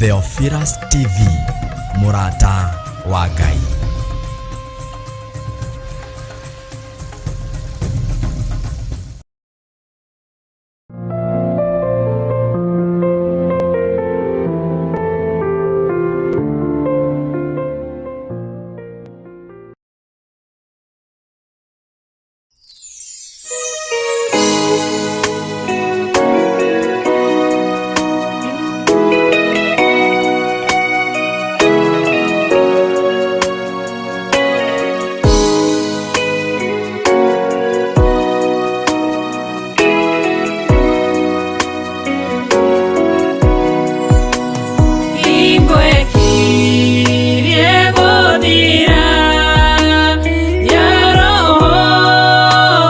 Theophilus TV, mũrata wa Ngai. Hingo ĩkirie gũthira ya roho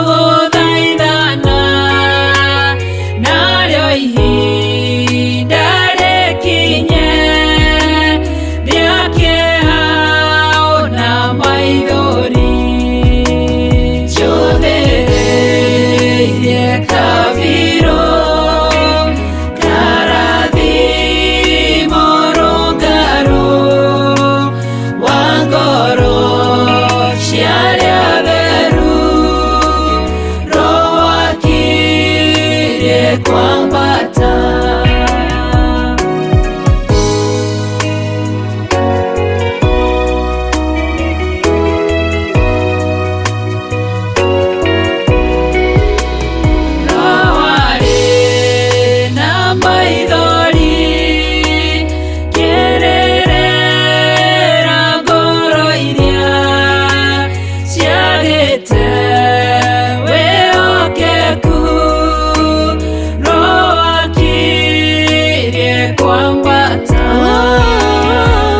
gũthaithana, narĩo ihinda rĩkinye rĩa kĩeha ona maithori. Njũthĩrĩirie kabirũ karathimo rũngarũ wa ngoro cia arĩa atheru, Roho akirie kwambata. Roho arĩ na maithori kĩrĩrĩra ngoro iria ciagĩte wĩhokeku, Roho akirie kwambata.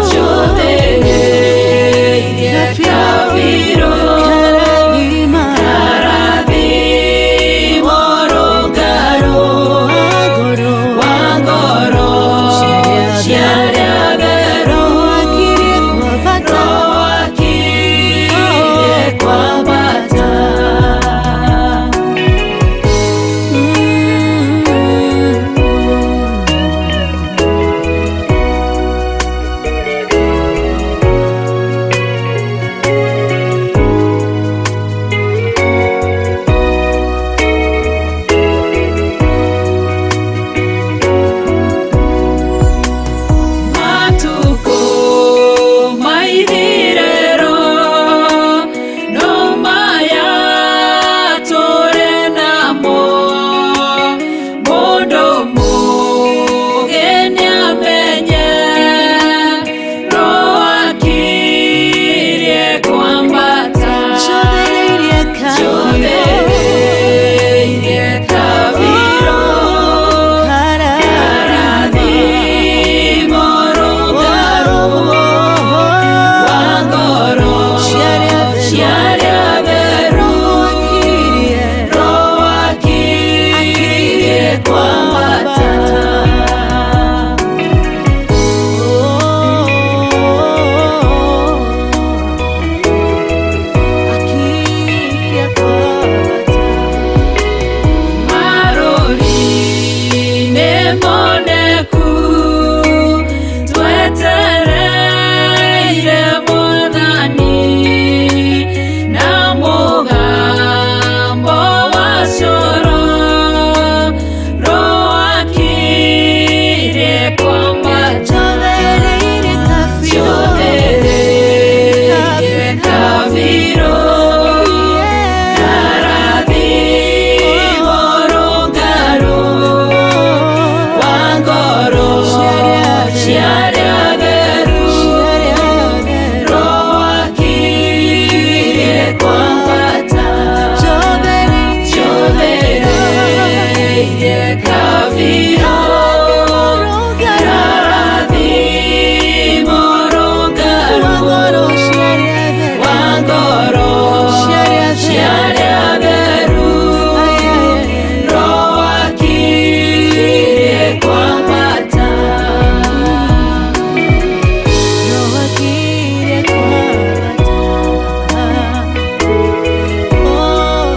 Njũthĩrĩirie kabirũ karathimo rũngarũ wa ngoro cia arĩa atheru, Roho akirie kwambata. Matukũ maithirĩro no maya tũrĩ namo, mũndũ mũũgĩ nĩamenye Roho akirie kwambata. Njũthĩrĩirie kabirũ karathimo rũngarũ wa ngoro cia arĩa atheru, Roho akirie kwambata. Marũri nĩ moneku twetereire Mwathani, na mũgambo wa coro, Roho akirie kwambata. Njũthĩrĩirie kabirũ karathimo rũngarũ wa ngoro cia arĩa atheru, Roho akirie kwambata. Njũthĩrĩirie kabirũ karathimo rũngarũ wa ngoro cia arĩa atheru, Roho akirie kwambata. Roho akirie kwambata. Oh.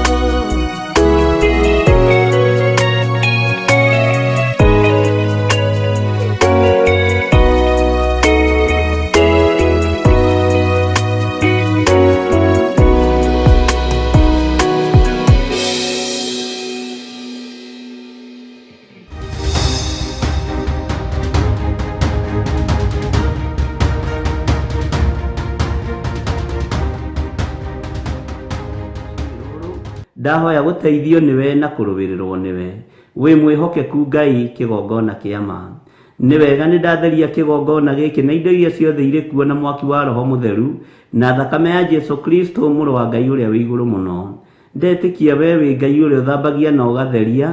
Ndahoya gũteithio nĩwe na kũrũĩrĩrwo nĩwe. Wĩ mwĩhokeku Ngai kĩgongona kĩa ma. Nĩ wega nĩ ndatheria kĩgongona gĩkĩ na indo iria ciothe irĩ kuo na mwaki wa Roho Mũtheru na thakame ya Jesu Kristo mũrũ wa Ngai ũrĩa wĩ igũrũ mũno. Ndetĩkia we wĩ Ngai ũrĩa ũthambagia na ũgatheria.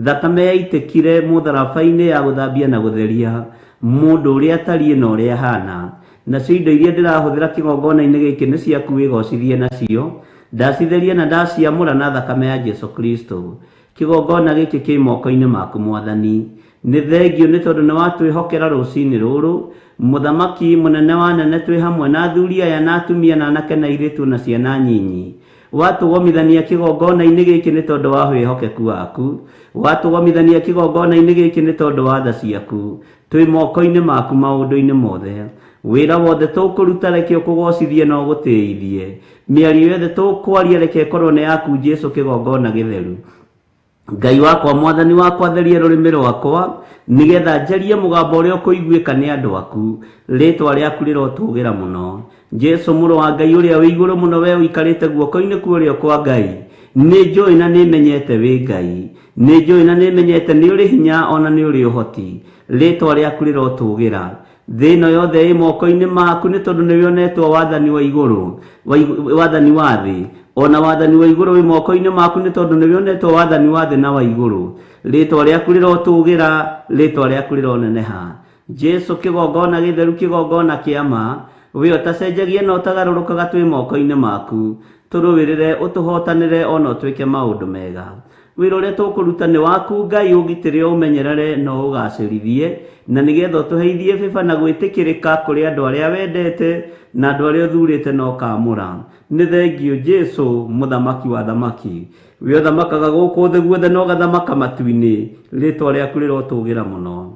Thakame yaitĩkire mũtharaba-inĩ ya gũthambia na gũtheria mũndũ ũrĩa atariĩ na ũrĩa ahana. Nacio indo iria ndĩrahũthĩra kĩgongona-inĩ gĩkĩ nĩ ciaku wĩgocithie nacio. Ndacitheria na ndaciamũra na thakame ya Jesu Kristo. Kĩgongona gĩkĩ kĩ moko-inĩ maku Mwathani. Nĩ thengio nĩ tondũ nĩ watwĩhokera rũcinĩ rũrũ. Mũthamaki mũnene wa nene twĩ hamwe na athuri aya na atumia na anake na airĩtu na ciana nyinyi. Watũgomithania kĩgongona-inĩ gĩkĩ nĩ tondũ wa wĩhokeku waku. Watũgomithania kĩgongona-inĩ gĩkĩ nĩ tondũ wa tha ciaku. Twĩ moko-inĩ maku maũndũ-inĩ mothe. Wĩra wothe tũkũruta reke ũkũgocithie na ũgũtĩithie. Mĩario yothe tũkwaria reke ĩkorwo nĩ yaku Jesu kĩgongona gĩtheru. Ngai wakwa Mwathani wakwa theria rũrĩmĩ rwakwa nĩgetha njarie mũgambo ũrĩa ũkũiguĩka nĩ andũ aku. Rĩtwa rĩaku rĩrotũgĩra mũno. Jesu mũrũ wa Ngai ũrĩa wĩ igũrũ mũno we ũikarĩte guoko-inĩ kwa ũrĩo kwa Ngai. Nĩ njũĩ na nĩ menyete wĩ Ngai. Nĩ njũĩ na nĩ menyete nĩ ũrĩ hinya ona nĩ ũrĩ ũhoti. Rĩtwa rĩaku rĩrotũgĩra. Thĩ ĩno yothe ĩ moko-inĩ maku nĩ tondũ nĩwe ũnetwo wathani wa igũrũ, wathani wa thĩ. Ona wathani wa igũrũ wĩ moko-inĩ maku nĩ tondũ nĩwe ũnetwo wathani wa thĩ na wa igũrũ. Rĩtwa rĩaku rĩrotũgĩra, rĩtwa rĩaku rĩroneneha. Jesu kĩgongona gĩtheru kĩgongona kĩa ma, we ũtacenjagia na ũtagarũrũkaga twĩ moko-inĩ maku. Tũrũĩrĩre ũtũhotanĩre ona ũtwĩke maũndũ mega. Wĩra ũrĩa tũkũruta nĩ waku Ngai ũgitĩre ũmenyerere na ũgacĩrithie, na nĩgetha ũtũheithie bĩba na gwĩtĩkĩrĩka kũrĩ andũ arĩa wendete na andũ arĩa ũthurĩte na ũkamũra. Nĩ thengio Jesu mũthamaki wa thamaki. We ũthamakaga gũkũ thĩ guothe na ũgathamaka matu-inĩ. Rĩtwa rĩaku rĩrotũgĩra mũno.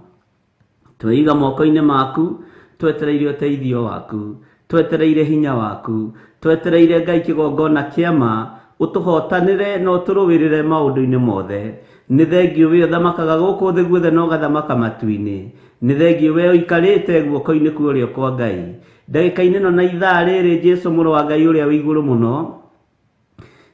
Tweiga moko-inĩ maku, twetereire ũteithio waku, twetereire hinya waku, twetereire Ngai kĩgongona kĩa ma, ũtũhotanĩre na ũtũrũĩrĩre maũndũ-inĩ mothe. Nĩ thengio we ũthamakaga gũkũ thĩ guothe na ũgathamaka matu-inĩ. Nĩ thengio we ũikarĩte guoko-inĩ kwa ũrĩo kwa Ngai. Ndagĩka-inĩ ĩno na ithaa rĩrĩ Jesu mũrũ wa Ngai ũrĩa wĩ igũrũ mũno,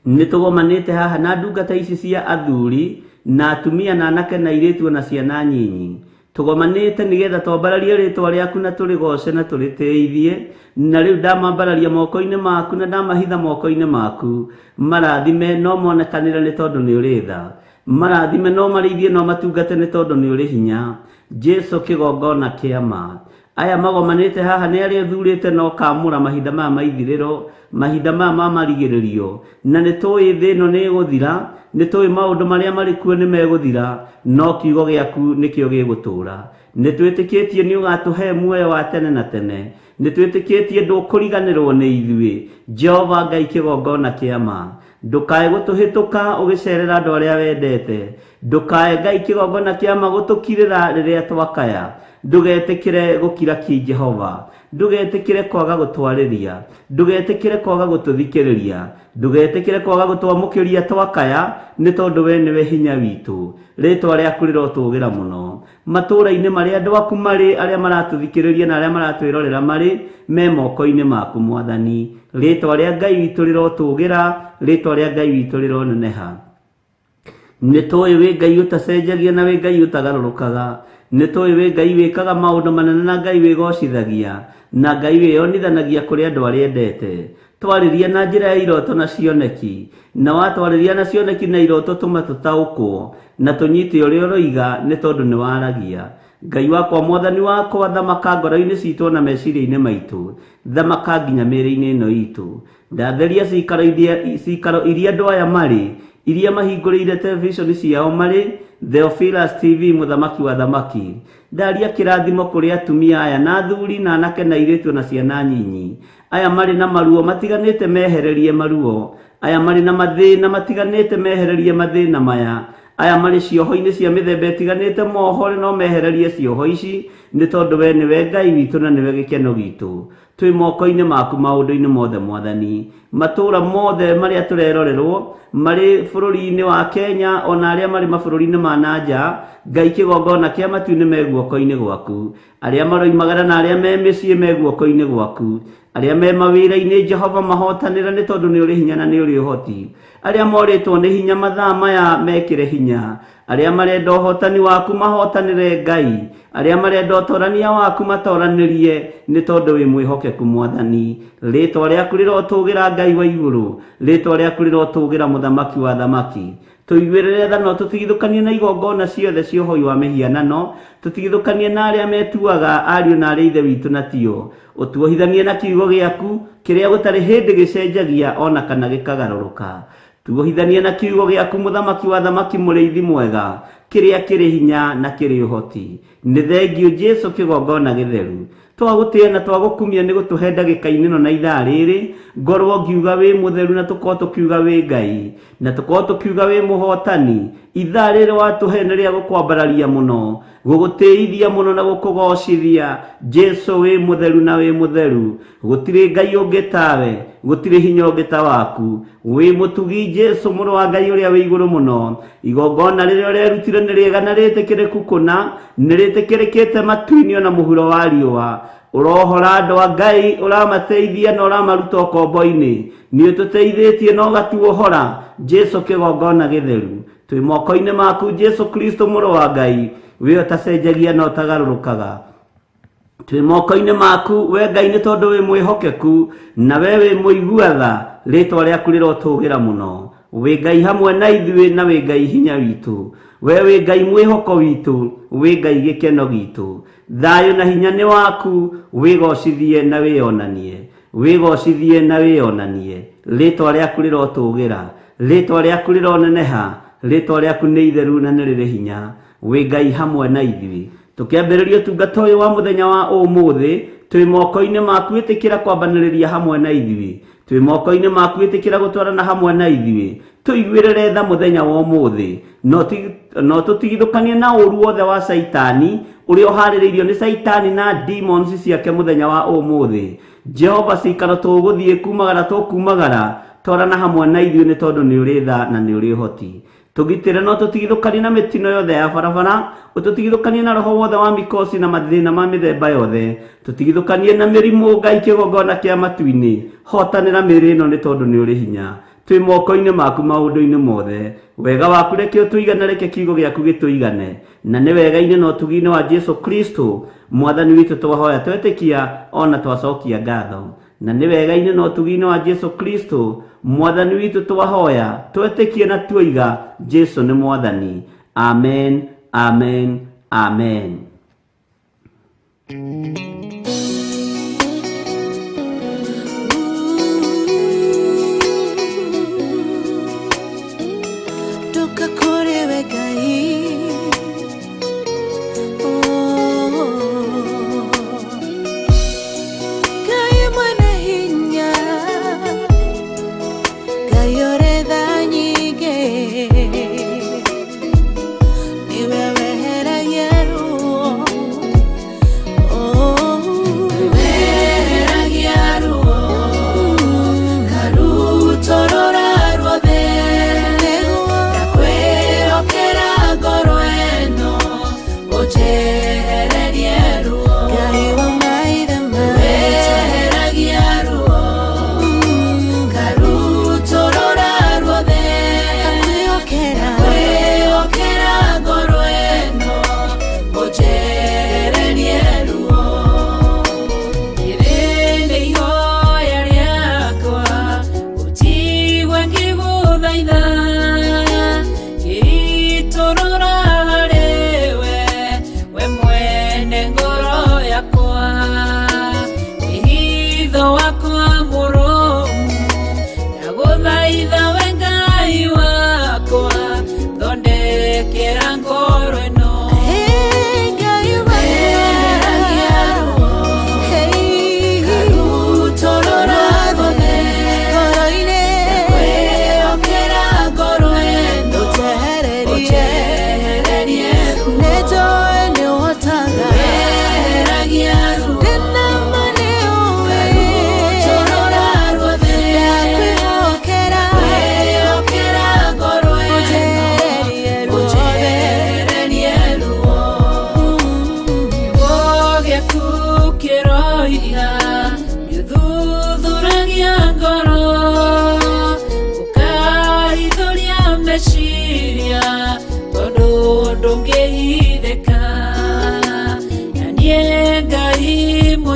nĩ tũgomanĩte haha na ndungata ici cia athuri na atumia na anake na airĩtu na ciana nyinyi. Tũgomanĩte nĩgetha twambararie rĩtwa rĩaku na tũrĩgoce na tũrĩtĩithie. Na rĩu ndamambararia moko-inĩ maku na ndamahitha moko-inĩ maku. Marathime no monekanĩre nĩ tondũ nĩ ũrĩ tha. Marathime no marĩithie no matungate nĩ tondũ nĩ ũrĩ hinya. Jesu kĩgongona kĩa ma. Aya magomanĩte haha nĩ arĩa ũthurĩte na ũkamũra mahinda maya ma ithirĩro, mahinda maya ma marigĩrĩrio. Na nĩ tũĩ thĩ ĩno nĩ ĩgũthira, nĩ tũĩ maũndũ marĩa marĩ kuo nĩ megũthira, no kiugo gĩaku nĩkĩo gĩgũtũũra. Nĩ twĩtĩkĩtie nĩ ũgatũhe muoyo wa tene na tene. Nĩ twĩtĩkĩtie ndũkũriganĩrwo nĩ ithuĩ. Jehova Ngai kĩgongona kĩa ma. Ndũkae gũtũhĩtũka ũgĩcerera andũ arĩa wendete. Ndũkae Ngai kĩgongona kĩa ma gũtũkirĩra rĩrĩa twakaya. Ndũgetĩkĩre gũkira ki Jehova. Ndũgetĩkĩre kwaga gũtwarĩria. Ndũgetĩkĩre kwaga gũtũthikĩrĩria. Ndũgetĩkĩre kwaga gũtwamũkĩria twakaya nĩ tondũ we nĩwe hinya witũ. Rĩtwa rĩaku rĩrotũgĩra mũno. Matũũra-inĩ marĩa andũ aku marĩ, arĩa maratũthikĩrĩria na arĩa maratwĩrorera marĩ, me moko-inĩ maku Mwathani. Rĩtwa rĩa Ngai witũ rĩrotũgĩra, rĩtwa rĩa Ngai witũ rĩroneneha. Nĩ tũĩ wĩ Ngai ũtacenjagia na wĩ Ngai ũtagarũrũkaga. Nĩ tũĩ wĩ Ngai wĩkaga maũndũ manene na Ngai wĩgocithagia na Ngai wĩyonithanagia kũrĩ andũ arĩa endete. Twarĩria na njĩra ya iroto na cioneki, na watwarĩria na cioneki na iroto tũma tũtaũkwo na tũnyite ũrĩa ũroiga nĩ tondũ nĩ waragia. Ngai wakwa Mwathani wakwa, thamaka ngoro-inĩ citũ na meciria-inĩ maitũ, thamaka nginya mĩĩrĩ-inĩ ĩno itũ. Ndatheria cikaro iria andũ aya marĩ, iria mahingũrĩire television ciao marĩ, Theophilus TV mũthamaki wa thamaki. Ndaria kĩrathimo kũrĩ atumia aya na athuri na anake na airĩtu na ciana nyinyi. Aya marĩ na maruo matiganĩte mehererie maruo. Aya marĩ na mathĩna matiganĩte mehererie mathĩna maya. Aya marĩ cioho-inĩ cia mĩthemba ĩtiganĩte mohore no mehererie cioho ici nĩ tondũ we nĩwe Ngai witũ na nĩwe gĩkeno gitũ. Twĩ moko-inĩ maku maũndũ-inĩ mothe Mwathani. Matũũra mothe marĩa tũrerorerwo marĩ bũrũri-inĩ wa Kenya ona arĩa marĩ mabũrũri-inĩ ma na nja, Ngai kĩgongona kĩa matu-inĩ me guoko-inĩ gwaku. Arĩa maroimagara na arĩa me mĩciĩ me guoko-inĩ gwaku. Arĩa me mawĩra-inĩ Jehova mahotanĩra nĩ tondũ nĩ ũrĩ hinya na nĩ ũrĩ ũhoti. Arĩa morĩtwo nĩ hinya mathaa maya mekĩre hinya. Arĩa marenda ũhotani waku mahotanĩre Ngai. Arĩa marenda ũtorania waku matoranĩrie nĩ tondũ wĩ mwĩhokeku Mwathani. Rĩtwa rĩaku rĩrotũgĩra Ngai wa igũrũ. Rĩtwa rĩaku rĩrotũgĩra Mũthamaki wa thamaki. Tũiguĩrĩre tha na ũtũtigithũkanie na igongona ciothe cia ũhoi wa mĩhianano. Tũtigithũkanie na arĩa metuaga ariũ na arĩa ithe witũ na tio. Ũtuohithanie na kiugo gĩaku kĩrĩa gũtarĩ hĩndĩ gĩcenjagia ona kana gĩkagarũrũka. Tuohithanie na kiugo gĩaku Mũthamaki wa thamaki mũrĩithi mwega kĩrĩa kĩrĩ hinya na kĩrĩ ũhoti. Nĩ thengiũ Jesu kĩgongona gĩtheru. Twagũtĩĩa na twagũkumia nĩ gũtũhe ndagĩka-inĩ ĩno na ithaa rĩrĩ ngorwo ngiuga wĩ mũtheru na tũkorwo tũkiuga wĩ Ngai na tũkorwo tũkiuga wĩ mũhotani. Ithaa rĩrĩ watũhe nĩ rĩa gũkwambararia mũno, gũgũtĩithia mũno na gũkũgocithia. Jesu wĩ mũtheru na wĩ mũtheru. Gũtirĩ Ngai ũngĩ tawe, gũtirĩ hinya ũngĩ ta waku. Wĩ mũtugi Jesu mũrũ wa Ngai ũrĩa wĩ igũrũ mũno. Igongona rĩrĩa ũrerutire nĩ rĩega na rĩtĩkĩrĩku kũna, nĩ rĩtĩkĩrĩkĩte matu-inĩ ona mũhuro wa riũa. Ũrohora andũ a Ngai, ũramateithia na ũramaruta ũkombo-inĩ. Nĩ ũtũteithĩtie na ũgatuohora. Jesu kĩgongona gĩtheru. Twĩ moko-inĩ maku Jesu Kristo mũrũ wa Ngai, wĩ ũtacenjagia na ũtagarũrũkaga. Twĩ moko-inĩ maku we Ngai nĩ tondũ wĩ mwĩhokeku na we wĩ mũigua tha. Rĩtwa rĩaku rĩrotũgĩra mũno. Wĩ Ngai hamwe na ithuĩ na wĩ Ngai hinya witũ. We wĩ Ngai mwĩhoko witũ, wĩ Ngai gĩkeno gitũ. Thayũ na hinya nĩ waku, wĩgocithie na wĩonanie. Wĩgocithie na wĩonanie. Rĩtwa rĩaku rĩrotũgĩra, rĩtwa rĩaku rĩroneneha, rĩtwa rĩaku nĩ itheru na nĩ rĩrĩ hinya. Wĩ Ngai hamwe na ithuĩ. Tũkĩambĩrĩria ũtungata ũyũ wa mũthenya wa ũmũthĩ, twĩ moko-inĩ maku ĩtĩkĩra kwambanĩrĩria hamwe na ithuĩ. Twĩ moko-inĩ maku ĩtĩkĩra gũtwarana hamwe na ithuĩ. Tũiguĩrĩre tha mũthenya wa ũmũthĩ. No tũtigithũkanie na ũru wothe wa Caitani ũrĩa ũharĩrĩirio nĩ Caitani na demons ciake mũthenya wa ũmũthĩ. Jehova cikaro tũgũthiĩ kumagara tũkumagara, twarana hamwe na ithuĩ nĩ tondũ nĩ ũrĩ tha na nĩ ũrĩ ũhoti. Tũgitĩre no tũtigithũkanie na mĩtino yothe ya barabara, ũtũtigithũkanie na roho wothe wa mikosi na mathĩna ma mĩthemba yothe. Tũtigithũkanie na mĩrimũ Ngai kĩgongona kĩa matu-inĩ. Hotanĩra mĩĩrĩ ĩno nĩ tondũ nĩ ũrĩ hinya. Twĩ moko-inĩ maku maũndũ-inĩ mothe. Wega waku reke ũtũigane, reke kiugo gĩaku gĩtũigane. Na nĩ wega-inĩ na ũtugi-inĩ wa Jesu Kristo Mwathani witũ twahoya twetĩkia ona twacokia ngatho. Na nĩ wega-inĩ na ũtugi-inĩ wa Jesu Kristo Mwathani witũ twahoya twetĩkie na tuoiga Jesu nĩ Mwathani. Amen, amen, amen. Toka kũrĩ we Ngai. Oh. Ngai mwene hinya, Ngai ũrĩ tha nyingĩ, nĩwe weheragia ruo. Oh.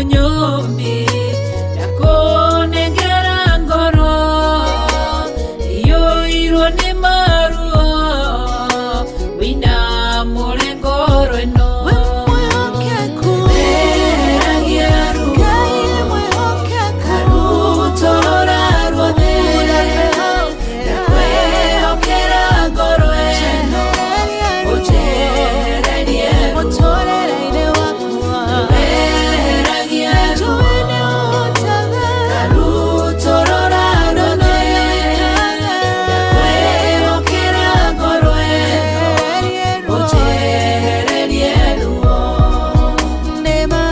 Mũnyũmbi ndakũnengera ngoro iyũirwo nĩ maruo wĩna mũre ngoro ĩno. We mwĩhokeku, Weheragia ruo Ngai mwĩhokeku, Karutorora ruothe ndakwĩhokera ngoro ĩno ũnjehererie ruo. Mũtũrĩre-inĩ wakwa, Weheragia ruo njũĩ nĩũhotaga, Karutorora ruothe ndakwĩhokera ngoro ĩno njehererie ruo. ũnjehererie ruo. Nĩma,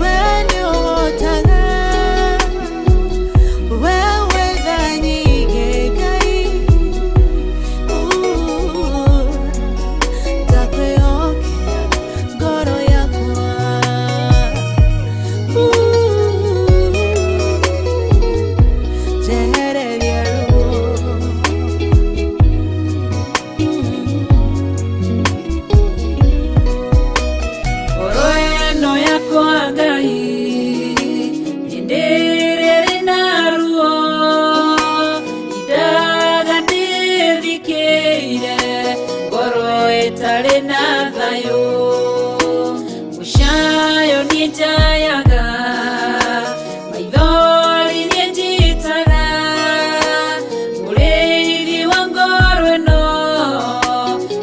we nĩũhotaga, we wĩ tha nyingĩ Ngai, ndakwĩhokera ngoro yakwa, njehereria ruo. Ngoro ĩno yakwa Ngai hĩndĩ ĩrĩa ĩrĩ na ruo indaga ndĩthikĩire ngoro ĩtarĩ na thayũ mũcayo niĩ njayaga maithori niĩ njitaga mũrĩithi wa ngoro ĩno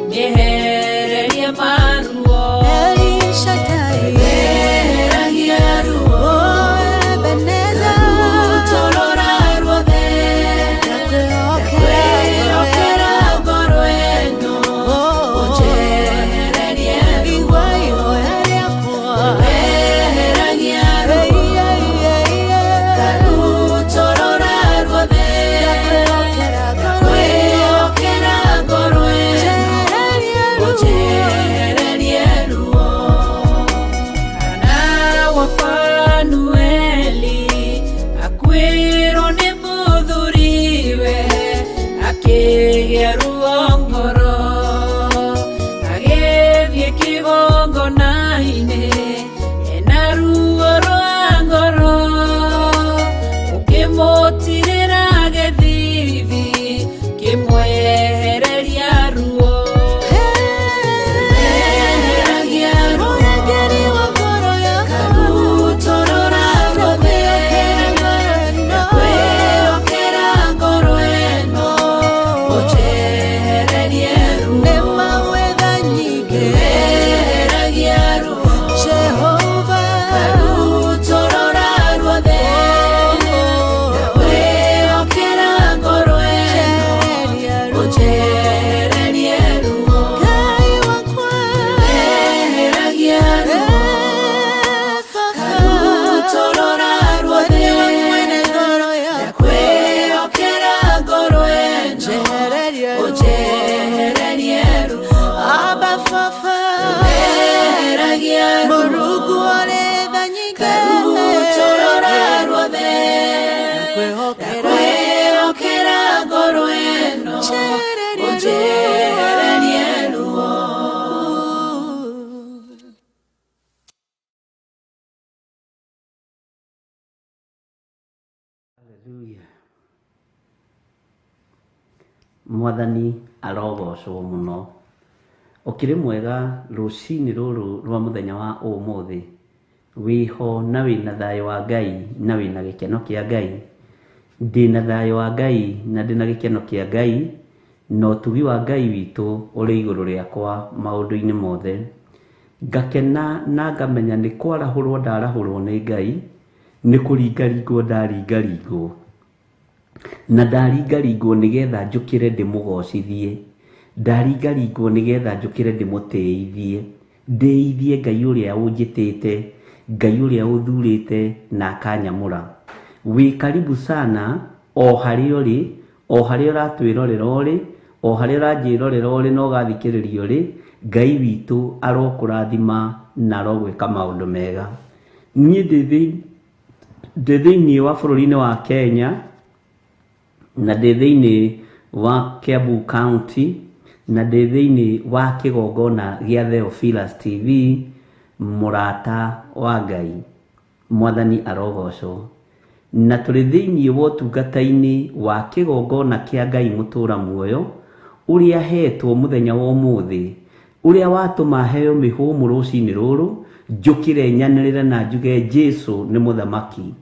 mĩehererie maruo. El Shaddai, Weheragia ruo oh Ebenezer, Karutorora ruothe ndakwĩhokera ndakwĩhokera ngoro ĩno ũnjehererie ruo. Igua ihoya rĩakwa, Weheragia ruo Karutorora ruothe ndakwĩhokera ngoro ĩno, ndakwĩhokera ngoro ĩno njehererie ruo. ũnjehererie ruo. Hana wa Fanueli akuĩrwo nĩ mũthuriwe akĩgĩa ruo ngoro agĩthiĩ kĩgongona-inĩ ena ruo rwa ngoro ũkĩmũtirĩra gĩthithi kĩmwehereria ruo. Weheragia ruo Mũrangĩri wa ngoro yakwa, Karutorora ruothe ndakwĩhokera ngoro ĩno, ndakwĩhokera ngoro ĩno ũnjehererie ruo. Nĩma wĩ tha nyingĩ, Weheragia ruo Jehova, Karutorora ruothe ndakwĩhokera ngoro ĩno njehereria ruo. ũnjehererie ruo. Ngai wakwa, Weheragia ruo Karutorora ruothe mwene ngoro yakwa, ndakwĩhokera ngoro ĩno njehereria ruo. ũnjehererie ruo. Abba Baba, Weheragia ruo Mũrungu ũrĩ tha nyingĩ, Karutorora ruothe ndakwĩhokera ndakwĩhokera ngoro ĩno njehereria ruo. ũnjehererie ruo. Hallelujah. Mwathani arogocwo mũno. Ũkĩrĩ mwega rũcinĩ rũrũ rwa mũthenya wa ũmũthĩ, wĩho na wĩna thayũ wa Ngai na wĩna gĩkeno kĩa Ngai. Ndĩna thayũ wa Ngai na ndĩna gĩkeno kĩa Ngai na ũtugi wa Ngai witũ ũrĩ igũrũ rĩakwa maũndũ-inĩ mothe. Ngakena na ngamenya nĩ kwarahũrwo ndarahũrwo nĩ Ngai, nĩ kũringaringwo ndaringaringwo na ndaringaringwo nĩgetha njũkĩre ndĩmũgocithie, ndaringaringwo nĩgetha njũkĩre ndĩmũtĩithie, ndĩithie Ngai ũrĩa ũnjĩtĩte, Ngai ũrĩa ũthurĩte na akanyamũra. Wĩ karibu sana o harĩa ũrĩ, o harĩa ũratwĩrorera ũrĩ, o harĩa ũranjĩrorera ũrĩ na ũgathikĩrĩria ũrĩ, Ngai witũ arokũrathima na arogwĩka maũndũ mega. Niĩ ndĩ thĩinĩ wa bũrũri-inĩ wa Kenya, na ndĩ thĩinĩ wa Kiambu County, na ndĩ thĩinĩ wa kĩgongona gĩa Theophilus TV. Mũrata wa Ngai. Mwathani arogocwo. Na tũrĩ thĩinĩ wa ũtungata-inĩ wa kĩgongona kĩa Ngai mũtũra muoyo, ũrĩa hetwo mũthenya wa ũmũthĩ, ũrĩa watũma heo mĩhũmũ rũcinĩ rũrũ, njũkĩre nyanĩrĩre na njuge Jesu nĩ mũthamaki.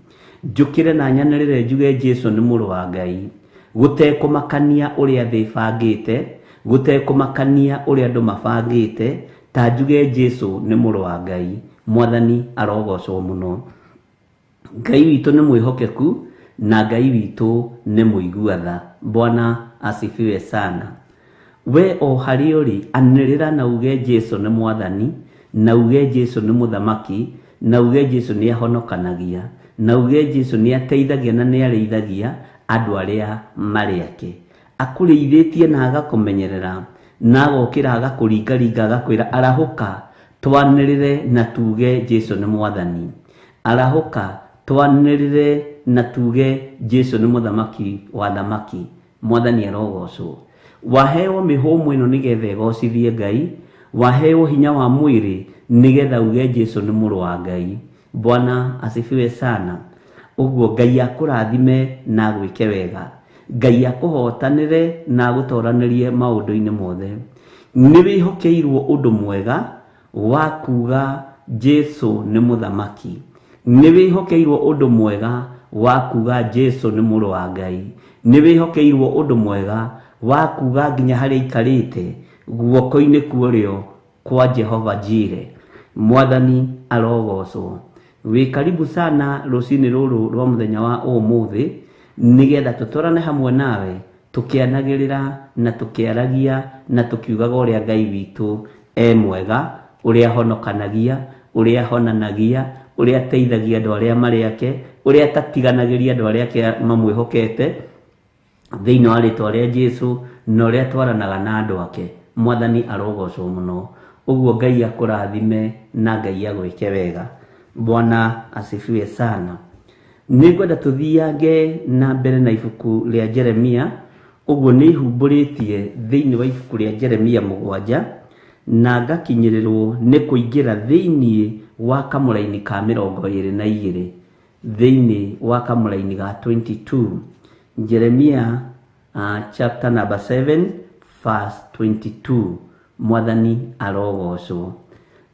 Njũkĩre na nyanĩrĩre njuge Jesu nĩ mũrũ wa Ngai. Gũtekũmakania ũrĩa thĩ ĩbangĩte, gũtekũmakania ũrĩa andũ mabangĩte, ta njuge Jesu nĩ mũrũ wa Ngai. Mwathani arogocwo mũno. Ngai witũ nĩ mwĩhokeku na Ngai witũ nĩ mũigua tha. Bwana asifiwe sana. We o harĩa ũrĩ, anĩrĩra na uge Jesu nĩ mwathani, na uge Jesu nĩ mũthamaki, na uge Jesu nĩ ahonokanagia, na uge Jesu nĩ ateithagia na nĩ arĩithagia andũ arĩa marĩ ake. Akũrĩithĩtie na agakũmenyerera, na agokĩra agakũringaringa agakwĩra arahũka, twanĩrĩre na tuge Jesu nĩ mwathani. Arahũka, twanĩrĩre na tuge Jesu nĩ mũthamaki wa thamaki. Mwathani arogocwo. Waheo mĩhũmũ ĩno nĩgetha ĩgocithie Ngai, waheo hinya wa mwĩrĩ nĩgetha uge Jesu nĩ mũrũ wa Ngai. Bwana asifiwe sana. Ũguo Ngai akũrathime na agwĩke wega. Ngai akũhotanĩre na agũtoranĩrie maũndũ-inĩ mothe. Nĩ wĩhokeirwo ũndũ mwega wa kuga Jesu nĩ mũthamaki. Nĩ wĩhokeirwo ũndũ mwega wa kuga Jesu nĩ mũrũ wa Ngai. Nĩ wĩhokeirwo ũndũ mwega wa kuga nginya harĩa aikarĩte guoko-inĩ kwa ũrĩo kwa Jehova Jire. Mwathani arogocwo. Wĩ karibu sana rũcinĩ rũrũ rwa mũthenya wa ũmũthĩ, nĩgetha tũtwarane hamwe nawe tũkĩanagĩrĩra na tũkĩaragia na tũkiugaga ũrĩa Ngai witũ e mwega, ũrĩa ahonokanagia, ũrĩa ahonanagia, ũrĩa ateithagia andũ arĩa marĩ ake, ũrĩa atatiganagĩria andũ arĩa ake mamwĩhokete thĩinĩ wa rĩtwa rĩa Jesu, na ũrĩa atwaranaga na andũ ake. Mwathani arogocwo mũno. Ũguo Ngai akũrathime na Ngai agwĩke wega. Bwana asifiwe sana. Nĩngwenda tũthiange na mbere na ibuku rĩa Jeremia. Ũguo nĩ ihumbũrĩtie thĩinĩ wa ibuku rĩa Jeremia 7, na ngakinyĩrĩrwo nĩ kũingĩra thĩinĩ wa kamũraini ka 22, thĩinĩ wa kamũraini ga 22. Jeremia chapter number 7 verse 22. Mwathani arogocwo.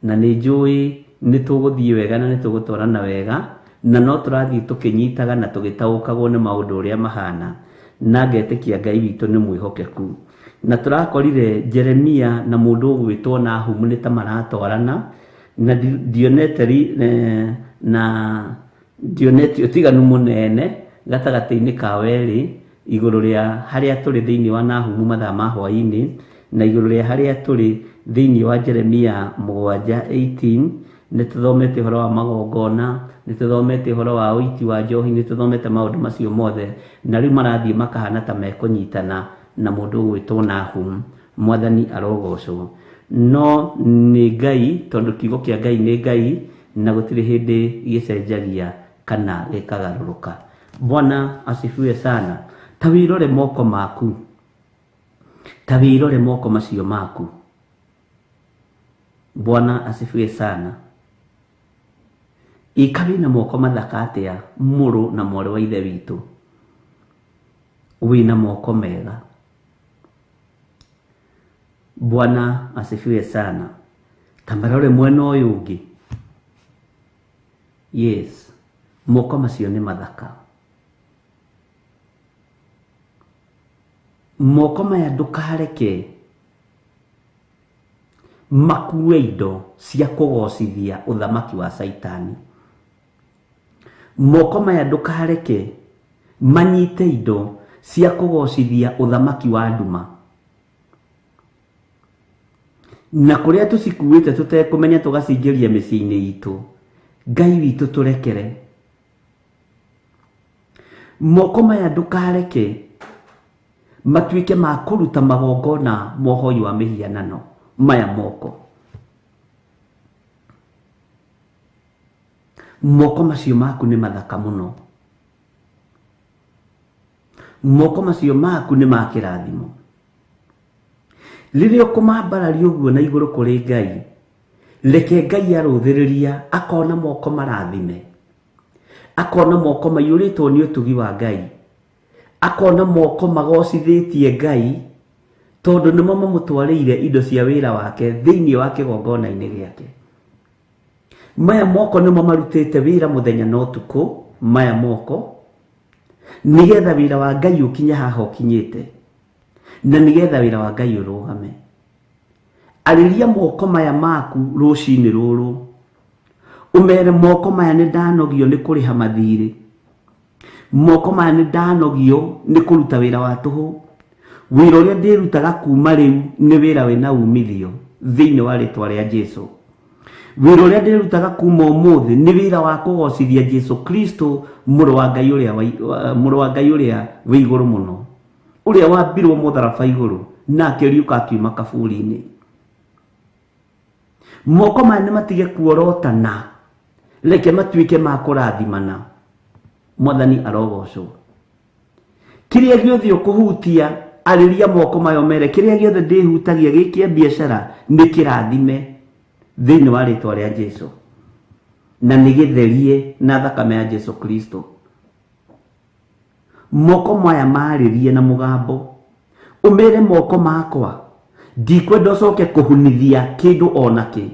Na nĩ njũĩ nĩ tũgũthiĩ wega na nĩ tũgũtwarana wega, na no tũrathiĩ tũkĩnyitaga na tũgĩtaũkagwo nĩ maũndũ ũrĩa mahana, na ngetĩkia Ngai witũ nĩ mwĩhokeku. Na tũrakorire Jeremia na mũndũ ũgwĩtwo Nahumu nĩ ta maratwarana, na ndionete na ndionete ũtiganu mũnene gatagatĩ-inĩ ka werĩ igũrũ rĩa harĩa tũrĩ thĩinĩ wa Nahumu mathaa ma hwaĩ-inĩ, na igũrũ rĩa harĩa tũrĩ thĩinĩ wa Jeremia 7:18. Nĩ tũthomete ũhoro wa magongona, nĩ tũthomete ũhoro wa ũiti wa njohi, nĩ tũthomete maũndũ macio mothe, na rĩu marathiĩ makahana ta mekũnyitana na mũndũ ũgwĩtwo Nahum. Mwathani arogocwo. No nĩ Ngai, tondũ kiugo kĩa Ngai nĩ Ngai, na gũtirĩ hĩndĩ gĩcenjagia kana gĩkagarũrũka. Bwana asifiwe sana. Ta wĩrore moko maku, ta wĩrore moko macio maku. Bwana asifiwe sana. Ika wĩna moko mathaka atĩa, mũrũ na mwarĩ wa ithe witũ? Wĩna moko mega. Bwana asifiwe sana. Ta marore mwena ũyũ ũngĩ. Yes, moko macio nĩ mathaka. Moko maya ndũkareke makue indo cia kũgocithia ũthamaki wa Caitani. Moko maya ndũkareke manyite indo cia kũgocithia ũthamaki wa nduma. Na kũrĩa tũcikuĩte tũtekũmenya tũgacingĩria mĩciĩ-inĩ itũ, Ngai witũ tũrekere. Moko maya ndũkareke matuĩke ma kũruta magongona mohoi wa mĩhianano. Maya moko, moko macio maku nĩ mathaka mũno. Moko macio maku nĩ ma kĩrathimo. Rĩrĩa ũkũmambararia ũguo na igũrũ kũrĩ Ngai, Reke Ngai arũthĩrĩria akona moko marathime, akona moko maiyũrĩtwo nĩ ũtugi wa Ngai, akona moko magocithĩtie Ngai, tondũ nĩmo mamũtwarĩire indo cia wĩra wake thĩinĩ wa kĩgongona-inĩ gĩake. Maya moko nĩmo marutĩte wĩra mũthenya na ũtukũ, maya moko, nĩgetha wĩra wa Ngai ũkinye haha ũkinyĩte, na nĩgetha wĩra wa Ngai ũrũgame. Arĩria moko maya maku rũcinĩ rũrũ, ũmere moko maya nĩ ndanogio nĩ kũrĩha mathirĩ, moko maya nĩ ndanogio nĩ kũruta wĩra wa tũhũ, wĩra ũrĩa ndĩrutaga kuma rĩu nĩ wĩra wĩna umithio thĩinĩ wa rĩtwa rĩa Jesu. Wĩra ũrĩa ndĩrutaga kuma ũmũthĩ nĩ wĩra wa kũgocithia Jesu Kristo, mũrũ wa Ngai ũrĩa mũrũ wa Ngai ũrĩa wĩ igũrũ mũno, ũrĩa wambirwo mũtharaba igũrũ na akĩriũka akiuma kaburi-inĩ. Moko maya nĩ matige kuorotana, reke matuĩke ma kũrathimana. Mwathani arogocwo. Kĩrĩa gĩothe ũkũhutia, arĩria moko maya ũmere kĩrĩa gĩothe ndĩhutagia gĩ kĩa biacara nĩ kĩrathime thĩinĩ wa rĩtwa rĩa Jesu, na nĩ gĩtherie na thakame ya Jesu Kristo. Moko maya marĩrie na mũgambo, ũmere moko makwa ndikwenda ũcoke kũhunithia kĩndũ ona kĩ,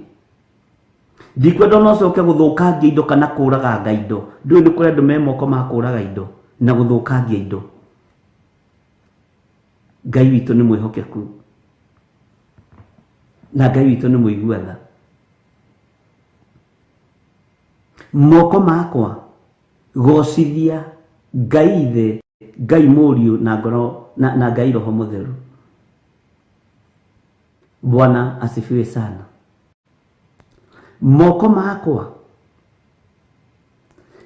ndikwenda ona ũcoke gũthũkangia indo kana kũraganga indo. Ndũĩ nĩ kũrĩ andũ me moko ma kũraga indo na gũthũkangia indo. Ngai witũ nĩ mwĩhokeku na Ngai witũ nĩ mũigua tha. Moko makwa gocithia Ngai Ithe, Ngai Mũriũ na ngoro na Ngai Roho Mũtheru. Bwana asifiwe sana. Moko makwa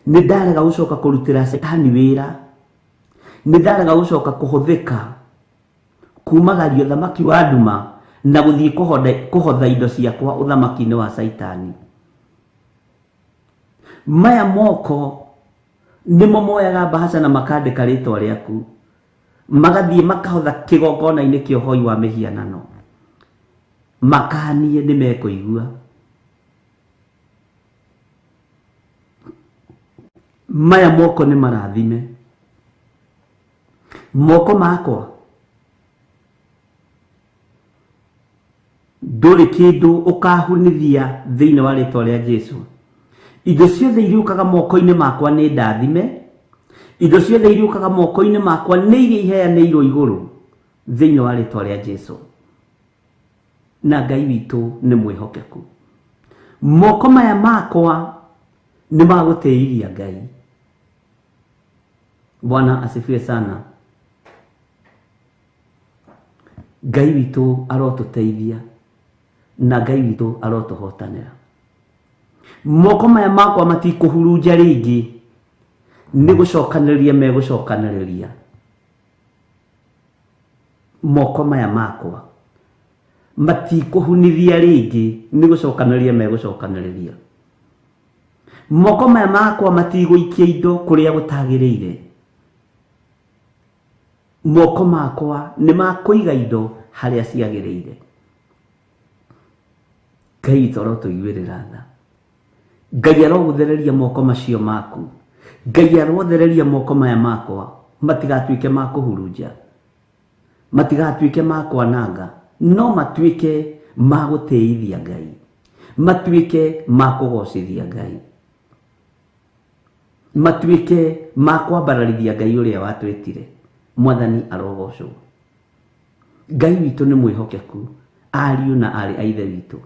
nĩ ndarega gũcoka kũrutĩra Shetani wĩra, nĩ ndarega gũcoka kũhũthĩka kumagaria ũthamaki wa nduma na gũthiĩ kũhotha indo ciakwa ũthamaki-inĩ wa Caitani. Maya moko nĩmo moyaga mbahaca na makandĩka rĩtwa rĩaku, magathiĩ makahotha kĩgongona-inĩ kĩa ũhoi wa mĩhianano, makanie nĩ mekũigua. Maya moko nĩ marathime. Moko makwa ndũrĩ kĩndũ ũkahunithia thĩinĩ wa rĩtwa rĩa Jesu. Indo ciothe iriũkaga moko-inĩ makwa nĩ ndathime, indo ciothe iriũkaga moko-inĩ makwa nĩ iria iheanĩirwo igũrũ thĩinĩ wa rĩtwa rĩa Jesu. Na Ngai witũ nĩ mwĩhokeku. Moko maya makwa nĩ magũtĩithia Ngai. Bwana asifiwe sana. Ngai witũ arotũteithia na Ngai witũ arotũhotanĩra. Moko maya makwa matikũhurunja rĩngĩ, nĩ gũcokanĩrĩria megũcokanĩrĩria. Moko maya makwa matikũhunithia rĩngĩ, nĩ gũcokanĩrĩria megũcokanĩrĩria. Moko maya makwa matigũikia indo kũrĩa gũtagĩrĩire. Moko makwa nĩ makũiga indo harĩa ciagĩrĩire. Ngai witũ arotũiguĩrĩra tha. Ngai arogũthereria moko macio maku. Ngai arothereria moko maya makwa matigatuĩke ma kũhurunja, matigatuĩke ma kwananga, no matuĩke ma gũtĩithia Ngai, matuĩke ma kũgocithia Ngai, matuĩke ma kwambararithia Ngai ũrĩa watwĩtire. Mwathani arogocwo. Ngai witũ nĩ mwĩhokeku, ariũ na aarĩ a Ithe witũ.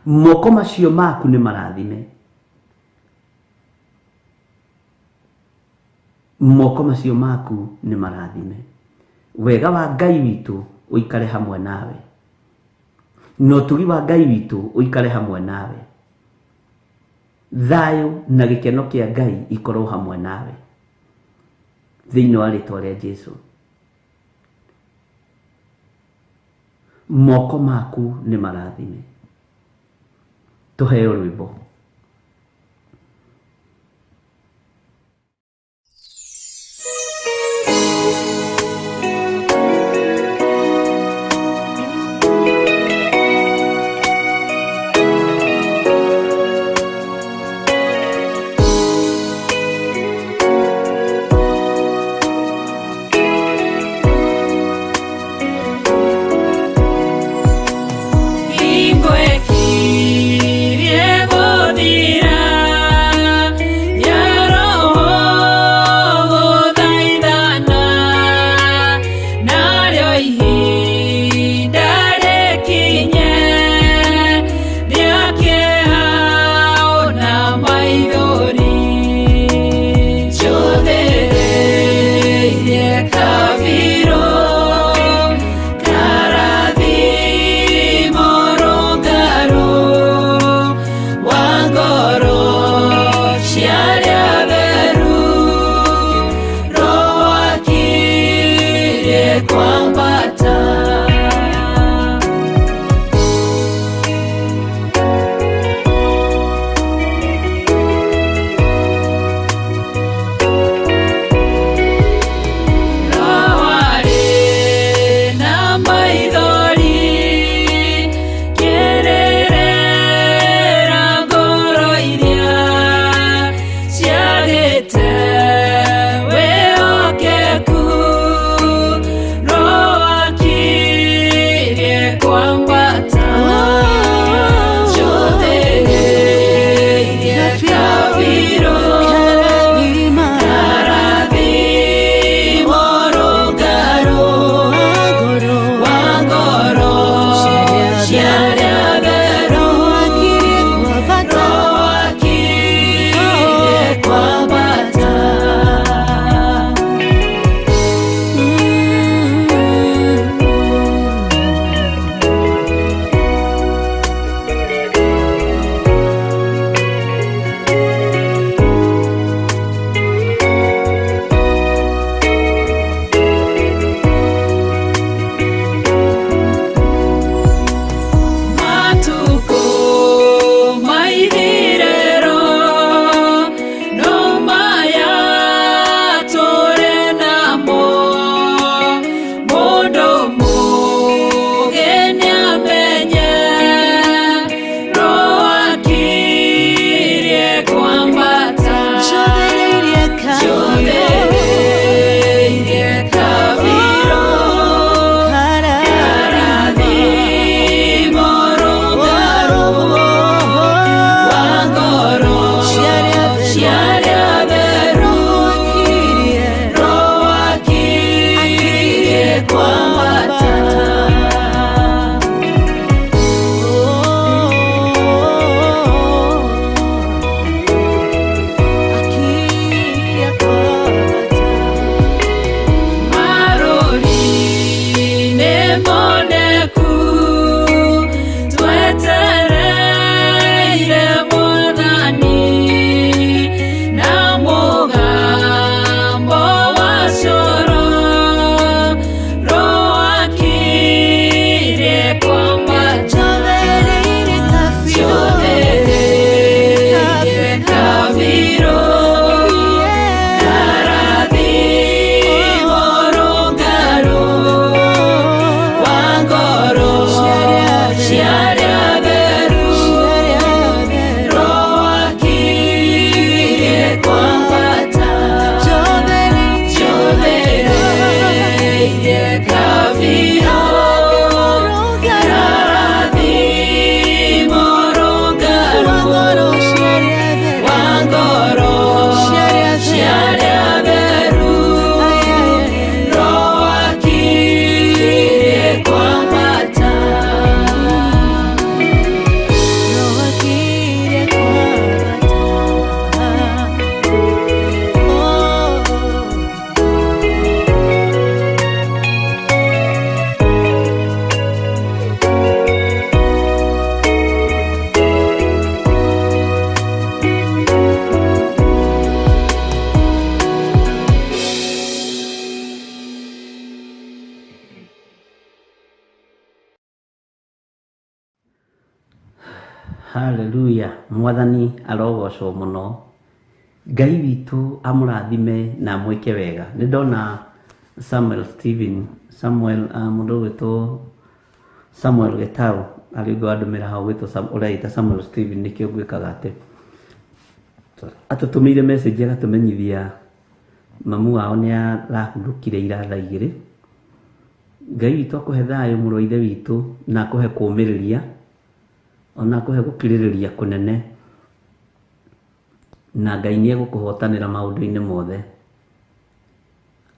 Moko macio maku nĩ marathime. Moko macio maku nĩ marathime. Wega wa Ngai witũ ũikare hamwe nawe, na ũtugi wa Ngai witũ ũikare hamwe nawe. Thayũ na gĩkeno kĩa Ngai ikorwo hamwe nawe thĩinĩ wa rĩtwa rĩa Jesu. Moko maku nĩ marathime. Tũheo rwĩmbo. Haleluya, mwathani arogocwo mũno. Ngai witũ amũrathime na amwĩke wega. Nĩ ndona Samuel Steven, Samuel mũndũ ũgwĩtwo Samuel Gĩtaũ arĩ ũngĩ wandũmĩra hau ũgwĩtwo ũreita Samuel Steven, nĩkĩo ngwĩkaga atĩ atũtũmĩire message agatũmenyithia mamu wao nĩ arahurũkire ira thaa 2. Ngai witũ akũhe thayũ mũrũ wa ithe witũ, na akũhe kũũmĩrĩria, ona akũhe gũkirĩrĩria kũnene, na Ngai nĩ egũkũhotanĩra maũndũ-inĩ mothe.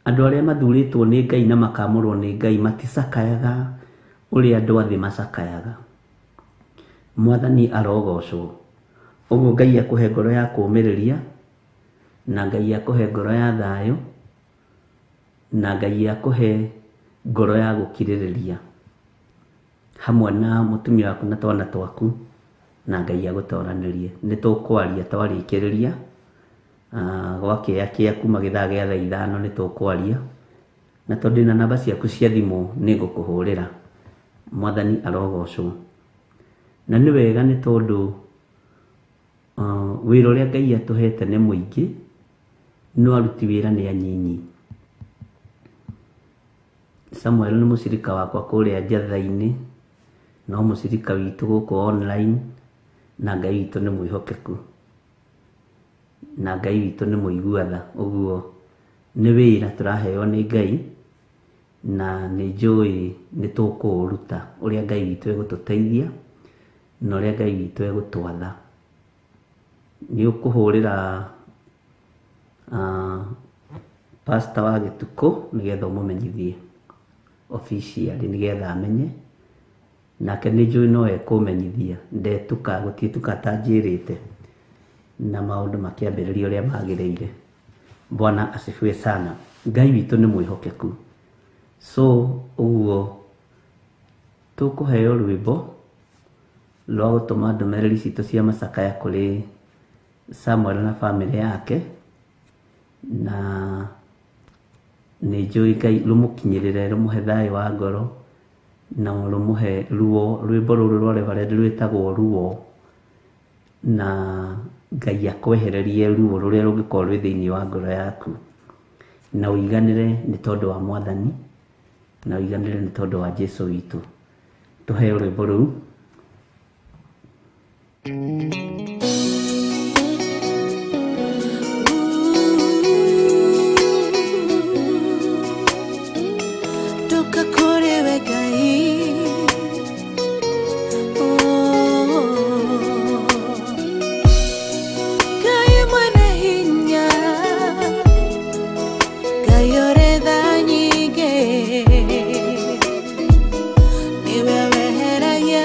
Andũ arĩa mathurĩtwo nĩ Ngai na makamũrwo nĩ Ngai maticakayaga ũrĩa andũ a thĩ macakayaga. Mwathani arogocwo. Ũguo Ngai akũhe ngoro ya kũũmĩrĩria, na Ngai akũhe ngoro ya thayũ, na Ngai akũhe ngoro ya gũkirĩrĩria hamwe na mũtumia waku na twana twaku, na Ngai agũtoranĩrie. Nĩ tũkwaria twarĩkĩrĩria gwakĩa kĩa kuma gĩthaa gĩa thaa 5 nĩ tũkwaria, na tondũ ndĩna namba ciaku cia thimũ nĩ ngũkũhũrĩra. Mwathani arogocwo. Na nĩ wega nĩ tondũ wĩra ũrĩa Ngai atũhete nĩ mũingĩ, no aruti wĩra nĩ anyinyi. Samuel nĩ mũcirika wakwa kũrĩa Njatha-inĩ, no mũcirika witũ gũkũ online, na Ngai witũ nĩ mwĩhokeku, na Ngai witũ nĩ mũigua tha. Ũguo nĩ wĩra tũraheo nĩ Ngai, na nĩ njũĩ nĩ tũkũũruta ũrĩa Ngai witũ egũtũteithia na ũrĩa Ngai witũ egũtwatha. Nĩ ũkũhũrĩra pastor wa Gĩtukũ nĩgetha ũmũmenyithie officially, nĩgetha amenye, nake nĩ njũĩ no ekũmenyithia, ndetuka gũtiĩtuka atanjĩrĩte, na maũndũ makĩambĩrĩria ũrĩa magĩrĩire. Bwana asifiwe sana. Ngai witũ nĩ mwĩhokeku. So ũguo tũkũheo rwĩmbo rwa gũtũma ndũmĩrĩri citũ cia macakaya kũrĩ Samuel na bamĩrĩ yake, na nĩ njũĩ Ngai rũmũkinyĩrĩre, rũmũhe thayũ wa ngoro, na rũmũhe ruo. Rwĩmbo rũrũ rwa Reverend rwĩtagwo Ruo, na Ngai akwehererie ruo rũrĩa rũngĩkorwo rwĩ thĩinĩ wa ngoro yaku, na ũiganĩre nĩ tondũ wa Mwathani, na ũiganĩre nĩ tondũ wa Jesũ witũ. Tũheo rwĩmbo rũu. Ndoka kũrĩ we Ngai, oh, Ngai mwene hinya, Ngai ũrĩ tha nyingĩ, nĩwe weheragia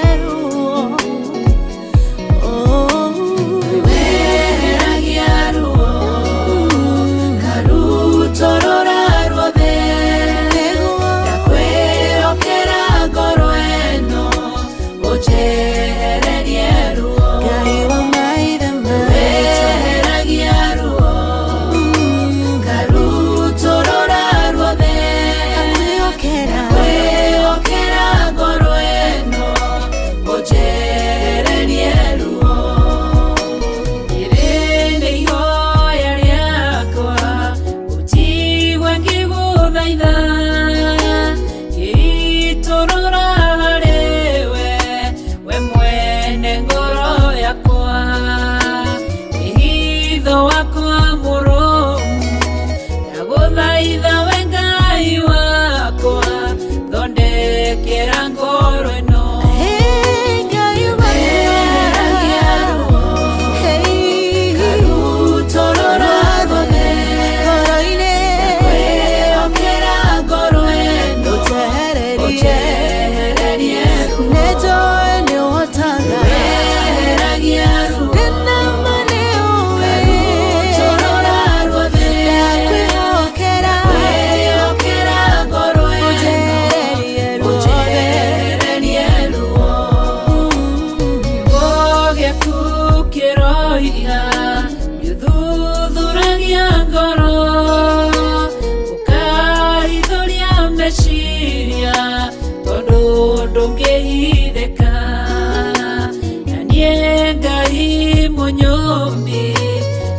Mũmbi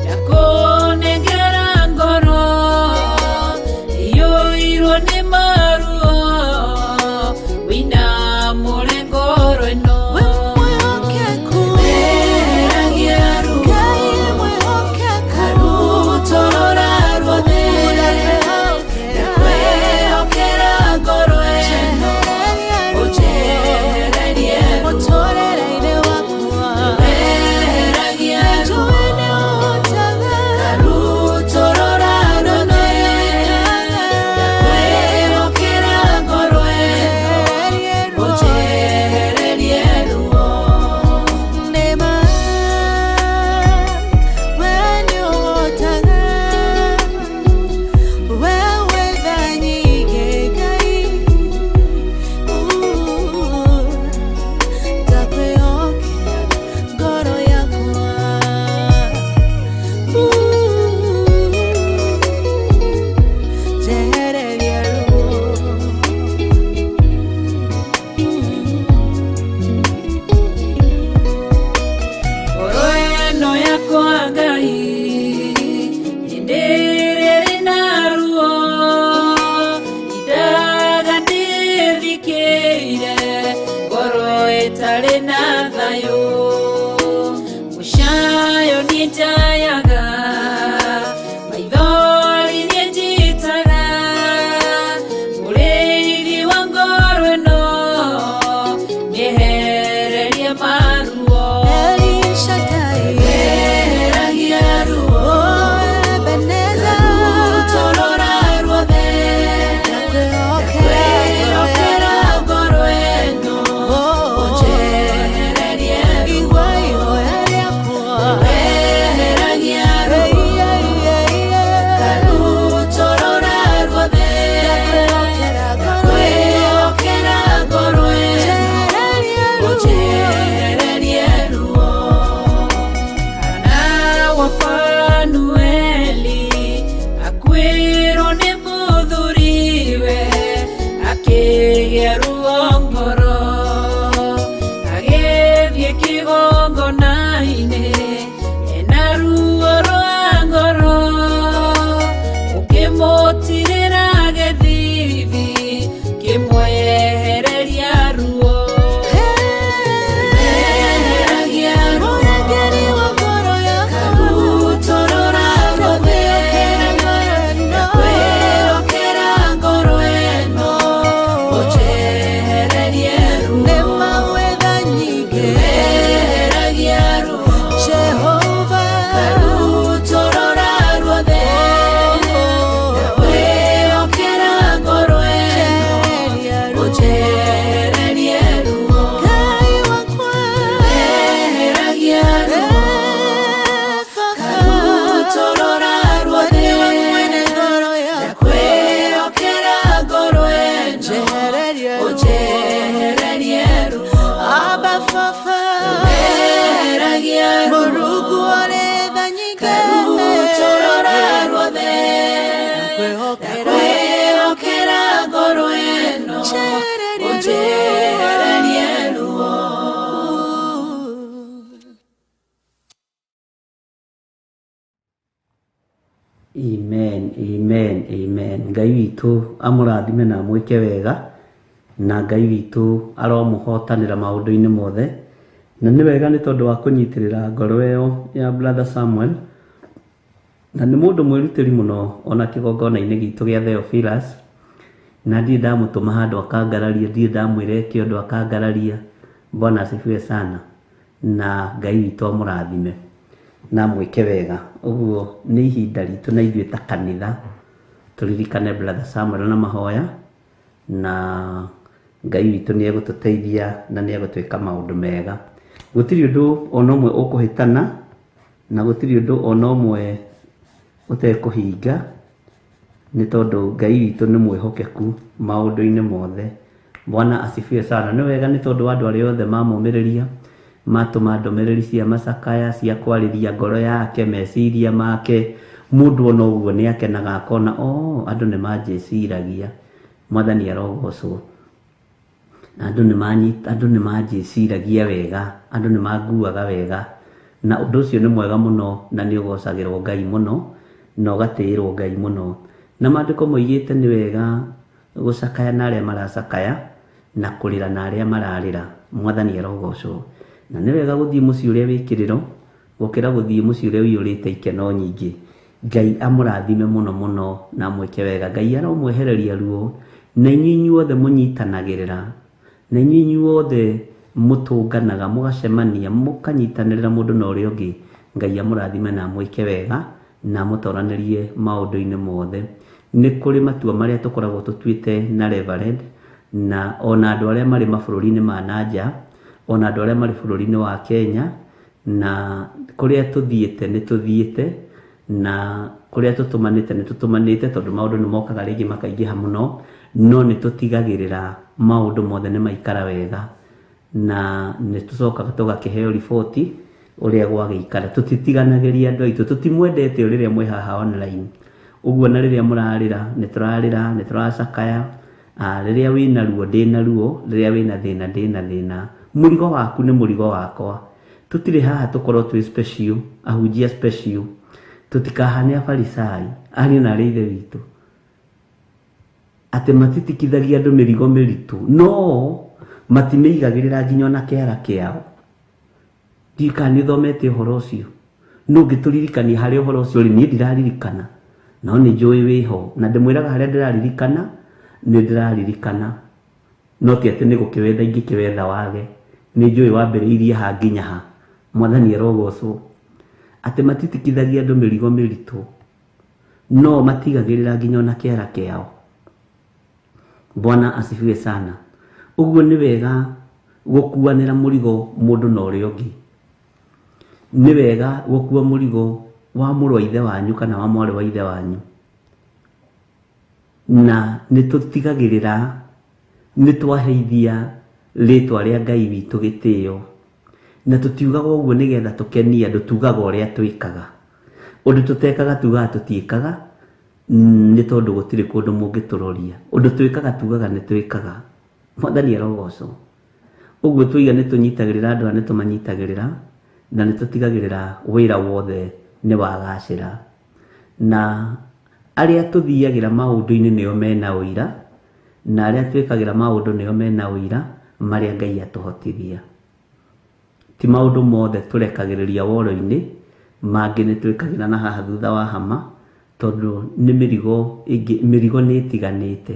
ndakũnengera ngoro iyũirwo nĩ maruo wĩinamũre ngoro ĩno. We mwĩhokeku, Weheragia ruo Ngai mwĩhokeku, Karutorora ruothe ndakwĩhokera, ndakwĩhokera ngoro ĩno njehereria ruo, ũnjehererie ruo mũtũrĩre-inĩ wakwa, Weheragia ruo njũĩ nĩ ũhotaga, Karutorora ruothe ndakwĩhokera ngoro ĩno njehererie ruo, ũnjehererie ruo. Nĩma, we nĩũhotaga, we wĩ tha nyingĩ Ngai, ndakwĩhokera ngoro yakwa, njehereria ruo. Ngoro ĩno yakwa Ngai hĩndĩ ĩrĩa ĩna ruo indaga ndĩthikĩire ngoro ĩtarĩ na thayũ mũcayo niĩ njayaga maithori niĩ njitaga mũrĩithi wa ngoro ĩno nĩehererie maruo. El Shaddai, Weheragia ruo oh Ebenezer, Karutorora ruothe ndakwĩhokera ndakwĩhokera ngoro ĩno Oh, ũnjehererie ruo igua ihoya rĩakwa, Weheragia ruo Ei, ei, ei, ei. Karutorora ruothe Ndakwĩhokera ngoro ĩno, ndakwĩhokera ngoro ĩno njehereria ruo, ũnjehererie ruo. Hana wa Fanueli akuĩrwo nĩ mũthuriwe akĩgĩa ruo ngoro agĩthiĩ kĩgongona-inĩ ena ruo rwa ngoro ũkĩmũtirĩra gĩthithi kĩmwehereria ruo. Weheragia ruo Mũrangĩri wa ngoro yakwa, Karutorora ruothe ndakwĩhokera ngoro ĩno, ndakwĩhokera ngoro ĩno ũnjehererie ruo. Nĩma wĩ tha nyingĩ, Weheragia ruo Jehova, Karutorora ruothe ndakwĩhokera ngoro ĩno njehereria ruo, ũnjehererie ruo. Ngai wakwa, Weheragia ruo Karutorora ruothe nĩwe mwene ngoro yakwa, ndakwĩhokera ngoro ĩno njehereria ruo, ũnjehererie ruo. Abba Baba, Weheragia ruo Mũrungu ũrĩ tha nyingĩ, Karutorora ruothe ndakwĩhokera, ndakwĩhokera ngoro ĩno njehereria ũnjehererie ruo. Amen, amen, amen. Ngai witũ amũrathime na amwĩke wega na Ngai witũ aromũhotanĩra maũndũ-inĩ mothe. Na nĩ wega nĩ tondũ wa kũnyitĩrĩra ngoro ĩyo ya Brother Samuel, na nĩ mũndũ mwĩrutĩri mũno ona kĩgongona-inĩ gitũ gĩa Theophilus, na ndirĩ ndamũtũma handũ akangararia, ndirĩ ndamwĩra eke ũndũ akangararia. Bwana asifiwe sana, na Ngai witũ amũrathime na amwĩke wega. Ũguo nĩ ihinda ritũ na ithuĩ ta kanitha tũririkane Brother Samuel na mahoya, na Ngai witũ nĩ egũtũteithia na nĩ egũtwĩka maũndũ mega. Gũtirĩ ũndũ ona ũmwe ũkũhĩtana na gũtirĩ ũndũ ona ũmwe ũtekũhinga, nĩ tondũ Ngai witũ nĩ mwĩhokeku maũndũ-inĩ mothe. Bwana asifiwe sana. Nĩ wega nĩ tondũ wa andũ arĩa othe mamũmĩrĩria, matũma ndũmĩrĩri cia macakaya, cia kwarĩria ngoro yake, meciria make. Mũndũ ona ũguo nĩ akenaga akona, oh, andũ nĩ manjĩciragia. Mwathani arogocwo. Na andũ nĩ manjĩciragia wega, andũ nĩ manguaga wega. Na ũndũ ũcio nĩ mwega mũno na nĩ ũgocagĩrwo Ngai mũno na ũgatĩĩrwo Ngai mũno. Na maandĩko moigĩte nĩ wega gũcakaya na arĩa maracakaya na kũrĩra na arĩa mararĩra. Mwathani arogocwo. Na nĩ wega gũthiĩ mũciĩ ũrĩa wĩ kĩrĩro gũkĩra gũthiĩ mũciĩ ũrĩa ũiyũrĩte ikeno nyingĩ. Ngai amũrathime mũno mũno na amwĩke wega. Ngai aromwehereria ruo na inyuĩ inyuothe mũnyitanagĩrĩra, na inyuĩ inyuothe mũtũnganaga mũgacemania mũkanyitanĩrĩra mũndũ na ũrĩa ũngĩ. Ngai amũrathime na amwĩke wega na amũtoranĩrie maũndũ-inĩ mothe. Nĩ kũrĩ matua marĩa tũkoragwo tũtuĩte na Reverend na ona andũ arĩa marĩ mabũrũri-inĩ ma nanja, ona andũ arĩa marĩ bũrũri-inĩ wa Kenya, na kũrĩa tũthiĩte nĩ tũthiĩte, na kũrĩa tũtũmanĩte nĩ tũtũmanĩte, tondũ maũndũ nĩ mokaga rĩngĩ makaingĩha mũno, no nĩ tũtigagĩrĩra maũndũ mothe nĩ maikara wega, na nĩ tũcokaga tũgakĩheo riboti ũrĩa gwagĩikara. Tũtitiganagĩria andũ aitũ, tũtimwendete o rĩrĩa mwĩ haha online. Ũguo na rĩrĩa mũrarĩra nĩ tũrarĩra, nĩ tũracakaya. Rĩrĩa wĩna ruo ndĩna ruo, rĩrĩa wĩna thĩna ndĩna thĩna. Mũrigo waku nĩ mũrigo wakwa. Tũtirĩ haha tũkorwo twĩ special, ahunjia special. Tũtikahane afarisai, ariũ na arĩa ithe witũ, atĩ matitikithagia andũ mĩrigo mĩritũ, no matimĩigagĩrĩra nginya ona kĩara kĩao. Ndiũĩ kana nĩ ũthomete ũhoro ũcio. No ũngĩtũririkania harĩa ũhoro ũcio ũrĩ, niĩ ndiraririkana, no nĩ njũĩ wĩho, na ndĩmwĩraga harĩa ndĩraririkana, nĩ ndĩraririkana. No ti atĩ nĩ gũkĩwetha ingĩkĩwetha wage, nĩ njũĩ wambĩrĩirie ha nginya ha. Mwathani arogocwo. Atĩ matitikithagia andũ mĩrigo mĩritũ, no matigagĩrĩra nginya ona kĩara kĩao. Bwana asifiwe sana. Ũguo nĩ wega gũkuanĩra mũrigo mũndũ na ũrĩa ũngĩ. Nĩ wega gũkua mũrigo wa mũrũ wa ithe wanyu kana wa mwarĩ wa ithe wanyu. Na nĩ tũtigagĩrĩra nĩ twaheithia rĩtwa rĩa Ngai witũ gĩtĩo. Na tũtiugaga ũguo nĩgetha tũkenie andũ, tugaga ũrĩa twĩkaga. Ũndũ tũtekaga tugaga tũtiĩkaga, nĩ tondũ gũtirĩ kũndũ mũngĩtũroria. Ũndũ twĩkaga tugaga nĩ twĩkaga. Mwathani arogocwo. Ũguo tuiga nĩ tũnyitagĩrĩra andũ aya, nĩ tũmanyitagĩrĩra, na nĩ tũtigagĩrĩra wĩra wothe nĩ wagacĩra. Na arĩa tũthiagĩra maũndũ-inĩ nĩo mena ũira, na arĩa twĩkagĩra maũndũ nĩo mena ũira marĩa Ngai atũhotithia. Ti maũndũ mothe tũrekagĩrĩria woro-inĩ, mangĩ nĩ twĩkagĩra na haha thutha wa hama, tondũ nĩ mĩrigo ĩngĩ, mĩrigo nĩ ĩtiganĩte.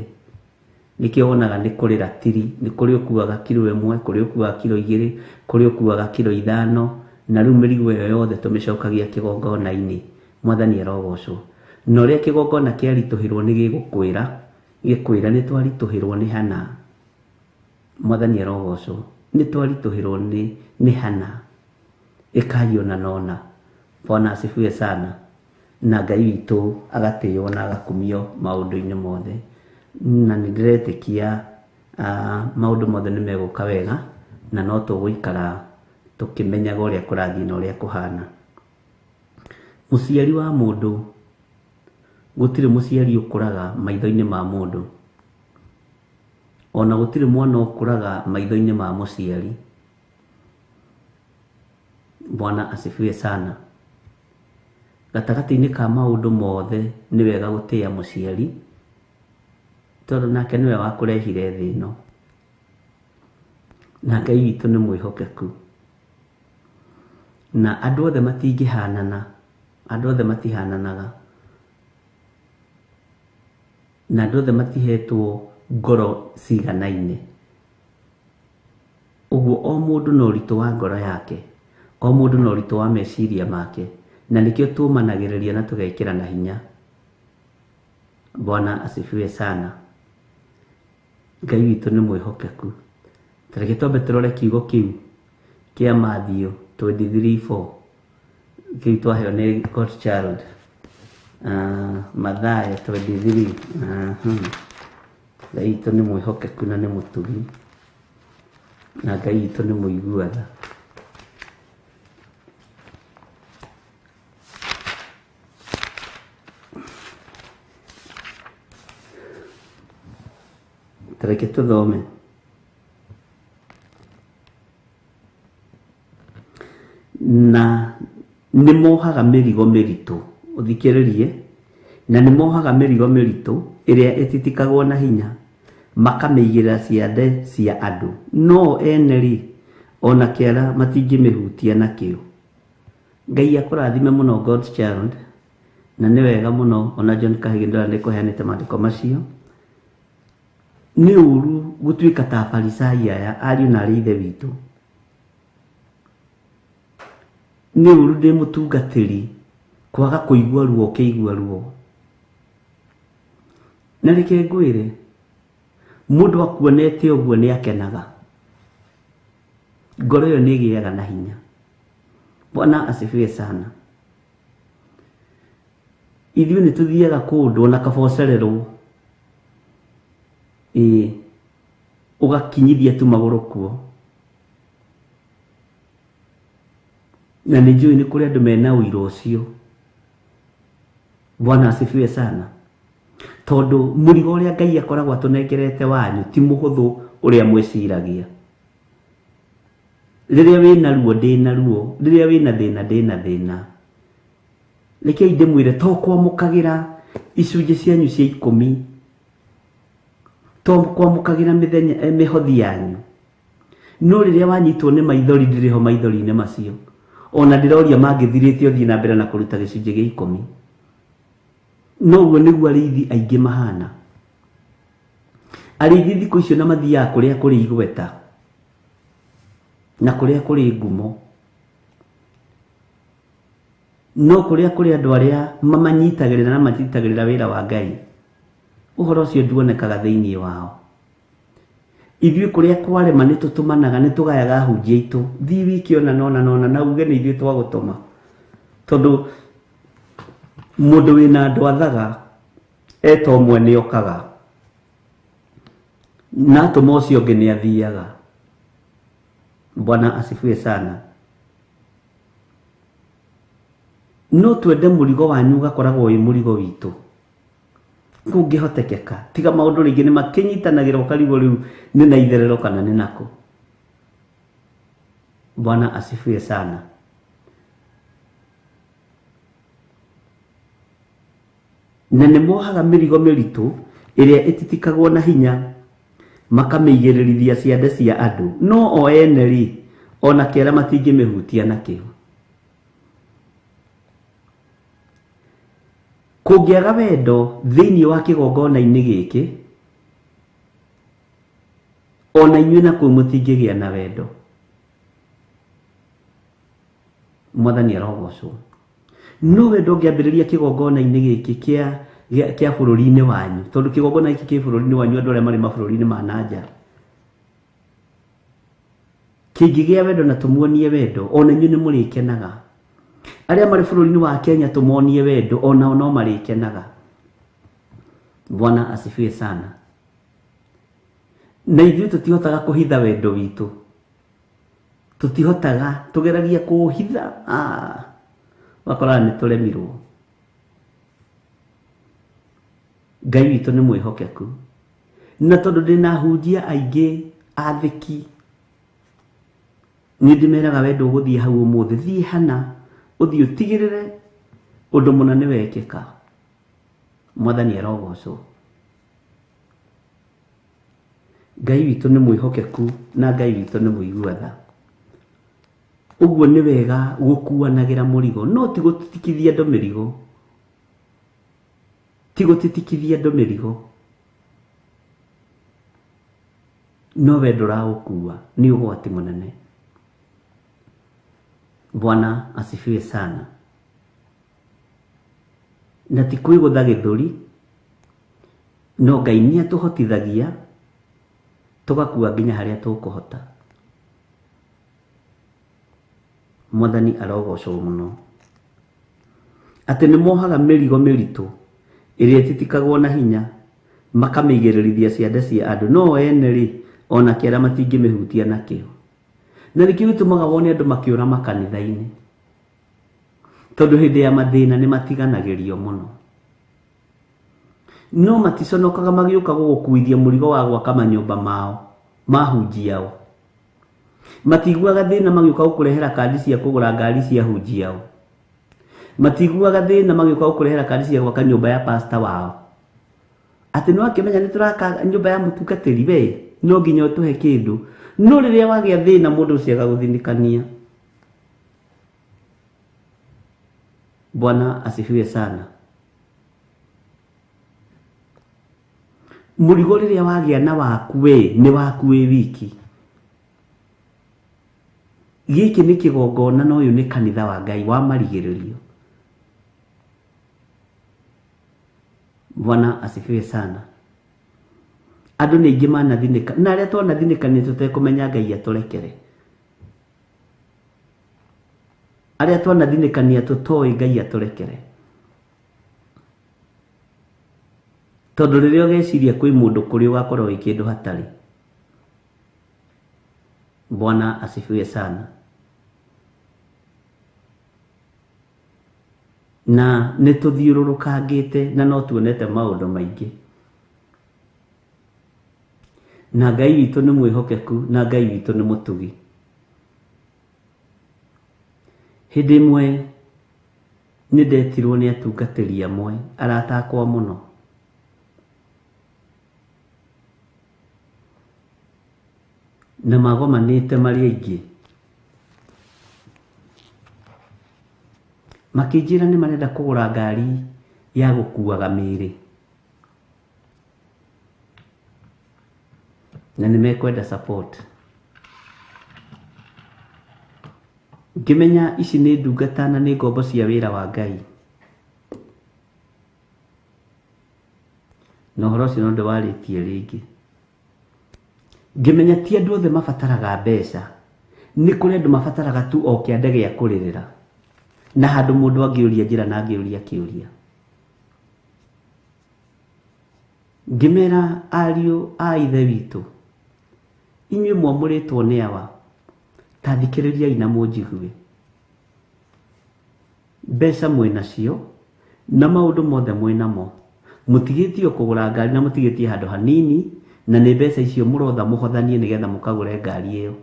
Nĩkĩo wonaga nĩ kũrĩ ratiri, nĩ kũrĩ ũkuaga kiro 1, kũrĩ ũkuaga kiro 2, kũrĩ ũkuaga kiro 5, na rĩu mĩrigo ĩyo yothe tũmĩcokagia kĩgongona-inĩ. Mwathani arogocwo. Na ũrĩa kĩgongona kĩaritũhĩrwo nĩ gĩgũkwĩra, gĩkwĩra nĩ twaritũhĩrwo nĩ hana. Mwathani arogocwo. Nĩ twaritũhĩrwo nĩ hana. Ĩkai ona nona. Bwana asifiwe sana. Na Ngai witũ agatĩĩo na agakumio maũndũ-inĩ mothe. Na nĩ ndĩretĩkia maũndũ mothe nĩ megũka wega, na no tũgũikara tũkĩmenyaga ũrĩa kũrathiĩ na ũrĩa kũhana. Mũciari wa mũndũ, gũtirĩ mũciari ũkũraga maitho-inĩ ma mũndũ, ona gũtirĩ mwana ũkũraga maitho-inĩ ma mũciari. Bwana asifiwe sana. Gatagatĩ-inĩ ka maũndũ mothe nĩ wega gũtĩĩa mũciari, tondũ nake nĩwe wakũrehire thĩ ĩno. Na Ngai witũ nĩ mwĩhokeku. Na andũ othe matingĩhanana, andũ othe matihananaga, na andũ othe matihetwo ngoro ciganaine. Ũguo o mũndũ na ũritũ wa ngoro yake, o mũndũ na ũritũ wa meciria make, na nĩkĩo tũmanagĩrĩria na tũgekĩra na hinya. Bwana asifiwe sana. Ngai witũ nĩ mwĩhokeku. Ta reke twambe tũrore kiugo kĩu kĩa Matthew 23:4, kĩu twaheo nĩ God Child. Mathayo 23. Ngai witũ nĩ mwĩhokeku na nĩ mũtugi, na Ngai witũ nĩ mũigua tha. Ta reke tũthome. Na nĩ mohaga mĩrigo mĩritũ, ũthikĩrĩrie, na nĩ mohaga mĩrigo mĩritũ ĩrĩa ĩtitikagwo na hinya, makamĩigĩrĩra ciande cia andũ, no ene rĩ, ona kĩara matingĩmĩhutia nakĩo. Ngai akũrathime mũno God's child, na nĩ wega mũno ona John Kahigi ndĩrona nĩ kũheanĩte maandĩko macio. Nĩ ũru gũtuĩka ta Afarisai aya ariũ na arĩ ithe witũ. Nĩ ũru ndĩ mũtungatĩri kwaga kũigua ruo ũkĩigua ruo. Na reke ngwĩre, mũndũ akuonete ũguo nĩ akenaga. Ngoro ĩyo nĩ ĩgĩaga na hinya. Bwana asifiwe sana. Ithuĩ nĩ tũthiaga kũndũ ona kaba ũcererwo, ĩĩ, ũgakinyithia tu magũrũ kuo. Na nĩ njũĩ nĩ kũrĩ andũ mena ũira ũcio. Bwana asifiwe sana. Tondũ mũrigo ũrĩa Ngai akoragwo atũnengerete wanyu ti mũhũthũ ũrĩa mwĩciragia. Rĩrĩa wĩna ruo ndĩna ruo, rĩrĩa wĩna thĩna ndĩna thĩna. Rekei ndĩmwĩre, to kwamũkagĩra icunjĩ cianyu cia 10, to kwamũkagĩra mĩthenya mĩhothi yanyu, no rĩrĩa wanyitwo nĩ maithori ndĩrĩ ho maithori-inĩ macio. Ona ndĩroria mangĩthirĩte ũthiĩ na mbere na kũruta gĩcunjĩ gĩa 10. Noguo nĩguo arĩithi aingĩ mahana. Arĩithi thikũ icio na mathiaga kũrĩa kũrĩ igweta na kũrĩa kũrĩ ngumo, no kũrĩa kũrĩ andũ arĩa mamanyitagĩrĩra na manyitagĩrĩra wĩra wa Ngai, ũhoro ũcio nduonekaga thĩinĩ wao. Ithuĩ kũrĩa kwarema nĩ tũtũmanaga, nĩ tũgayaga ahunjia aitũ, thiĩ wiki ona nona nona na uge nĩ ithuĩ twagũtũma, tondũ mũndũ wĩna andũ athaga eta ũmwe nĩ okaga, na atũma ũcio ũngĩ nĩ athiaga. Bwana asifiwe sana. No twende mũrigo wanyu ũgakoragwo wĩ mũrigo witũ kũngĩhotekeka, tiga maũndũ rĩngĩ nĩ makĩnyitanagĩra ũkarigwo rĩu nĩ na itherero kana nĩ nako. Bwana asifiwe sana. Na nĩ mohaga mĩrigo mĩritũ ĩrĩa ĩtitikagwo na hinya, makamĩigĩrĩrithia ciande cia andũ, no o ene rĩ, ona kĩara matingĩmĩhutia nakĩo. Kũngĩaga wendo thĩinĩ wa kĩgongona-inĩ gĩkĩ, ona inyuĩ nakuo mũtingĩgĩa na wendo. Mwathani arogocwo. No wendo ũngĩambĩrĩria kĩgongona-inĩ gĩkĩ kĩa bũrũri-inĩ wanyu, tondũ kĩgongona gĩkĩ kĩ bũrũri-inĩ wanyu andũ arĩa marĩ mabũrũri-inĩ ma na nja, kĩngĩgĩa wendo na tũmuonie wendo, ona inyuĩ nĩ mũrĩkenaga. Arĩa marĩ bũrũri-inĩ wa Kenya tũmonie wendo, onao no marĩkenaga. Bwana asifiwe sana. Na ithuĩ tũtihotaga kũhitha wendo witũ, tũtihotaga, tũgeragia kũũhitha, wakoraga nĩ tũremirwo. Ngai witũ nĩ mwĩhokeku, na tondũ ndĩna ahunjia aingĩ athĩki, niĩ ndĩmeraga wendo ũgũthiĩ hau ũmũthĩ, thiĩ hana, ũthiĩ ũtigĩrĩre ũndũ mũna nĩ wekĩka. Mwathani arogocwo. Ngai witũ nĩ mwĩhokeku na Ngai witũ nĩ mũigua tha. Ũguo nĩ wega gũkuanagĩra mũrigo, no ti gũtitikithia andũ mĩrigo. Ti gũtitikithia andũ mĩrigo, no wendo ũraũkua nĩ ũgwati mũnene. Bwana asifiwe sana. Na ti kwĩgũtha gĩthũri, no Ngai nĩ atũhotithagia tũgakua nginya harĩa tũkũhota. Mwathani arogocwo mũno. Atĩ nĩ mohaga mĩrigo mĩritũ ĩrĩa ĩtitikagwo na hinya, makamĩigĩrĩrithia ciande cia andũ, no ene rĩ, ona kĩara matingĩmĩhutia nakĩo. Na nĩkĩo gĩtũmaga wone andũ makĩũra makanitha-inĩ, tondũ hĩndĩ ya mathĩna nĩ matiganagĩrio mũno. No maticonokaga magĩũka gũgũkuithia mũrigo wa gwaka manyũmba mao mahunjiao. Matiguaga thĩna magĩũka gũkũrehera kandi cia kũgũra ngari cia hunjiao. Matiguaga thĩna magĩũka gũkũrehera kandi cia gwaka nyũmba ya pastor wao. Atĩ no akĩmenya nĩ tũraka nyũmba ya mũtungatĩri we no nginya ũtũhe kĩndũ. No rĩrĩa wagĩa thĩna mũndũ ũcio agagũthinĩkania. Bwana asifiwe sana. Mũrigo rĩrĩa wagĩa na waku we nĩ waku wĩ wiki. Gĩkĩ nĩ kĩgongona na ũyũ nĩ kanitha wa Ngai wa marigĩrĩrio. Bwana asifiwe sana. Andũ nĩ aingĩ manathinĩka na arĩa twanathinĩka nĩ tũtekũmenya Ngai atũrekere. Arĩa twanathinĩkania tũtoĩ Ngai atũrekere. Tondũ rĩrĩa ũgeciria kwĩ mũndũ kũrĩ ũgakorwo wĩ kĩndũ hatarĩ. Bwana asifiwe sana. Na nĩ tũthiũrũrũkangĩte na no tuonete maũndũ maingĩ. Na Ngai witũ nĩ mwĩhokeku na Ngai witũ nĩ mũtugi. Hĩndĩ ĩmwe nĩ ndetirwo nĩ atungatĩri amwe arata akwa mũno. Na magomanĩte marĩ aingĩ. Makĩnjĩra nĩ marenda kũgũra ngari ya gũkuaga mĩĩrĩ. Na nĩ mekwenda support. Ngĩmenya ici nĩ ndungata na nĩ ngombo cia wĩra wa Ngai. Na ũhoro ũcio no ndĩwarĩtie rĩngĩ. Ngĩmenya ti andũ othe mabataraga mbeca. Nĩ kũrĩ andũ mabataraga tu o kĩande gĩa kũrĩrĩra. Na handũ mũndũ angĩũria njĩra na angĩũria kĩũria. Ngĩmera ariũ a ithe witũ, inyuĩ mwamũrĩtwo nĩ awa, ta thikĩrĩriai na mũnjigue. Mbeca mwĩnacio na maũndũ mothe mwĩnamo. Mũtigĩtie kũgũra ngari na mũtigĩtie handũ hanini na nĩ mbeca icio mũrotha mũhothanie nĩgetha mũkagũre ngari ĩyo.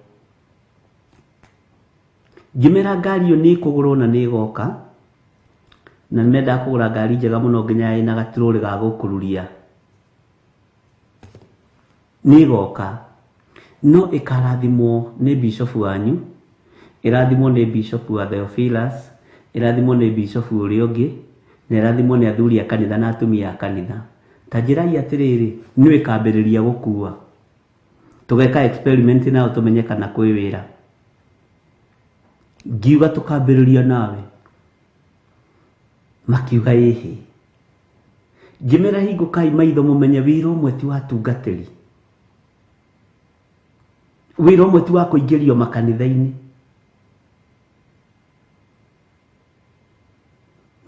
Ngĩmera ngari ĩyo nĩ ĩkũgũrwo na nĩ ĩgoka, na nĩ mendaga kũgũra ngari njega mũno nginya ĩna gaturũrĩ ga gũkururia. Nĩ ĩgoka, no ĩkarathimwo nĩ bishofu wanyu, ĩrathimwo nĩ bishofu wa Theophilus, ĩrathimwo nĩ bishofu ũrĩa ũngĩ, na ĩrathimwo nĩ athuri a kanitha na atumia a kanitha. Ta njĩrai atĩrĩrĩ, nĩ ĩkambĩrĩria gũkua. Tũgeka experiment nayo tũmenye kana kwĩ wĩra. Ngiuga tũkambĩrĩria nawe. Makiuga ĩhĩ. Ngĩmera hingũkai maitho mũmenye wĩra ũmwe ti wa atungatĩri. Wĩra ũmwe ti wa kũingĩrio makanitha-inĩ.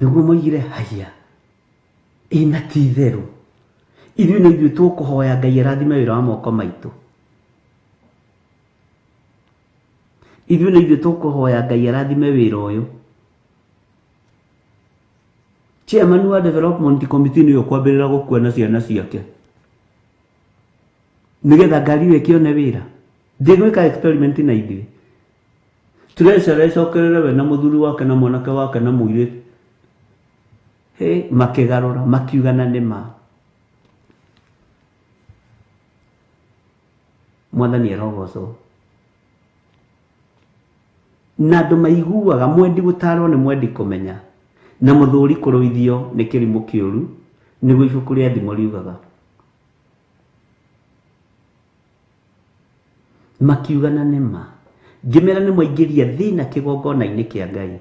Nĩguo moigire haiya, ĩna ti itherũ. Ithuĩ nĩ ithuĩ tũkũhoya Ngai arathime wĩra wa moko maitũ. Ithuĩ nĩ ithuĩ tũkũhoya Ngai arathime wĩra ũyũ. Chairman wa development committee nĩwe ũkwambĩrĩra gũkua na ciana ciake. Nĩgetha ngari ĩyo ĩkĩone wĩra. Ndĩgwĩka experiment na ithuĩ. Treasurer ĩcokerere we na mũthuri wake na mwanake wake na mũirĩtu. Hĩ, makĩgarũra, makiuga na nĩ ma. Mwathani arogocwo. Na andũ maiguaga mwendi gũtarwo nĩ mwendi kũmenya. Na mũthuri kũrũithio nĩ kĩrimũ kĩũru, nĩguo ibuku rĩa Thimo riugaga. Makiuga na nĩ ma. Ngĩmera nĩ mwaingĩria thĩna kĩgongona-inĩ kĩa Ngai.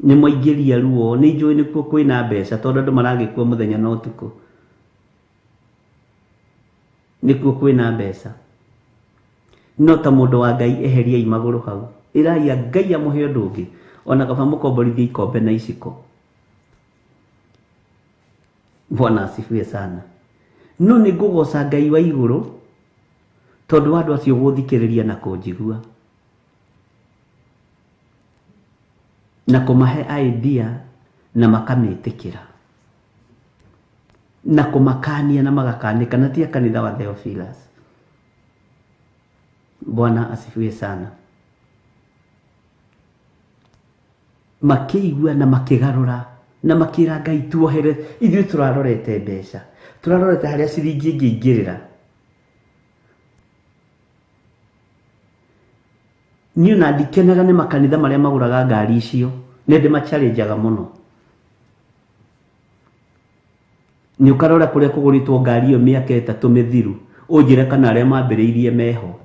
Nĩ mwaingĩria ruo, nĩ njũĩ nĩkuo kwĩna mbeca tondũ andũ maragĩkua mũthenya na ũtukũ. Nĩkuo kwĩna mbeca. No ta mũndũ wa Ngai eheriai magũrũ hau. Ĩrai Ngai amũhe ũndũ ũngĩ. Ona kaba mũkomborithie ikombe na iciko. Bwana asifiwe sana. No nĩ ngũgoca Ngai wa igũrũ tondũ wa andũ acio gũthikĩrĩria na kũnjigua. Na kũmahe idea na makamĩtĩkĩra. Na kũmakania na magakanĩka na ti a kanitha wa Theophilus. Bwana asifiwe sana. Makĩigua na makĩgarũra na makĩra Ngai tuohere, ithuĩ tũrarorete mbeca, tũrarorete harĩa ciringi ĩngĩingĩrĩra. Niĩ ona ndikenaga nĩ makanitha marĩa magũraga ngari icio, nĩ ndĩmachallenjaga mũno. Nĩ ũkarora kũrĩa kũgũrĩtwo ngari ĩyo mĩaka 3 mĩthiru, ũnjĩre kana arĩa mambĩrĩirie meho.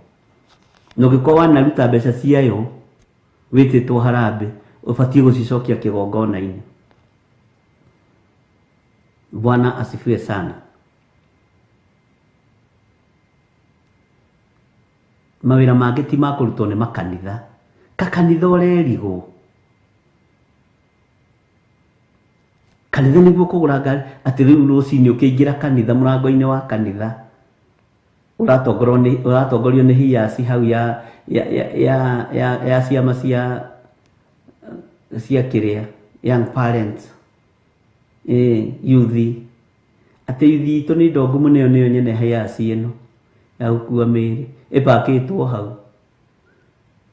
Na ũngĩkorwo wanaruta mbeca ciayo wĩtĩtwo harambee, ũbatiĩ gũcicokia kĩgongona-inĩ. Bwana asifiwe sana. Mawĩra mangĩ ti ma kũrutwo nĩ makanitha. Kakanitha ũrerigwo. Kanitha nĩguo kũgũra ngari, atĩ rĩu rũcinĩ ũkĩingĩra kanitha, mũrango-inĩ wa kanitha, ũratongorio nĩ hiaci hau ya ya ya ya ya ciama cia kĩrĩa, young parents, youth. Atĩ youth itũ nĩ ndongu mũno, ĩyo nĩyo nyene hiaci ĩno ya gũkua mĩĩrĩ ĩpakĩtwo hau.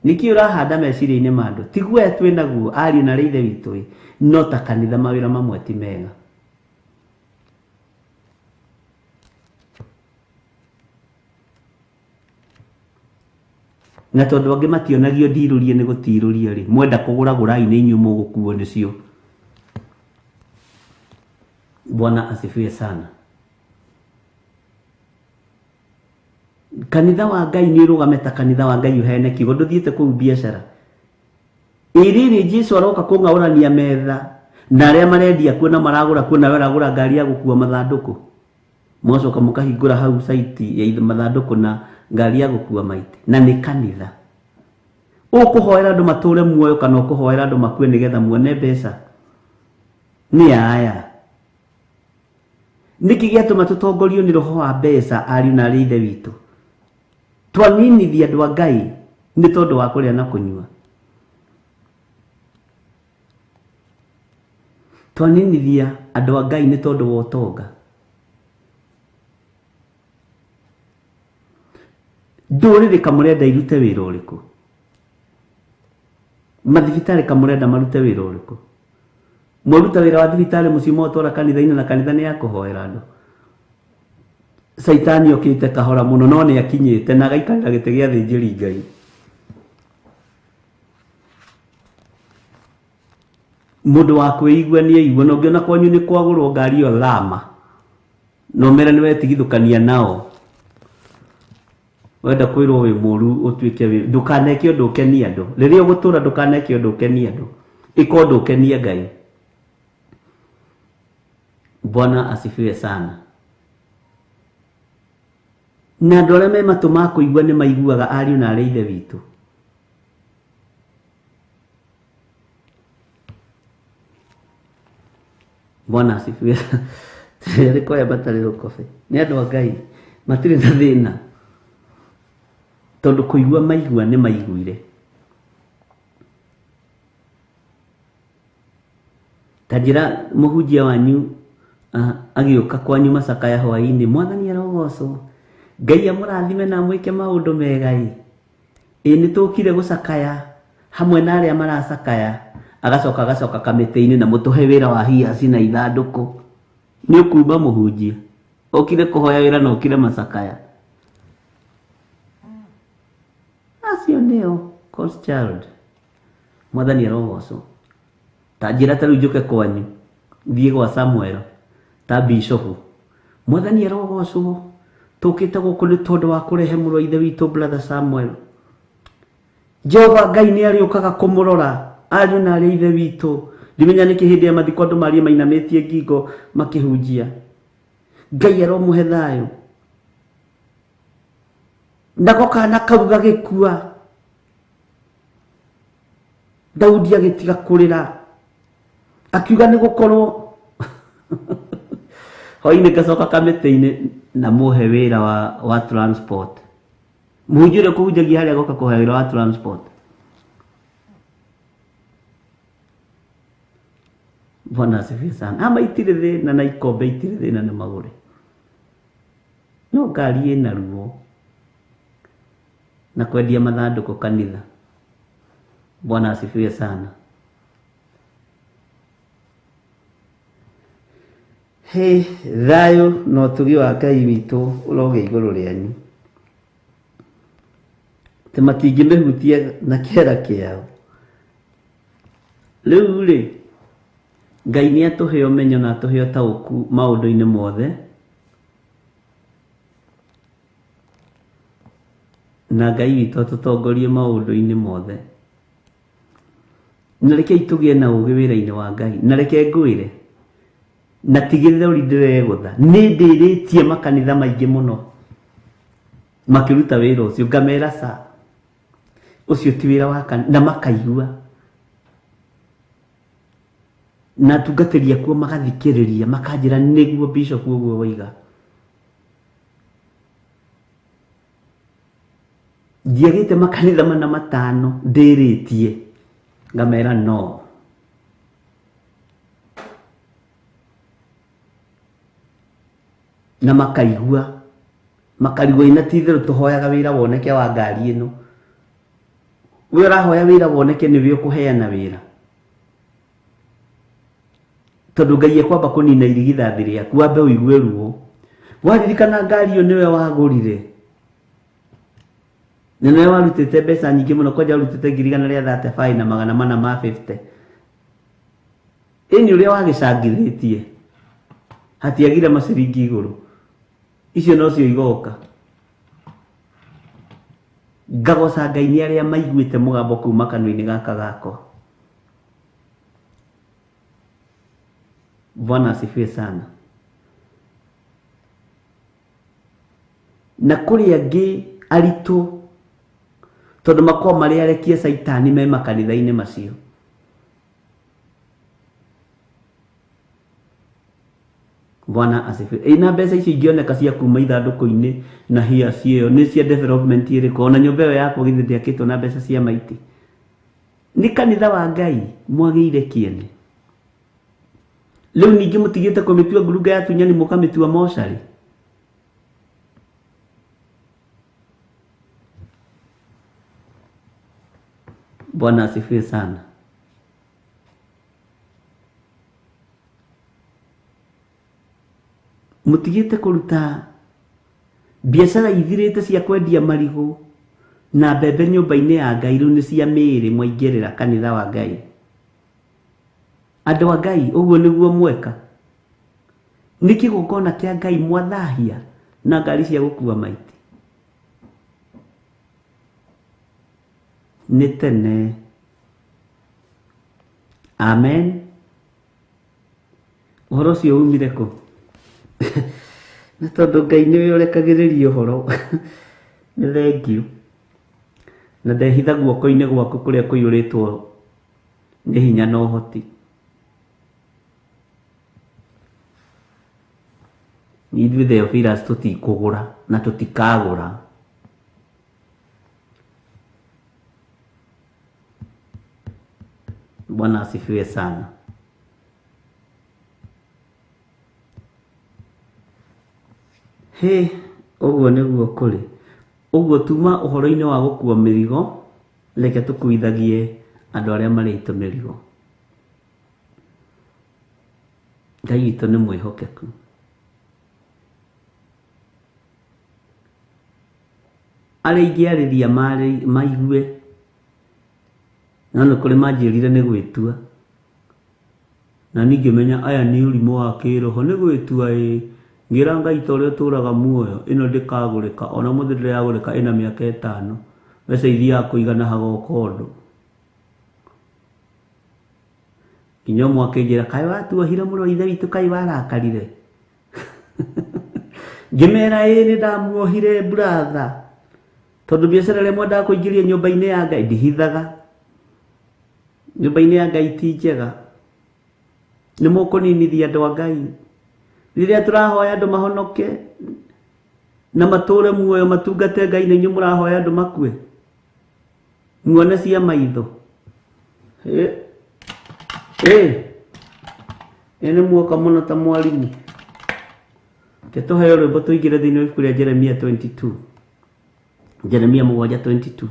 Nĩkĩ ũrahanda meciria-inĩ ma andũ? Ti guoya twĩ naguo ariũ na arĩa ithe witũ ĩ, no ta kanitha mawĩra mamwe ti mega. Na tondũ angĩ mationagio ndirũrie nĩ gũtirũria rĩ, mwenda kũgũra gũrai nĩ inyuĩ mũgũkuo nĩcio. Bwana asifiwe sana. Kanitha wa Ngai nĩ ũrũgame ta kanitha wa Ngai ũheane kiugo, ndũthiĩte kũu biacara. Ĩrĩrĩ Jesũ aroka kũng'aũrania metha na arĩa marendia kuo na maragũra kuo, nawe ũragũra ngari ya gũkua mathandũkũ, mũgacoka mũkahingũra hau site ya mathandũkũ na ngari ya gũkua maiti, na nĩ kanitha. Ũkũhoera andũ matũre muoyo kana ũkũhoera andũ makue nĩgetha muone mbeca? Nĩ aya. Nĩkĩ gĩatũma tũtongorio nĩ roho wa mbeca ariũ na arĩa ithe witũ? Twaninithia andũ a Ngai nĩ tondũ wa kũrĩa na kũnyua. Twaninithia andũ a Ngai nĩ tondũ wa ũtonga. Ndũrĩrĩ kamũrenda irute wĩra ũrĩkũ? Mathibitarĩ kamũrenda marute wĩra ũrĩkũ? Mwaruta wĩra wa thibitarĩ mũciĩ mwatwara kanitha-inĩ, na kanitha nĩ ya kũhoera andũ. Caitani okĩte kahora mũno, no nĩ akinyĩte na agaikarĩra gĩtĩ gĩa thĩnjĩri Ngai. Mũndũ wa kwĩigua nĩ aigua, na ũngĩona kwanyu nĩ kwagũrwo ngari ĩyo thama, na ũmere nĩ wetigithũkania nao. Wenda kwĩrwo wĩ mũru ũtuĩke wĩ, ndũkaneke ũndũ ũkenie andũ. Rĩrĩa ũgũtũra ndũkaneke ũndũ ũkenie andũ, ĩka ũndũ ũkenie Ngai. Bwana asifiwe sana. Na andũ arĩa me matũ ma kũigua nĩ maiguaga ariũ na arĩa ithe witũ. Bwana asifiwe. Rĩko aya matarĩ rũkobe nĩ andũ a Ngai, matirĩ na thĩna, tondũ kũigua maigua nĩ maiguire. Ta njĩra mũhunjia wanyu agĩũka kwanyu macakaya hwaĩ-inĩ, Mwathani arogocwo, Ngai amũrathime na amwĩke maũndũ mega ĩ. Ĩ nĩ tũkire gũcakaya hamwe na arĩa maracakaya, agacoka agacoka kamĩtĩ-inĩ na mũtũhe wĩra wa hiaci na ithandũkũ. Nĩ ũkuma mũhunjia, ũkire kũhoya wĩra na ũkire macakaya. Acio nĩo God's child. Mwathani arogocwo. Ta njĩra ta rĩu njũke kwanyu, thiĩ gwa Samuel ta bishopu. Mwathani arogocwo, tũkĩte gũkũ nĩ tondũ wa kũrehe mũrũ wa ithe witũ brother Samuel. Jehova Ngai nĩ arĩũkaga kũmũrora ariũ na arĩa ithe witũ. Ndimenya nĩkĩ hĩndĩ ya mathiko andũ marie mainamĩtie ngingo makĩhunjia. Ngai aromũhe thayũ. Nako kana kau gagĩkua, Daudi agĩtiga kũrĩra, akiuga nĩ gũkorwo hwaĩ-inĩ ngacoka kamĩtĩ-inĩ na mũhe wĩra wa transport. Mũhunjia ũrĩa ũkũhunjagia harĩa agoka kũhoya wĩra wa transport. Bwana asifiwe sana. Ama itirĩ thĩna na ikombe itirĩ thĩna nĩ magũre, no ngari ĩna ruo. Na kwendia mathandũkũ kanitha. Bwana asifiwe sana. Hey, thayũ na ũtugi wa Ngai witũ ũrogĩa igũrũ rĩanyu. Atĩ matingĩmĩhutia na kĩara kĩao. Rĩu rĩ, Ngai nĩ atũhe ũmenyo na atũhe ũtaũku maũndũ-inĩ mothe, na Ngai witũ atũtongorie maũndũ-inĩ mothe. Na rekei tũgĩe na ũgĩ wĩra-inĩ wa Ngai. Na reke ngwĩre, na tigĩrĩra ũrĩ ndĩregũtha. Nĩ ndĩrĩtie makanitha maingĩ mũno makĩruta wĩra ũcio, ngamera ca ũcio ti wĩra wa kanitha, na makaigua. Na atungatĩri akuo magathikĩrĩria, makanjĩra nĩguo bishop ũguo waiga. Ndiagĩte makanitha mana matano ndĩrĩtie, ngamera no. Na makaigua, makarigwo ina ti itherũ tũhoyaga wĩra woneke wa ngari ĩno. We ũrahoya wĩra woneke nĩwe ũkũheana wĩra. Tondũ Ngai ekwamba kũnina irigithathi rĩaku, wambe ũigue ruo. Waririkana ngari ĩyo nĩwe wagũrire. Na nĩwe warutĩte mbeca nyingĩ mũno, kwanja warutĩte ngiri igana rĩa 35 na magana mana ma 50. Ĩni ũrĩa wagĩcangithĩtie, hatiagire maciringi igũrũ. Icio nocio igoka. Ngagoca Ngai nĩ arĩa maiguĩte mũgambo kuma kanua-inĩ gaka gakwa. Bwana asifiwe sana. Na kũrĩ angĩ aritũ, tondũ makoragwo marĩ arekie caitani me makanitha-inĩ macio. Bwana asifiwe. Ĩna mbeca icio ingĩoneka cia kuma ithandũkũ-inĩ na hia ciĩyo nĩ cia development ĩrĩkũ? Ona nyũmba ĩyo yakwa githĩ ndĩakĩtwo na mbeca cia maiti. Nĩ kanitha wa Ngai mwagĩire kĩene. Rĩu ningĩ mũtigĩte kũmĩtua ngurunga ya atunyani mũkamĩtua mocarĩ. Bwana asifiwe sana. Mũtigĩte kũruta biacara ithirĩte cia kwendia marigũ na mbembe nyũmba-inĩ ya Ngai, rĩu nĩ cia mĩĩrĩ mwaingĩrĩra kanitha wa Ngai. Andũ a Ngai, ũguo nĩguo mweka. Nĩ kĩgongona kĩa Ngai mwathahia na ngari cia gũkua maiti. Nĩ tene. Amen. Ũhoro ũcio umire kũ? Nĩ tondũ Ngai nĩwe ũrekagĩrĩria ũhoro. Nĩ thengiũ. Na ndehitha guoko-inĩ gwaku kũrĩa kũiyũrĩtwo nĩ hinya na ũhoti. Ithuĩ Theophilus tũtikũgũra na tũtikagũra. Bwana asifiwe sana. He, ũguo nĩguo kũrĩ. Ũguo tuma ũhoro-inĩ wa gũkua mĩrigo, reke tũkuithagie andũ arĩa marĩ aitũ mĩrigo. Ngai witũ nĩ mwĩhokeku. Arĩa ingĩarĩria maigue, no nĩ kũrĩ manjĩrire nĩ gwĩtua. Na niĩ ngĩmenya aya nĩ ũrimũ wa kĩroho, nĩ gwĩtua ĩ. Ngĩra Ngai ta ũrĩa ũtũũraga muoyo, ĩno ndĩkagũrĩka, ona mũthĩ ndĩragũrĩka ĩna mĩaka ĩtano. Mbeca ithiaga kũigana hagoka ũndũ. Nginya ũmwe akĩnjĩra, kaĩ watuohire mũrũ wa ithe witũ, kaĩ warakarire. Ngĩmera ĩĩ nĩ ndamuohire brother. Tondũ biacara ĩrĩa mwendaga kũingĩria nyũmba-inĩ ya Ngai ndihithaga. Nyũmba-inĩ ya Ngai ti njega. Nĩ mũkũninithia andũ a Ngai. Rĩrĩa tũrahoya andũ mahonoke na matũre muoyo matungate Ngai, na inyuĩ mũrahoya andũ makue. Muone cia maitho. Ĩ nĩ muoka mũno ta mwarimũ. Reke tũheo rwĩmbo tũingĩre thĩinĩ wa ibuku rĩa Jeremia 22. Jeremia 7:22.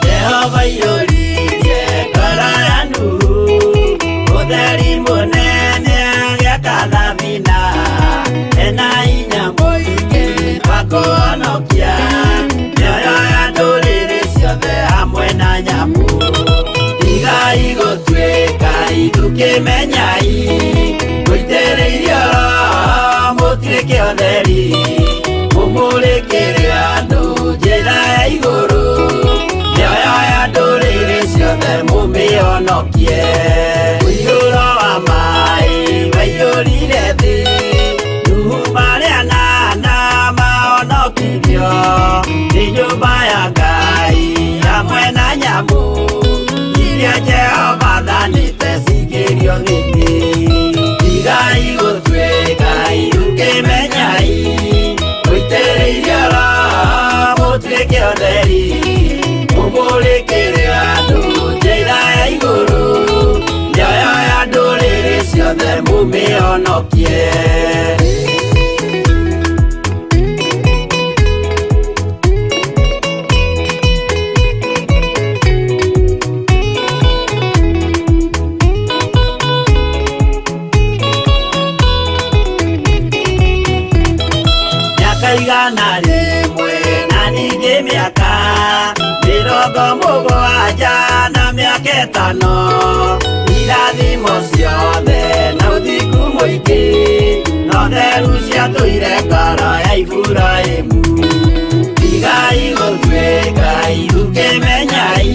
Jehova iyũririe ngoro ya Nuhu, ũtheri mũnene agĩaka thabina, ena hinya mũingĩ wa kũhonokia mĩoyo ya ndũrĩrĩ ciothe hamwe na nyamũ. Tigai gũtuĩka ithukĩmenyai, mũitĩrĩirio Roho mũtuĩke ũtheri, mũmũrĩkĩre andũ njĩra ya igũrũ, mĩoyo ya ndũrĩrĩ ciothe mũmĩhonokie. Mũiyũro wa maĩ waiyũrire thĩ, Nuhu marĩ anana mahonokirio nĩ nyũmba ya Ngai hamwe na nyamũ iria Jehova athanĩte cingĩrio thĩinĩ. Tigai gũtuĩka irukĩmenyai, mũitĩrĩirio Roho mũtuĩke ũtheri, mũmũrĩkĩre andũ njĩra ya igũrũ, mĩoyo ya ndũrĩrĩ ciothe mũmĩhonokie. Mĩaka 100 na ningĩ mĩaka 70 na mĩaka 5, irathimo ciothe na ũthingu mũingĩ, na ũtheru ciatũire ngoro ya Iburahĩmu. Tigai gũtuĩka ithukĩmenyai,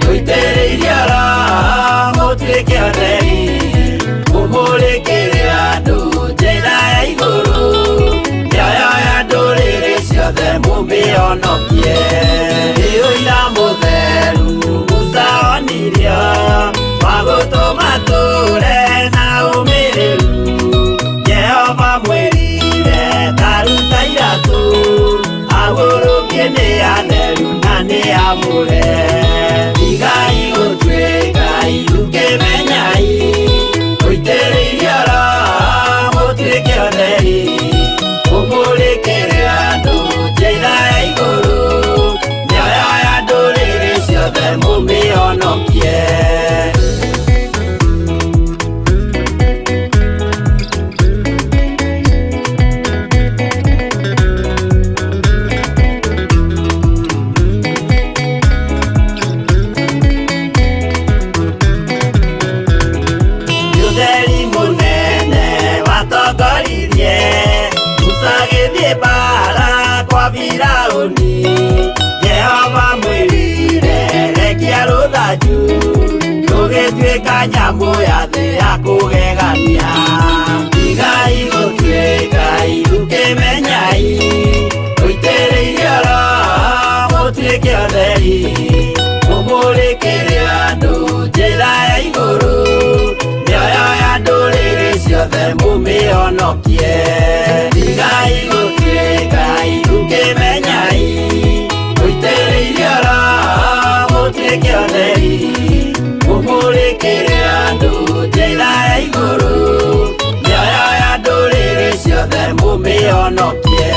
mũitĩrĩirio Roho mũtuĩke ũtheri, mũmũrĩkĩre andũ njĩra ya igũrũ, mĩoyo ya ndũrĩrĩ ciothe mũmĩhonokie. Nĩ ũira mũtheru Musa onirio, wa gũtũma tũre na ũmĩrĩru. Jehova mwĩrire ta ruta iratũ, agũrũkie nĩ atheru na nĩ amũre. Tigai gũtuĩka ithukĩmenyai, mũitĩrĩirio Roho mũtuĩke ũtheri, mũmũrĩkĩre andũ njĩra ya igũrũ, mĩoyo ya ndũrĩrĩ ciothe mũmĩhonokie. Ũtheri mũnene watongoririe Musa agĩthiĩ mbaara kwa Firaũni. Jehova mwĩrire rekia rũthanju, rũgĩtuĩka nyamũ ya thĩ ya kũgegania. Tigai gũtuĩka ithukĩmenyai, mũitĩrĩirio Roho mũtuĩke ũtheri, mũmũrĩkĩre andũ njĩra ya igũrũ, mĩoyo ya ndũrĩrĩ ciothe mũmĩhonokie. Tigai gũtuĩka ithukĩmenyai, mũitĩrĩirio Roho mũtuĩke ũtheri, mũmũrĩkĩre andũ njĩra ya igũrũ, mĩoyo ya ndũrĩrĩ ciothe mũmĩhonokie.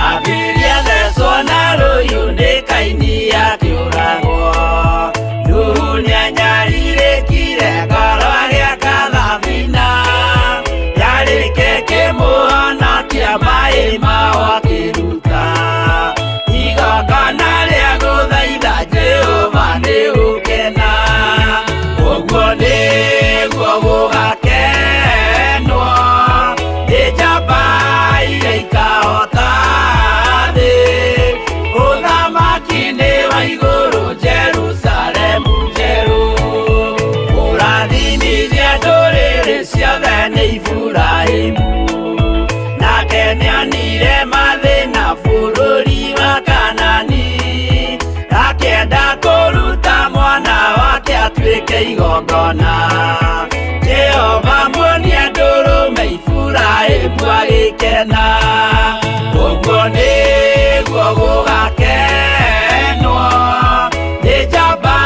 Abiria thecwo na rũhiũ nĩ Kaini akĩũragwo. Nuhu nĩanyarirĩkire ngoro agĩaka thabina, yarĩke kĩmũhonokia maĩ mao akĩruta. Igongona rĩa gũthaitha Jehova nĩ gũkena, ũguo nĩguo gũgakena. igongona. Jehova muonia ndũrũme Iburahĩmu agĩkena. Ũguo nĩguo gũgakenwo nĩ njamba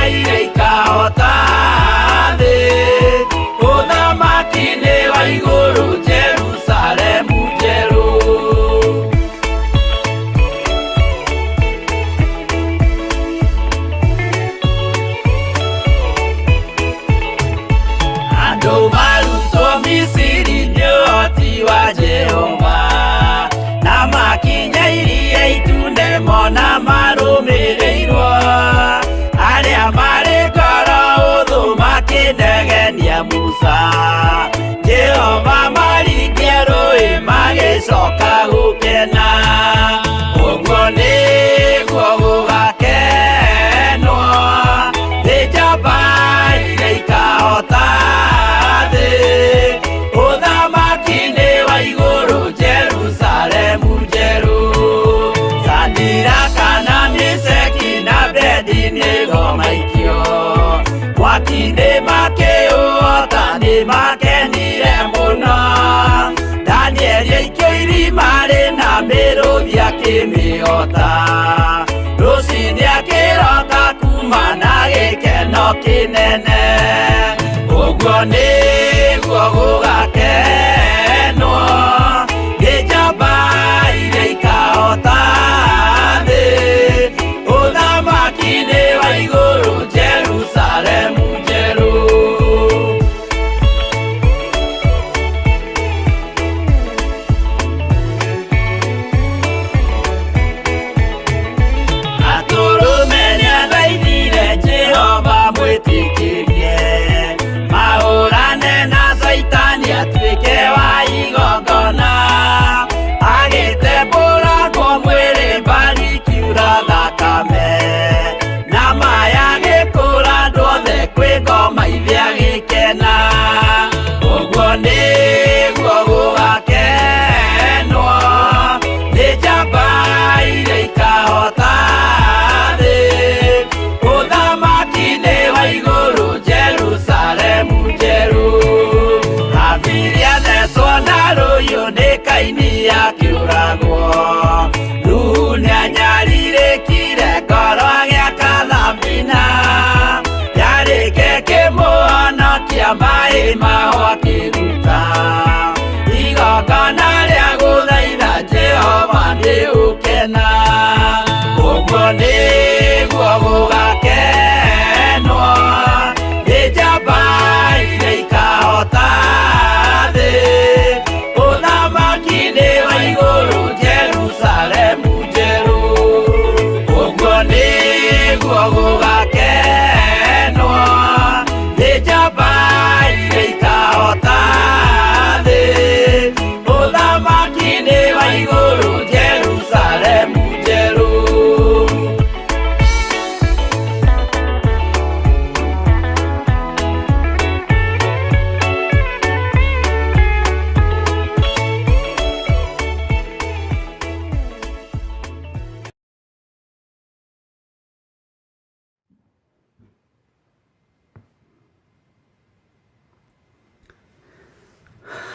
iria ikahota thĩ. Ũthamaki-inĩ wa igũrũ Jerusalemu njerũ. Andũ marutwo Misiri nĩ ũhoti wa Jehova, na makinya iria itune mona marũmĩrĩirwo. Arĩa marĩ ngoro ũthũ makĩnegenia Musa, Jehova maringia rũĩ magĩcoka gũkena. Ũguo nĩguo gũgakenwo nĩ njamba iria ikahota thĩ. Ũthamaki-inĩ wa igũrũ Jerusalemu njerũ. Sadiraka na Meshaki na Abednego maikio mwaki-inĩ makĩũhota nĩmakenire mũno. Danieli aikio irima rĩna mĩrũthi akĩmĩhota. Rũciinĩ akĩroka kuma na gĩkeno kĩnene. Ũguo nĩguo gũgakenwo nĩ njamba iria ikahota thĩ. Ũthamaki-inĩ wa igũrũ Jerusalemu njerũ. Atũrũme nĩathaithire Jehova mwĩtĩkĩrie, mahũrane na Caitani atuĩke wa igongona. Agĩtembũrangwo mwĩrĩ mbari ikiura thakame, na maya agĩkũra andũ othe kwĩ ngoma ithe agĩkena. Ũguo nĩguo gũgakenwo nĩ njamba iria ikahota thĩ. Ũthamaki-inĩ wa igũrũ Jerusalemu njerũ. Habili athecwo na rũhiũ nĩ Kaini akĩũragwo. Nuhu nĩanyarirĩkire ngoro agĩaka thabina, yarĩke kĩmũhonokia maĩ maho akĩruta. Igongona rĩa gũthaitha Jehova nĩ ũkena. Ũguo nĩguo gũgakenwo nĩ njamba iria ikahota thĩ. Ũthamaki-inĩ wa igũrũ Jerusalemu njerũ. Ũguo nĩguo gũgakenwo nĩ njamba iria ikahota thĩ. Ũthamaki-inĩ wa igũrũ Jerusalemu njerũ.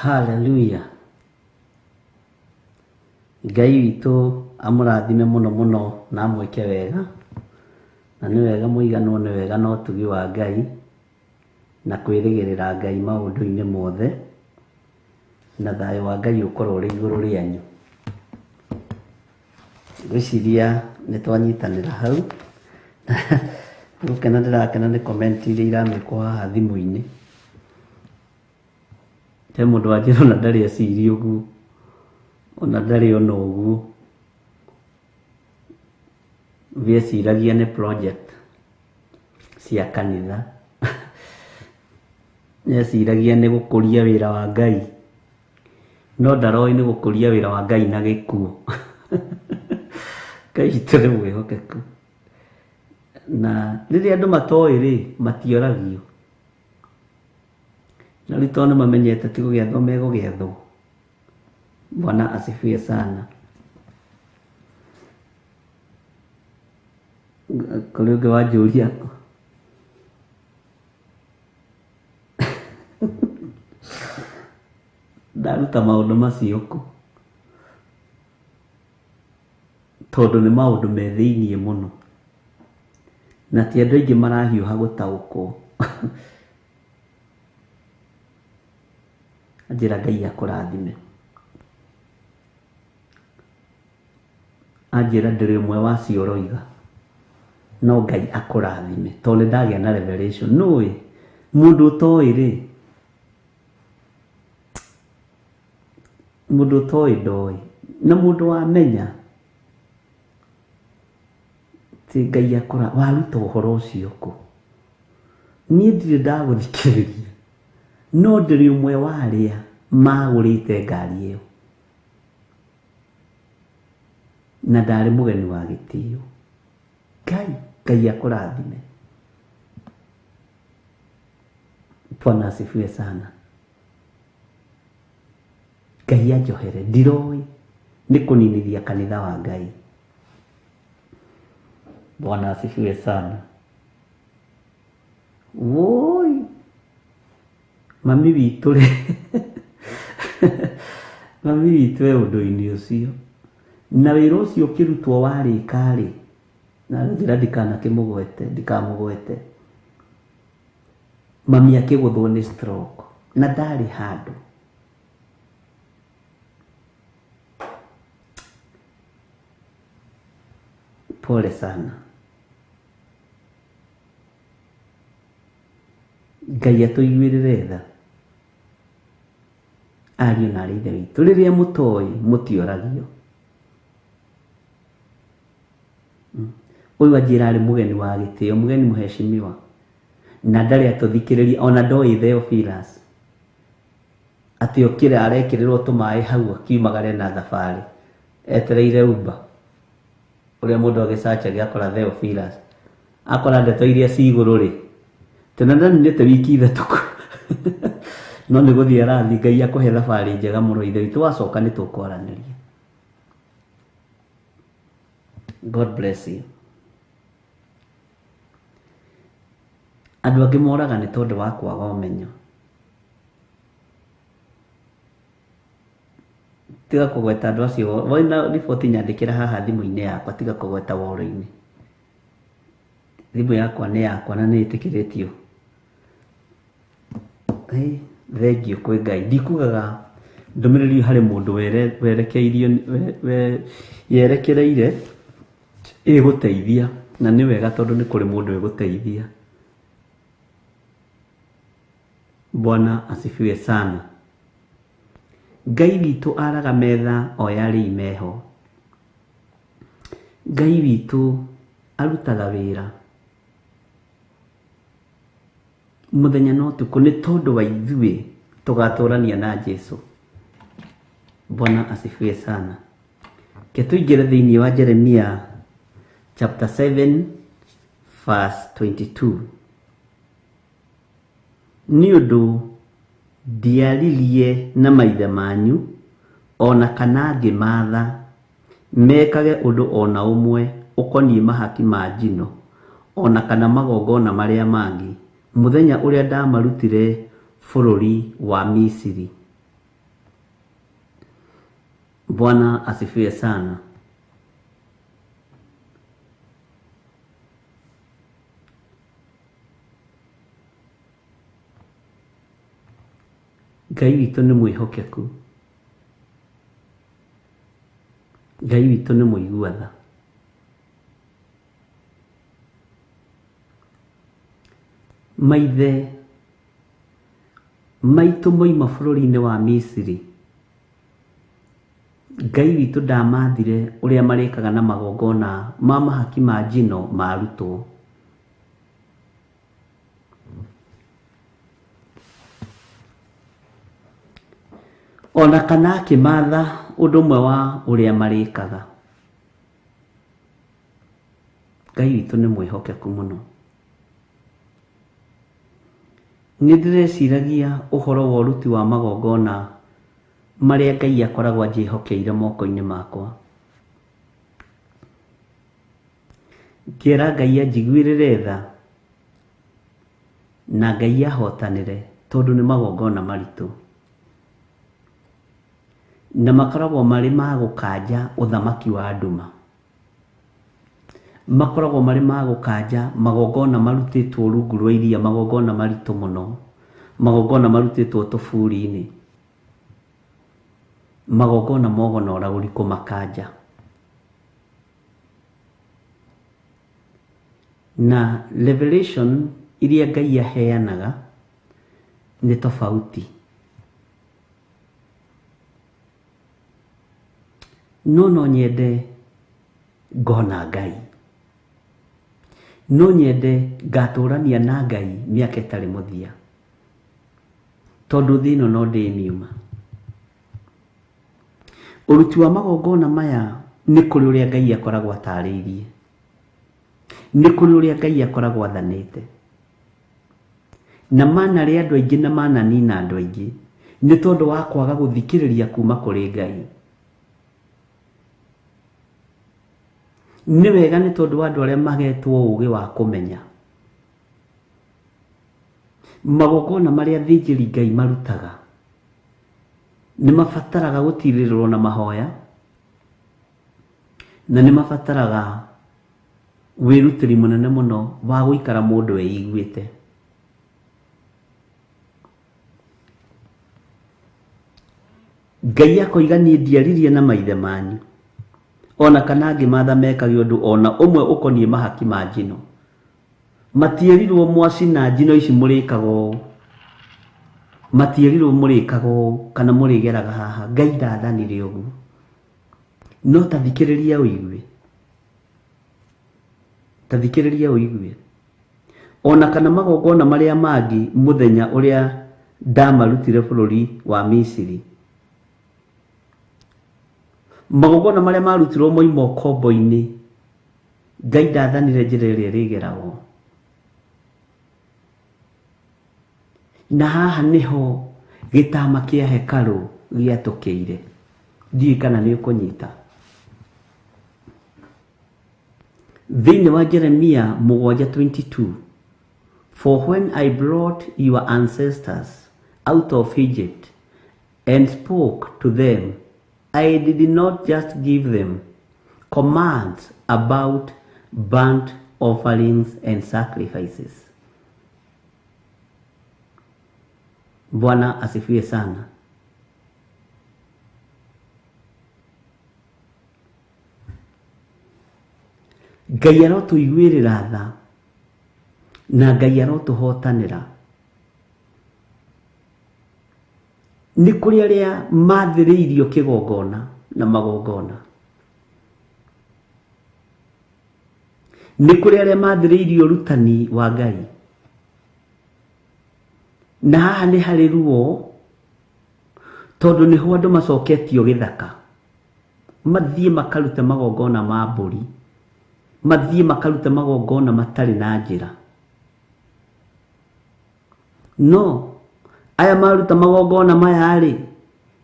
Hallelujah. Ngai witũ amũrathime mũno mũno na amwĩke wega, na nĩ wega mũiganwo nĩ wega na ũtugi wa Ngai na kwĩrĩgĩrĩra Ngai maũndũ-inĩ mothe, na thayũ wa Ngai ũkorwo ũrĩ igũrũ rĩanyu. Ngwĩciria nĩ twanyitanĩra hau. Gũkena ndĩrakena nĩ comment iria iramĩkwo haha thimũ-inĩ. He mũndũ wanjĩra ona ndarĩ eciria ũguo, ona ndarĩ ona ũguo. Eciragia nĩ project cia kanitha. Eciragia nĩ gũkũria wĩra wa Ngai, no ndaroĩ nĩ gũkũria wĩra wa Ngai na gĩkuũ. Ngai witũ nĩ mwĩhokeku. Na rĩrĩa andũ matoĩ rĩ, matioragio. Na rĩu tondũ nĩmamenyete ti gũgĩathwo megũgĩathwo. Bwana asifiwe sana. Kũrĩ ũngĩ wanjũria Ndaruta maũndũ macio kũ? Tondũ nĩ maũndũ me thĩiniĩ mũno na ti andũ aingĩ marahiũha gũtaũkwo. Anjĩra Ngai akũrathime. Anjĩra ndĩrĩ ũmwe wa acio ũroiga, no Ngai akũrathime tondũ nĩ ndagĩa na revelation. Nũĩ mũndũ ũtoĩ rĩ, mũndũ ũtoĩ ndoĩ, na mũndũ wamenya ti Ngai akũra waruta ũhoro ũcio kũ? Niĩ ndirĩ ndagũthikĩrĩria, no ndĩrĩ ũmwe wa arĩa magũrĩte ngari ĩyo na ndarĩ mũgeni wa gĩtĩo. Ngai, Ngai akũrathime. Bwana asifiwe sana. Ngai anjohere, ndiroĩ nĩ kũninithia kanitha wa Ngai. Bwana asifiwe sana. Woi, mami witũ rĩ, mami witũ e ũndũ-inĩ ũcio na wĩra ũcio ũkĩrutwo warĩka rĩ, na njĩra ndikanakĩmũgwete, ndikamũgwete, mami akĩgũthwo nĩ stroke na ndarĩ handũ. Pole sana. Ngai atũiguĩrĩre tha ariũ na arĩ ithe witũ. Rĩrĩa mũtoĩ mũtioragio. Ũyũ anjĩra arĩ mũgeni wa gĩtĩo, mũgeni mũheshimiwa, na ndarĩ atũthikĩrĩria ona ndoĩ Theophilus atĩ okĩra arekĩrĩrwo tũmaĩ hau akiumagare na thabarĩ etereire Uber ũrĩa mũndũ agĩcacagia akora Theophilus akora ndeto iria ci igũrũ rĩ, tena ndaninĩte wiki ithatũ no nĩ gũthiĩ arathiĩ. Ngai akũhe thabarĩ njega mũno ithe witũ, wacoka nĩ tũkwaranĩria. God bless you. Andũ angĩ moraga nĩ tondũ wa kwaga ũmenyo. Tiga kũgweta andũ acio, wona riboti nyandĩkĩra haha thimũ-inĩ yakwa, tiga kũgweta woro-inĩ. Thimũ yakwa nĩ yakwa na nĩ ĩtĩkĩrĩtio. Thengiũ kwĩ Ngai. Ndikugaga ndũmĩrĩri harĩ mũndũ werekeirio yerekereire ĩgũteithia, na nĩ wega tondũ nĩ kũrĩ mũndũ ĩgũteithia. Bwana asifiwe sana. Ngai witũ araga metha o yarĩ imeho. Ngai witũ arutaga wĩra mũthenya na ũtukũ nĩ tondũ wa ithuĩ tũgatũrania na Jesu. Bwana asifiwe sana. Ke tũingĩre thĩinĩ wa Jeremia chapter 7 verse 22. Nĩ ũndũ ndiaririe na maithe manyu ona kana ngĩmaatha mekage ũndũ ona ũmwe ũkoniĩ mahaki ma njino ona kana magongona marĩa mangĩ mũthenya ũrĩa ndamarutire bũrũri wa Misiri. Bwana asifiwe sana. Ngai witũ nĩ mwĩhokeku. Ngai witũ nĩ mũigua tha. Maithe maitũ moima bũrũri-inĩ wa Misiri, Ngai witũ ndamathire ũrĩa marĩkaga na magongona ma mahaki ma njino marutwo. Ona kana akĩmatha ũndũ ũmwe wa ũrĩa marĩkaga. Ngai witũ nĩ mwĩhokeku mũno. Nĩ ndĩreciragia ũhoro wa ũruti wa magongona marĩa Ngai akoragwo anjĩhokeire moko-inĩ makwa. Ngĩra Ngai anjiguĩrĩre tha na Ngai ahotanĩre tondũ nĩ magongona maritũ. Na makoragwo marĩ ma gũkanja ũthamaki wa nduma. Makoragwo marĩ ma gũkanja magongona marutĩtwo rungu rwa iria, magongona maritũ mũno, magongona marutĩtwo tũburi-inĩ, magongona mogona ũragũri kũmakanja. Na revelation iria Ngai aheanaga nĩ tofauti. No no nyende ngona Ngai, no nyende ngatũrania na Ngai mĩaka ĩtarĩ mũthia, tondũ thĩ ĩno no ndĩmiuma. Ũruti wa magongona maya nĩ kũrĩ ũrĩa Ngai akoragwo atarĩirie, nĩ kũrĩ ũrĩa Ngai akoragwo athanĩte. Na manarĩa andũ aingĩ na mananina andũ aingĩ nĩ tondũ wa kwaga gũthikĩrĩria kuma kũrĩ Ngai. Nĩ wega nĩ tondũ wa andũ arĩa magetwo ũũgĩ wa kũmenya magongona marĩa athĩnjĩri Ngai marutaga nĩ mabataraga gũtirĩrĩrwo na mahoya, na nĩ mabataraga wĩrutĩri mũnene mũno wa gũikara mũndũ eiguĩte. Ngai akoiga niĩ ndiaririe na maithe manyu ona kana ngĩmatha mekage ũndũ ona ũmwe ũkoniĩ mahaki ma njino. Matierirwo mwacina njino ici mũrĩkaga ũũ, matierirwo mũrĩkaga ũũ kana mũrĩgeraga haha. Ngai ndathanire ũguo. No ta thikĩrĩria ũigue, ta thikĩrĩria ũigue. Ona kana magongona marĩa mangĩ mũthenya ũrĩa ndamarutire bũrũri wa Misiri, magongona marĩa marutirwo moima ũkombo-inĩ, Ngai ndathanire njĩra ĩrĩa ĩrĩgeragwo. Na haha nĩho gĩtama kĩa hekarũ gĩatũkĩire. Ndiũĩ kana nĩ ũkũnyita. Thĩinĩ wa Jeremia 7:22, for when I brought your ancestors out of Egypt and spoke to them, I did not just give them commands about burnt offerings and sacrifices. Bwana asifiwe sana. Ngai arotũiguĩrĩra tha na Ngai arotũhotanĩra. Nĩ kũrĩ arĩa mathĩrĩirio kĩgongona na magongona, nĩ kũrĩ arĩa mathĩrĩirio ũrutani wa Ngai. Na haha nĩ harĩ ruo, tondũ nĩho andũ macoketio gĩthaka, mathiĩ makarute magongona ma mbũri, mathiĩ makarute magongona matarĩ na njĩra. No aya maruta magongona maya rĩ,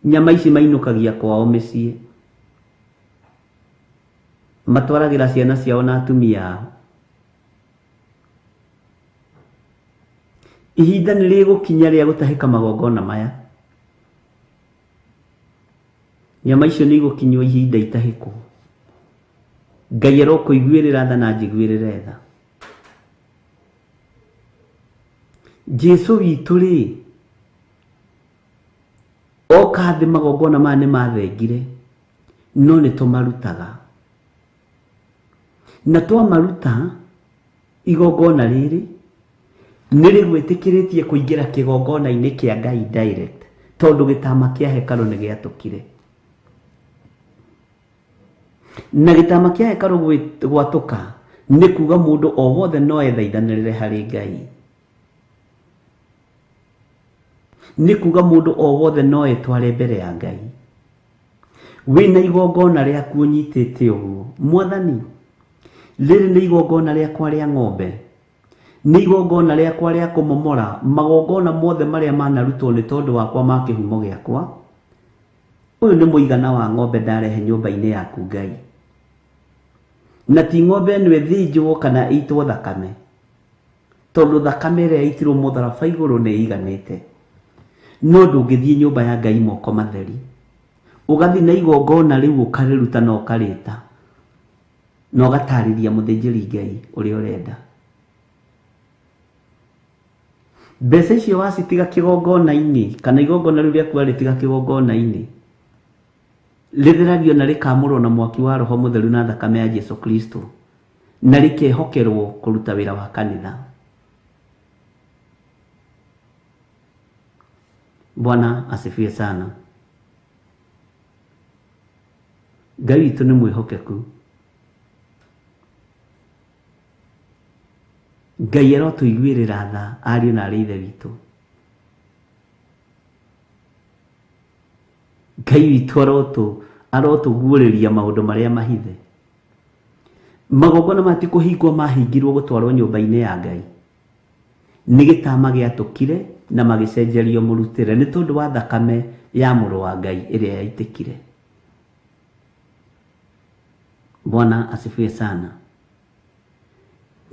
nyama ici mainũkagia kwao mĩciĩ, matwaragĩra ciana ciao na atumia ao. Ihinda nĩ rĩgũkinya rĩa gũtahĩka magongona maya. Nyama icio nĩ igũkinywo ihinda itahĩkwo. Ngai arokũiguĩrĩra tha na njiguĩrĩre tha. Jesu witũ rĩ, oka thĩ magongona maya nĩ mathengire, no nĩ tũmarutaga. Na twamaruta igongona rĩrĩ nĩ rĩgwĩtĩkĩrĩtie kũingĩra kĩgongona-inĩ kĩa Ngai direct, tondũ gĩtama kĩa hekarũ nĩ gĩatũkire. Na gĩtama kĩa hekarũ gwatũka nĩ kuga mũndũ o wothe no ethaithanĩrĩre harĩ Ngai. Nĩ kuga mũndũ o wothe no etware mbere ya Ngai. Wĩna igongona rĩaku ũnyitĩte ũguo, Mwathani, rĩrĩ nĩ igongona rĩakwa rĩa ng'ombe, nĩ igongona rĩakwa rĩa kũmomora magongona mothe marĩa manarutwo nĩ tondũ wakwa ma kĩhumo gĩakwa. Ũyũ nĩ mũigana wa ng'ombe ndarehe nyũmba-inĩ yaku Ngai. Na ti ng'ombe ĩno ĩthĩnjwo kana ĩitwo thakame, tondũ thakame ĩrĩa ĩitirwo mũtharaba igũrũ nĩ ĩiganĩte. No ndũngĩthiĩ nyũmba ya Ngai moko matheri. Ũgathiĩ na igongona rĩu ũkarĩruta na ũkarĩta na ũgatarĩria mũthĩnjĩri Ngai ũrĩa ũrenda. Mbeca icio wacitiga kĩgongona-inĩ kana igongona rĩu rĩaku warĩtiga kĩgongona-inĩ, rĩtheragio na rĩkamũrwo na mwaki wa Roho Mũtheru na thakame ya Jesu Kristo na rĩkehokerwo kũruta wĩra wa kanitha. Bwana asifiwe sana. Ngai witũ nĩ mwĩhokeku. Ngai arotũiguĩrĩra tha ariũ na arĩ ithe witũ. Ngai witũ arotũguũrĩria maũndũ marĩa mahithe. Magongona maya ti kũhingwo mahingirwo gũtwarwo nyũmba-inĩ ya Ngai. Nĩ gĩtama gĩatũkire na magĩcenjerio mũrutĩre nĩ tondũ wa thakame ya mũrũ wa Ngai ĩrĩa yaitĩkire. Bwana asifiwe sana.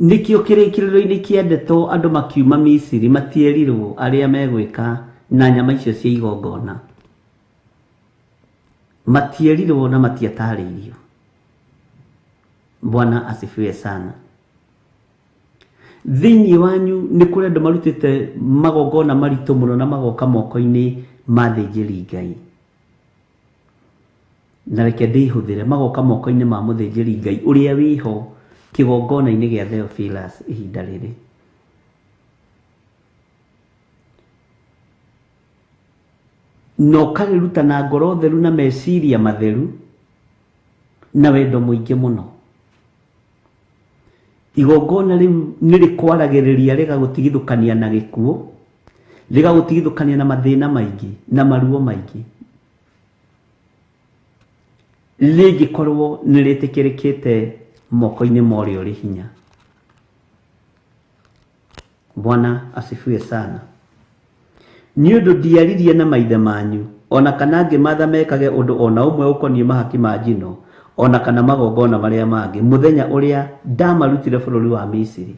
Nĩkĩo kĩrĩkĩrĩro-inĩ kĩa ndeto andũ makiuma Misiri matierirwo arĩa megwĩka na nyama icio cia igongona. Matierirwo na matiatarĩirio. Bwana asifiwe sana. Thĩinĩ wanyu nĩ kũrĩ andũ marutĩte magongona maritũ mũno na magoka moko-inĩ ma athĩnjĩri Ngai. Na reke ndĩhũthĩre magoka moko-inĩ ma mũthĩnjĩri Ngai ũrĩa wĩho kĩgongona-inĩ gĩa Theophilus ihinda rĩrĩ. Na ũkarĩruta na ngoro theru na meciria matheru na wendo mũingĩ mũno. Igongona rĩu nĩ rĩkwaragĩrĩria rĩgagũtigithũkania na gĩkuũ, rĩgagũtigithũkania na mathĩna maingĩ na maruo maingĩ. Rĩngĩkorwo nĩ rĩtĩkĩrĩkĩte moko-inĩ ma ũrĩa ũrĩ hinya. Bwana asifiwe sana. Nĩ ũndũ ndiaririe na maithe manyu ona kana ngĩmaatha mekage ũndũ ona ũmwe ũkoniĩ mahaki ma njino ona kana magongona marĩa mangĩ mũthenya ũrĩa ndamarutire bũrũri wa Misiri.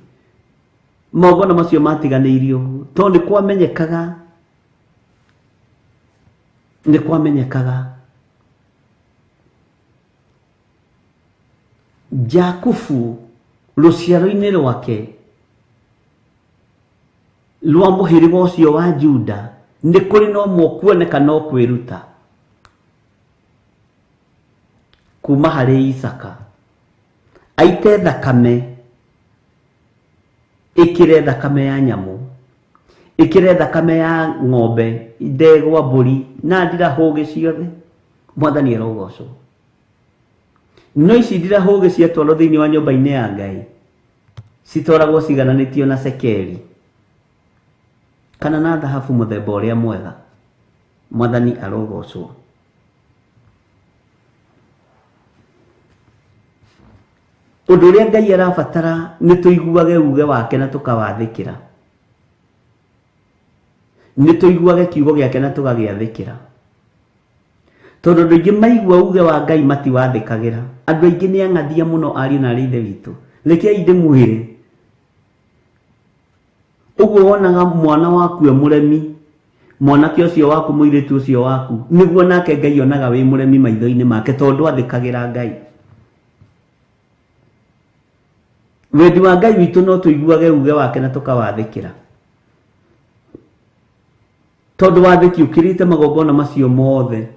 Magongona macio matiganĩirio tondũ nĩ kwamenyekaga Jakubu rũciaro-inĩ rwake rwa mũhĩrĩga ũcio wa Juda nĩ kũrĩ na ũmwe ũkuoneka no kwĩruta kuma harĩ Isaka aite thakame ĩkĩre thakame ya nyamũ ĩkĩre thakame ya ng'ombe ndegwa mbũri na ndirahũgĩ ciothe. Mwathani arogocwo. No ici ndirahũgĩ ciatwarwo thĩinĩ wa nyũmba-inĩ ya Ngai citwaragwo cigananĩtio na cekeri kana na thahabu mũthemba ũrĩa mwega. Mwathani arogocwo. Ũndũ ũrĩa Ngai arabatara nĩ tũiguage uge wake na tũkawathĩkĩra. Nĩ tũiguage kiugo gĩake na tũgagĩathĩkĩra. Tondũ andũ aingĩ maigua uge wa Ngai matiwathĩkagĩra. Andũ aingĩ nĩ ang'athia mũno ariũ na arĩ ithe witũ. Rekei ndĩmwĩre. Ũguo wonaga mwana waku e mũremi, mwanake ũcio waku, mũirĩtu ũcio waku, nĩguo nake Ngai onaga wĩ mũremi maitho-inĩ make tondũ ndwathĩkagĩra Ngai. Wendi wa Ngai witũ no tũiguage uge wake na tũkawathĩkĩra. Tondũ wathĩki ũkĩrĩte magongona macio mothe.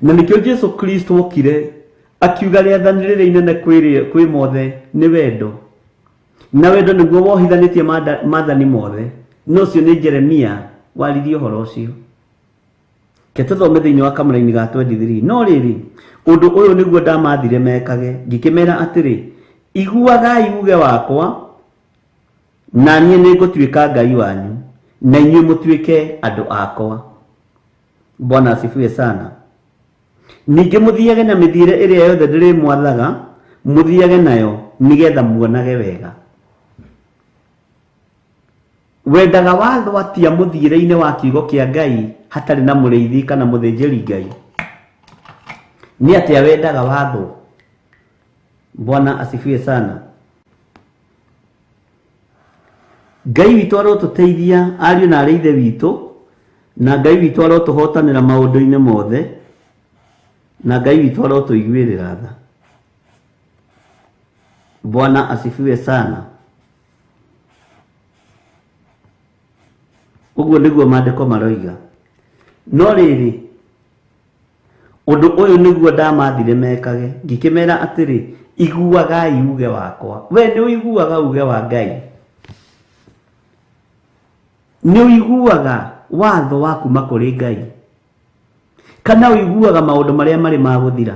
Na nĩkĩo Jesu Kristo okire akiuga rĩathani rĩrĩa inene kwĩ mothe nĩ wendo. Na wendo nĩguo wohithanĩtie maathani mothe. No ũcio nĩ Jeremia waririe ũhoro ũcio. Ke tũthome thĩinĩ wa kamũraini ga 23. No rĩrĩ, ũndũ ũyũ nĩguo ndamathire mekage, ngĩkĩmera atĩrĩ, iguagai uge wakwa, na niĩ nĩngũtuĩka Ngai wanyu, na inyuĩ mũtuĩke andũ akwa. Bwana asifiwe sana. Ningĩ mũthiage na mĩthiĩre ĩrĩa yothe ndĩrĩmwathaga, mũthiage nayo nĩgetha muonage wega. Wendaga watho atia mũthiĩre-inĩ wa kiugo kĩa Ngai hatarĩ na mũrĩithi kana mũthĩnjĩri Ngai? Nĩ atĩa wendaga watho? Bwana asifiwe sana. Ngai witũ arotũteithia ariũ na arĩ ithe witũ, na Ngai witũ arotũhotanĩra maũndũ-inĩ mothe. Na Ngai witũ arotũiguĩrĩra tha. Bwana asifiwe sana. Ũguo nĩguo maandĩko maroiga. No rĩrĩ, ũndũ ũyũ nĩguo ndamathire mekage, ngĩkĩmera atĩrĩ, iguagai uge wakwa. We nĩ ũiguaga uge wa Ngai? Nĩ ũiguaga watho wa kuma kũrĩ Ngai? Kana ũiguaga maũndũ marĩa marĩ ma gũthira?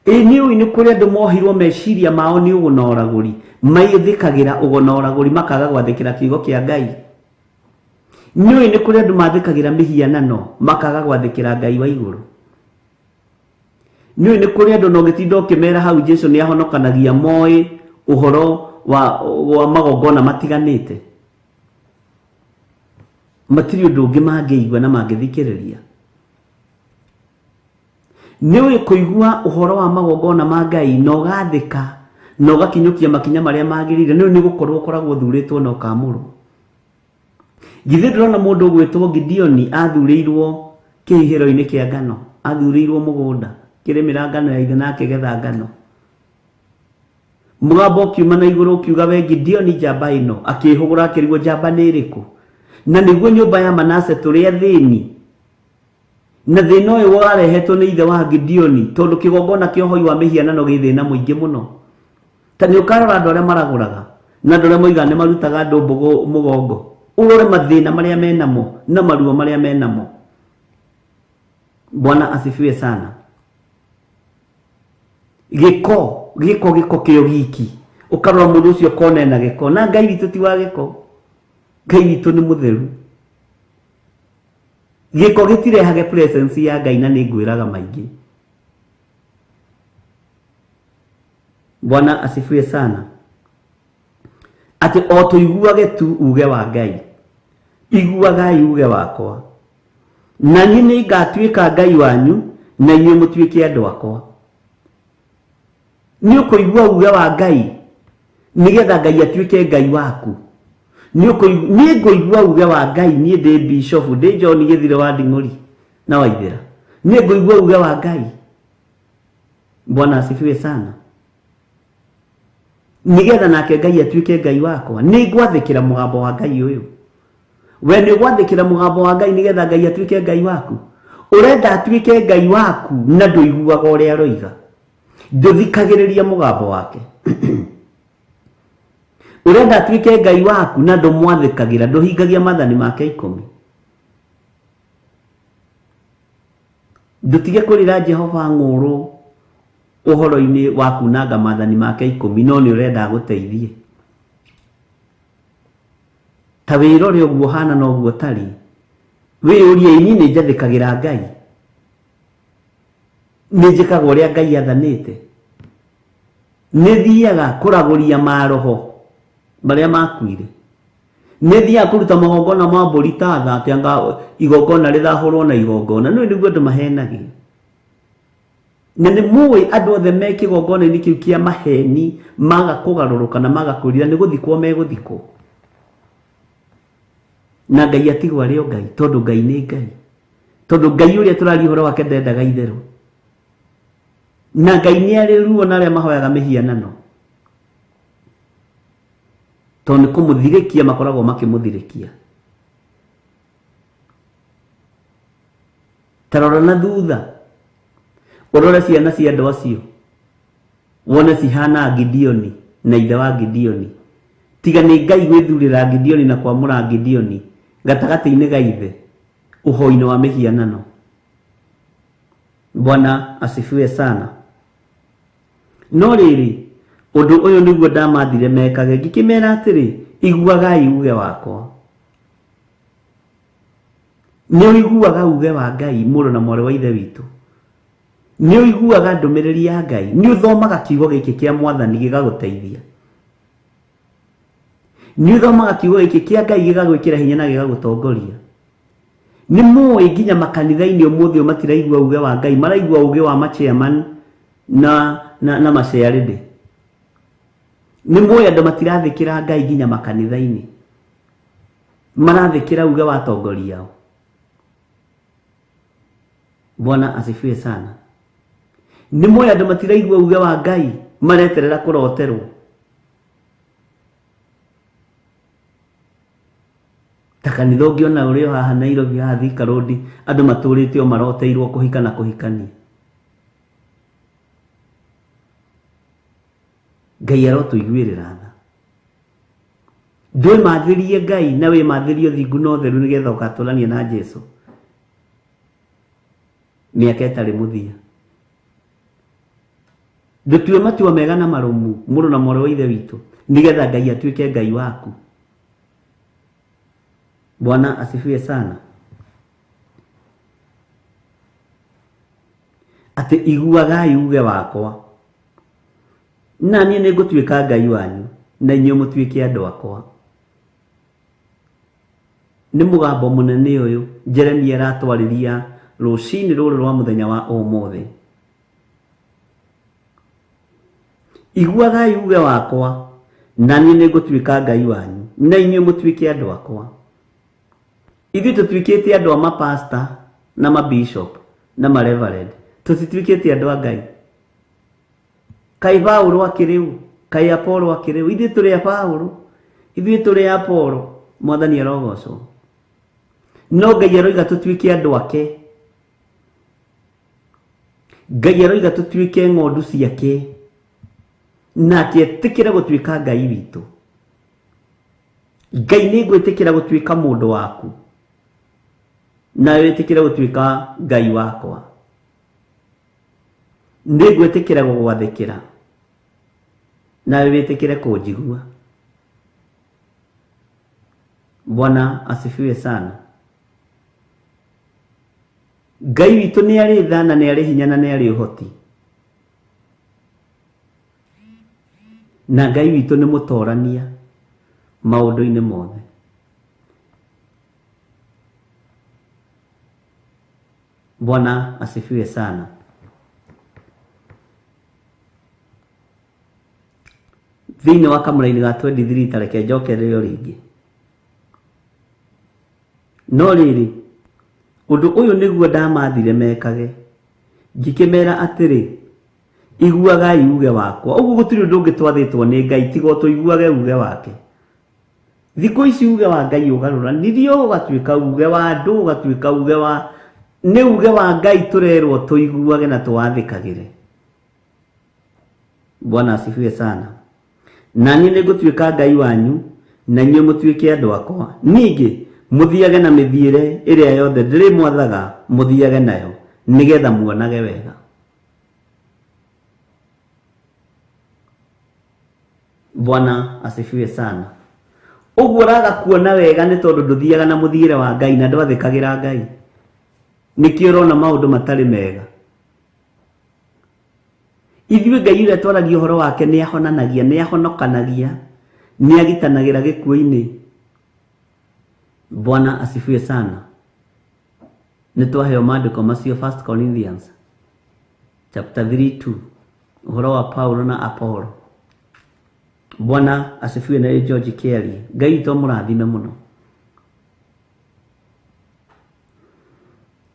Ĩ nĩ ũĩ nĩ kũrĩ andũ mohirwo meciria mao nĩ ũgo na ũragũri, maithĩkagĩra ũgo na ũragũri makaga gwathĩkĩra kiugo kĩa Ngai. Nĩ ũĩ nĩ kũrĩ andũ mathĩkagĩra mĩhianano makaga gwathĩkĩra Ngai wa igũrũ. Nĩ ũĩ nĩ kũrĩ andũ na ũngĩtinda ũkĩmera hau Jesu nĩ ahonokanagia moĩ ũhoro wa magongona matiganĩte. Matirĩ ũndũ ũngĩ mangĩigua na mangĩthikĩrĩria. Nĩ ũĩ kũigua ũhoro wa magongona ma Ngai na ũgathĩka na ũgakinyũkia makinya marĩa magĩrĩire, nĩ ũĩ nĩ gũkorwo ũkoragwo ũthurĩtwo na ũkamũrwo. Githĩ ndũrona mũndũ ũgwĩtwo Gideoni athurĩirwo kĩhihĩro-inĩ kĩa ngano, athurĩirwo mũgũnda kĩrĩmĩra ngano ya ithe na akĩgetha ngano. Mũgambo ũkiuma na igũrũ ũkiuga, we Gideoni njamba ĩno, akĩhũgũra akĩrigwo njamba nĩ ĩrĩkũ. Na nĩguo nyũmba ya Manase tũrĩ athĩni. Na thĩna ũyũ warehetwo nĩ ithe wa Gideoni, tondũ kĩgongona kĩa ũhoi wa mĩhianano gĩ thĩna mũingĩ mũno. Ta nĩ ũkarora andũ arĩa maragũraga na andũ arĩa moigaga nĩ marutaga andũ mbũgũ mũgongo, ũrore mathĩna marĩa menamo na maruo marĩa menamo. Bwana asifiwe sana. Gĩko gĩko gĩko kĩo giki, ũkarora mũndũ ũcio ũkona ena gĩko, na Ngai witũ ti wa gĩko, Ngai witũ nĩ mũtheru. Gĩko gĩtirehage presence ya Ngai, na nĩ ngwĩraga maingĩ. Bwana asifiwe sana. Atĩ o tũiguage tu uge wa Ngai, iguagai uge wakwa, na niĩ nĩ ngatuĩka Ngai wanyu na inyuĩ mũtuĩke andũ akwa. Nĩ ũkũigua uge wa Ngai nĩgetha Ngai atuĩke Ngai waku. Nĩ ngũigua uge wa Ngai, niĩ ndĩ bishop, ndĩ John Gĩthire wa Nding'ũri na Waithĩra, nĩ ngũigua uge wa Ngai. Bwana asifiwe sana. Nĩgetha nake Ngai atuĩke Ngai wakwa, nĩ ngwathĩkĩra mũgambo wa Ngai ũyũ. We nĩ ũgwathĩkĩra mũgambo wa Ngai nĩgetha Ngai atuĩke Ngai waku? Ũrenda atuĩke Ngai waku na ndũiguaga ũrĩa aroiga, ndũthikagĩrĩria mũgambo wake. Ũrenda atuĩke Ngai waku na ndũmwathĩkagĩra, ndũhingagia maathani make 10. Ndũtige kũrĩra Jehova ng'ũrũ ũhoro-inĩ wa kunanga maathani make 10, no nĩ ũrenda agũteithie. Ta wĩrore ũguo ũhana na ũguo ũtariĩ, wĩyũrie, niĩ nĩ njathĩkagĩra Ngai? Nĩ njĩkaga ũrĩa Ngai athanĩte? Nĩ thiaga kũragũria maroho marĩa makuire? Nĩ thiaga kũruta magongona ma mbũri ta tha, atĩ anga igongona rĩthahũrwo na igongona? Nĩ nĩguo andũ mahenagia. Na nĩ mũĩ andũ othe me kĩgongona-inĩ kĩu kĩa maheni maga kũgarũrũka na maga kwĩrira, nĩ gũthikwo megũthikwo. Na Ngai atigwo arĩ o Ngai, tondũ Ngai nĩ Ngai. Tondũ Ngai ũrĩa tũraria ũhoro wake ndendaga itherũ. Na Ngai nĩ arĩ ruo na arĩa mahoyaga mĩhianano, tondũ nĩ kũmũthirĩkia makoragwo makĩmũthirĩkia. Ta rora na thutha, ũrore ciana cia andũ acio, wone cihana Gideoni na ithe wa Gideoni. Tiga nĩ Ngai gwĩthurĩra Gideoni na kwamũra Gideoni gatagatĩ-inĩ ga ithe ũhoi-inĩ wa mĩhianano. Bwana asifiwe sana. No rĩrĩ, ũndũ ũyũ nĩguo ndamathire mekage, ngĩkĩmera atĩrĩ, iguagai uge wakwa. Nĩ ũiguaga uge wa Ngai, mũrũ na mwarĩ wa ithe witũ? Nĩ ũiguaga ndũmĩrĩri ya Ngai? Nĩ ũthomaga kiugo gĩkĩ kĩa Mwathani gĩgagũteithia? Nĩ ũthomaga kiugo gĩkĩ kĩa Ngai gĩgagwĩkĩra hinya na gĩgagũtongoria? Nĩ mũĩ nginya makanitha-inĩ ũmũthĩ ũyũ matiraigua uge wa Ngai, maraigua uge wa machairman na maciarĩndĩ. Nĩ mũĩ andũ matirathĩkĩra Ngai nginya makanitha-inĩ, marathĩkĩra uge wa atongoria ao. Bwana asifiwe sana. Nĩ moĩ andũ matiraigua uge wa Ngai, mareterera kũroterwo. Ta kanitha ũngĩona ũrĩ o haha Nairobi haha Thika Road, andũ matũrĩte o maroteirwo kũhika na kũhikania. Ngai arotũiguĩrĩra tha. Ndwĩmathĩrie Ngai na wĩmathĩrie ũthingu na ũtheru nĩgetha ũgatũrania na Jesũ mĩaka ĩtarĩ mũthia. Ndũtue matua mega na marũmu mũrũ na mwarĩ wa ithe witũ nĩgetha Ngai atuĩke Ngai waku. Bwana asifiwe sana. Atĩ iguagai uge wakwa, na niĩ nĩngũtuĩka Ngai wanyu na inyuĩ mũtuĩke andũ akwa. Nĩ mũgambo mũnene ũyũ Jeremia aratwarĩria rũcinĩ rũrũ rwa mũthenya wa ũmũthĩ. Iguagai uge wakwa, na niĩ nĩngũtuĩka Ngai wanyu na inyuĩ mũtuĩke andũ akwa. Ithuĩ tũtuĩkĩte andũ a mapasta na mabishop na mareverend, tũtituĩkĩte andũ a Ngai. Kaĩ Paũlũ akĩrĩ ũ? Kaĩ Apollo akĩrĩ ũ? Ithuĩ tũrĩ a Paũlũ, ithuĩ tũrĩ a Apollo. Mwathani arogocwo. No Ngai aroiga tũtuĩke andũ ake. Ngai aroiga tũtuĩke ng'ondu ciake, nake etĩkĩre gũtuĩka Ngai witũ. Ngai nĩ ngwĩtĩkĩra gũtuĩka mũndũ waku, nawe wĩtĩkĩre gũtuĩka Ngai wakwa. Nĩ ngwĩtĩkĩra gũgwathĩkĩra, nawe wĩtĩkĩre kũnjigua. Bwana asifiwe sana. Ngai witũ nĩ arĩ tha na nĩ arĩ hinya na nĩ arĩ ũhoti, na Ngai witũ nĩ mũtorania maũndũ-inĩ mothe. Bwana asifiwe sana. Thĩinĩ wa kamũraini ga 23 ta reke njokerere o rĩngĩ. No rĩrĩ, ũndũ ũyũ nĩguo ndamathire mekage, ngĩkĩmera atĩrĩ, iguagai uge wakwa. Ũguo gũtirĩ ũndũ ũngĩ twathĩtwo nĩ Ngai tiga o tũiguage uge wake. Thikũ ici uge wa Ngai ũgarũranirio ũgatuĩka uge wa andũ, ũgatuĩka uge wa nĩ uge wa Ngai tũrerwo tũiguage na tũwathĩkagĩre. Bwana asifiwe sana. Na niĩ nĩngũtuĩka Ngai wanyu na inyuĩ mũtuĩke andũ akwa. Ningĩ mũthiage na mĩthiĩre ĩrĩa yothe ndĩrĩmwathaga mũthiage nayo, nĩgetha muonage wega. Bwana asifiwe sana. Ũguo ũraga kuona wega nĩ tondũ ndũthiaga na mũthiĩre wa Ngai na ndwathĩkagĩra Ngai. Nĩkĩo ũrona maũndũ matarĩ mega. Ithuĩ Ngai ũrĩa twaragia ũhoro wake nĩ ahonanagia, nĩ ahonokanagia, nĩ agitanagĩra gĩkuũ-inĩ. Bwana asifiwe sana. Nĩ twaheo maandĩko macio 1 Corinthians chapter 3:2, ũhoro wa Paulo na Apollo. Bwana asifiwe. Na George Kelly. Ngai witũ amũrathime mũno.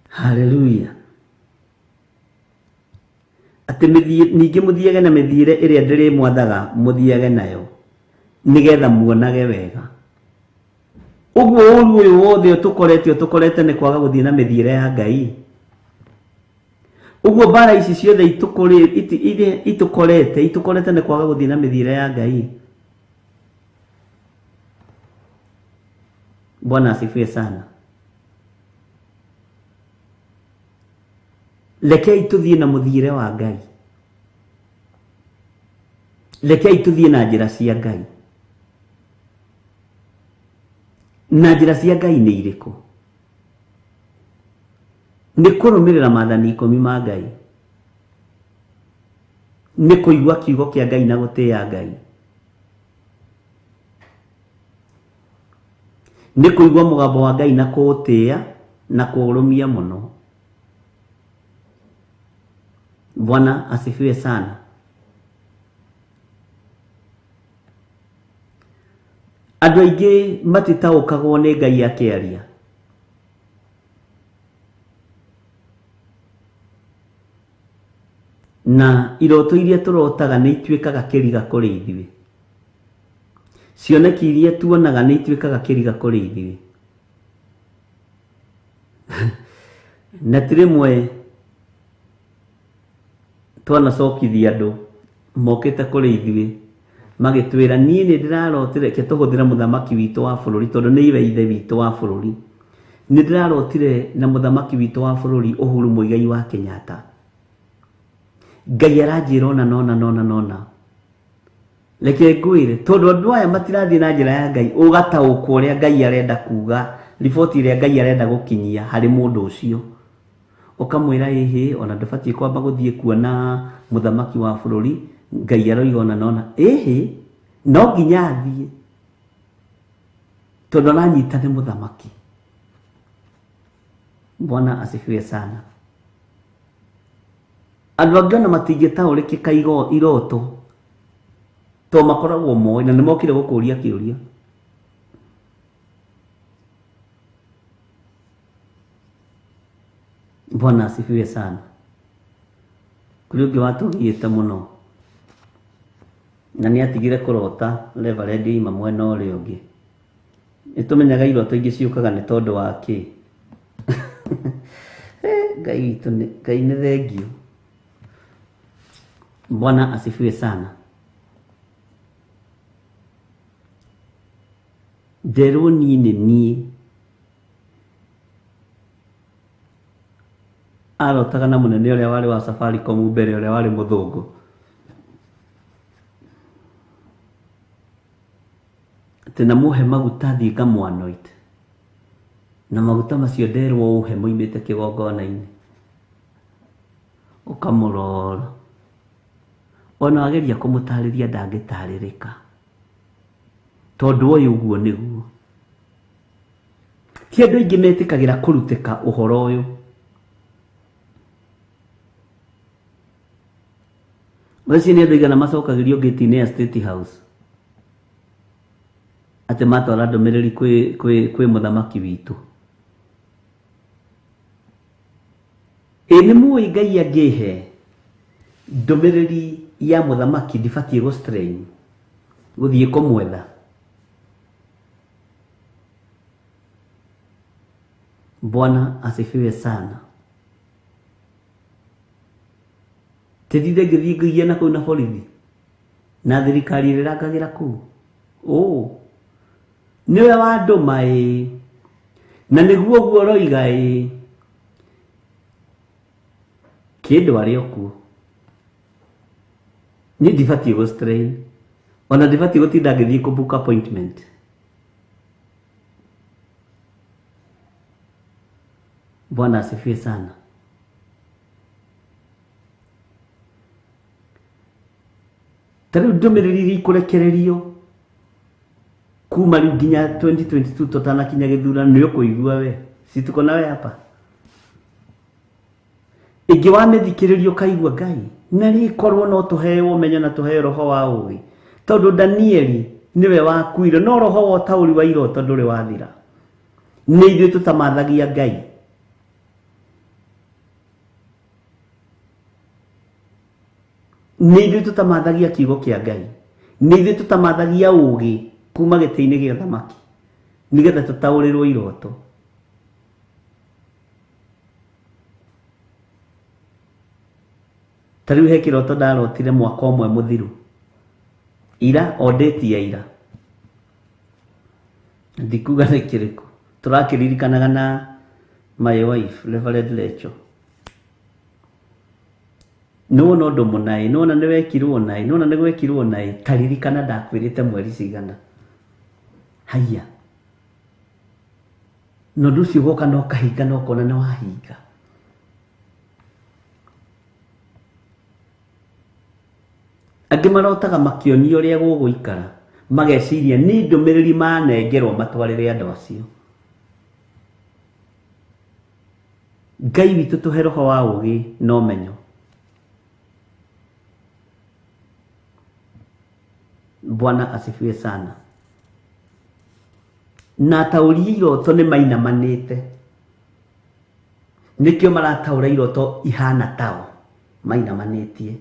Haleluya. Atĩ ningĩ mũthiage na mĩthiĩre ĩrĩa ndĩrĩmwathaga mũthiage nayo, nĩgetha muonage wega. Ũguo ũru ũyũ wothe ũtũkorete nĩ kwaga gũthiĩ na mĩthiĩre ya Ngai. Ũguo mbara ici ciothe itũkorete nĩ kwaga gũthiĩ na mĩthiĩre ya Ngai. Bwana asifiwe sana. Rekei tũthiĩ na mũthiĩre wa Ngai. Rekei tũthiĩ na njĩra cia Ngai. Na njĩra cia Ngai nĩ irĩkũ? Nĩ kũrũmĩrĩra maathani 10 ma Ngai. Nĩ kũigua kiugo kĩa Ngai na gũtĩĩa Ngai. Nĩ kũigua mũgambo wa Ngai na kũũtĩĩa na kũũrũmia mũno. Bwana asifiwe sana. Andũ aingĩ matitaũkagwo nĩ Ngai akĩaria. Na iroto iria tũrotaga nĩ ituĩkaga kĩriga kũrĩ ithuĩ. Cioneki iria tuonaga nĩ ituĩkaga kĩriga kũrĩ ithuĩ. Na ti rĩmwe twanacokithia andũ mokĩte kũrĩ ithuĩ magĩtwĩra niĩ nĩ ndĩrarotire, reke tũhũthĩre mũthamaki witũ wa bũrũri tondũ nĩ iwe ithe witũ wa bũrũri. Nĩ ndĩrarotire na mũthamaki witũ wa bũrũri Uhuru Muigai wa Kenyatta. Ngai aranjĩra ona nona nona nona. Reke ngwĩre tondũ andũ aya matirathiĩ na njĩra ya Ngai, ũgataũkwo ũrĩa Ngai arenda kuga, riboti ĩrĩa Ngai arenda gũkinyia harĩ mũndũ ũcio. Ũkamwĩra ĩhĩ, ona ndũbatiĩ kwamba gũthiĩ kuona mũthamaki wa bũrũri, Ngai aroiga ona nona. Ĩhĩ, no nginya athiĩ tondũ aranyita nĩ mũthamaki. Bwana asifiwe sana. Andũ angĩ ona matingĩtaũrĩkĩka iroto to makoragwo moĩ na nĩ mokire gũkũria kĩũria. Bwana asifiwe sana. Kũrĩ ũngĩ watũgiĩte mũno na nĩ atigire kũrota Reverend ima mwena ũrĩa ũngĩ. Nĩ tũmenyaga iroto ingĩ ciũkaga nĩ tondũ wa kĩ? Ngai witũ nĩ Ngai nĩ thengiũ. Bwana asifiwe sana. Nderwo niĩ nĩ niĩ arotaga na mũnene ũrĩa warĩ wa Safaricom mbere ũrĩa warĩ mũthũngũ. Atĩ namũhe maguta thiĩ ngamũanoint. Na maguta macio nderwo ũhe moimĩte kĩgongona-inĩ. Ũkamũrora. Ona wageria kũmũtarĩria ndangĩtarĩrĩka. Tondũ ũyũ ũguo nĩguo. Ti andũ aingĩ metĩkagĩra kũrutĩka ũhoro ũyũ. Acio nĩ andũ aigana macokagĩrio ngĩti-inĩ ya State House atĩ matwara ndũmĩrĩri kwĩ mũthamaki witũ. Ĩ nĩ mũĩ Ngai angĩhe ndũmĩrĩri ya mũthamaki ndibatiĩ gũ strain gũthiĩ kũmwetha. Bwana asifiwe sana. Tindinde ngĩthiĩ ngĩgia na kũu na borithi na thirikari ĩrĩa ĩrangagĩra kũu. Nĩwe wandũma ĩ, na nĩguo ũguo ũroiga ĩ, kĩndũ arĩ o kuo. Niĩ ndibatiĩ gũ strain ona ndibatiĩ gũtinda ngĩthiĩ kũ book appointment. Bwana asifiwe sana. Ta rĩu ndũmĩrĩri iria ikũrekererio kuma rĩu nginya 2022 tũtanakinya gĩthurano nĩ ũkũigua we. Si tuko nawe hapa. Ĩngĩ wamĩthikĩrĩria ũkaigua Ngai na rĩkorwo no tũheo ũmenyo na tũheo roho wa ũgĩ, tondũ Danieli nĩwe wakuire no roho wa ũtaũri wa iroto ndũrĩ wathira. Nĩ ithuĩ tũtamathagia Ngai. Nĩ ithuĩ tũtamathagia kiugo kĩa Ngai. Nĩ ithuĩ tũtamathagia ũgĩ kuma gĩtĩ-inĩ gĩa thamaki nĩgetha tũtaũrĩrwo iroto. Ta rĩu he kĩroto ndarotire mwaka ũmwe mũthiru ira, o date ya ira, ndikuga nĩ kĩrĩkũ, tũrakĩririkanaga na my wife Reverend Lecho. Nĩwona ũndũ mũna ĩ, nĩwona nĩ wekirwo na ĩ, nĩwona nĩ gwekirwo na ĩ, ta ririkana ndakwĩrĩte mweri cigana. Haiya, na ũndũ ũcio ũgoka na ũkahinga na ũkona nĩ wahinga. Angĩ marotaga makĩonio ũrĩa gũgũikara, mageciria nĩ ndũmĩrĩri manengerwo matwarĩre andũ acio. Ngai witũ tũhe roho wa ũgĩ na ũmenyo. Bwana asifiwe sana. Na ataũri iroto nĩ mainamanĩte, nĩkĩo marataũra iroto ihana tao. Mainamanĩtie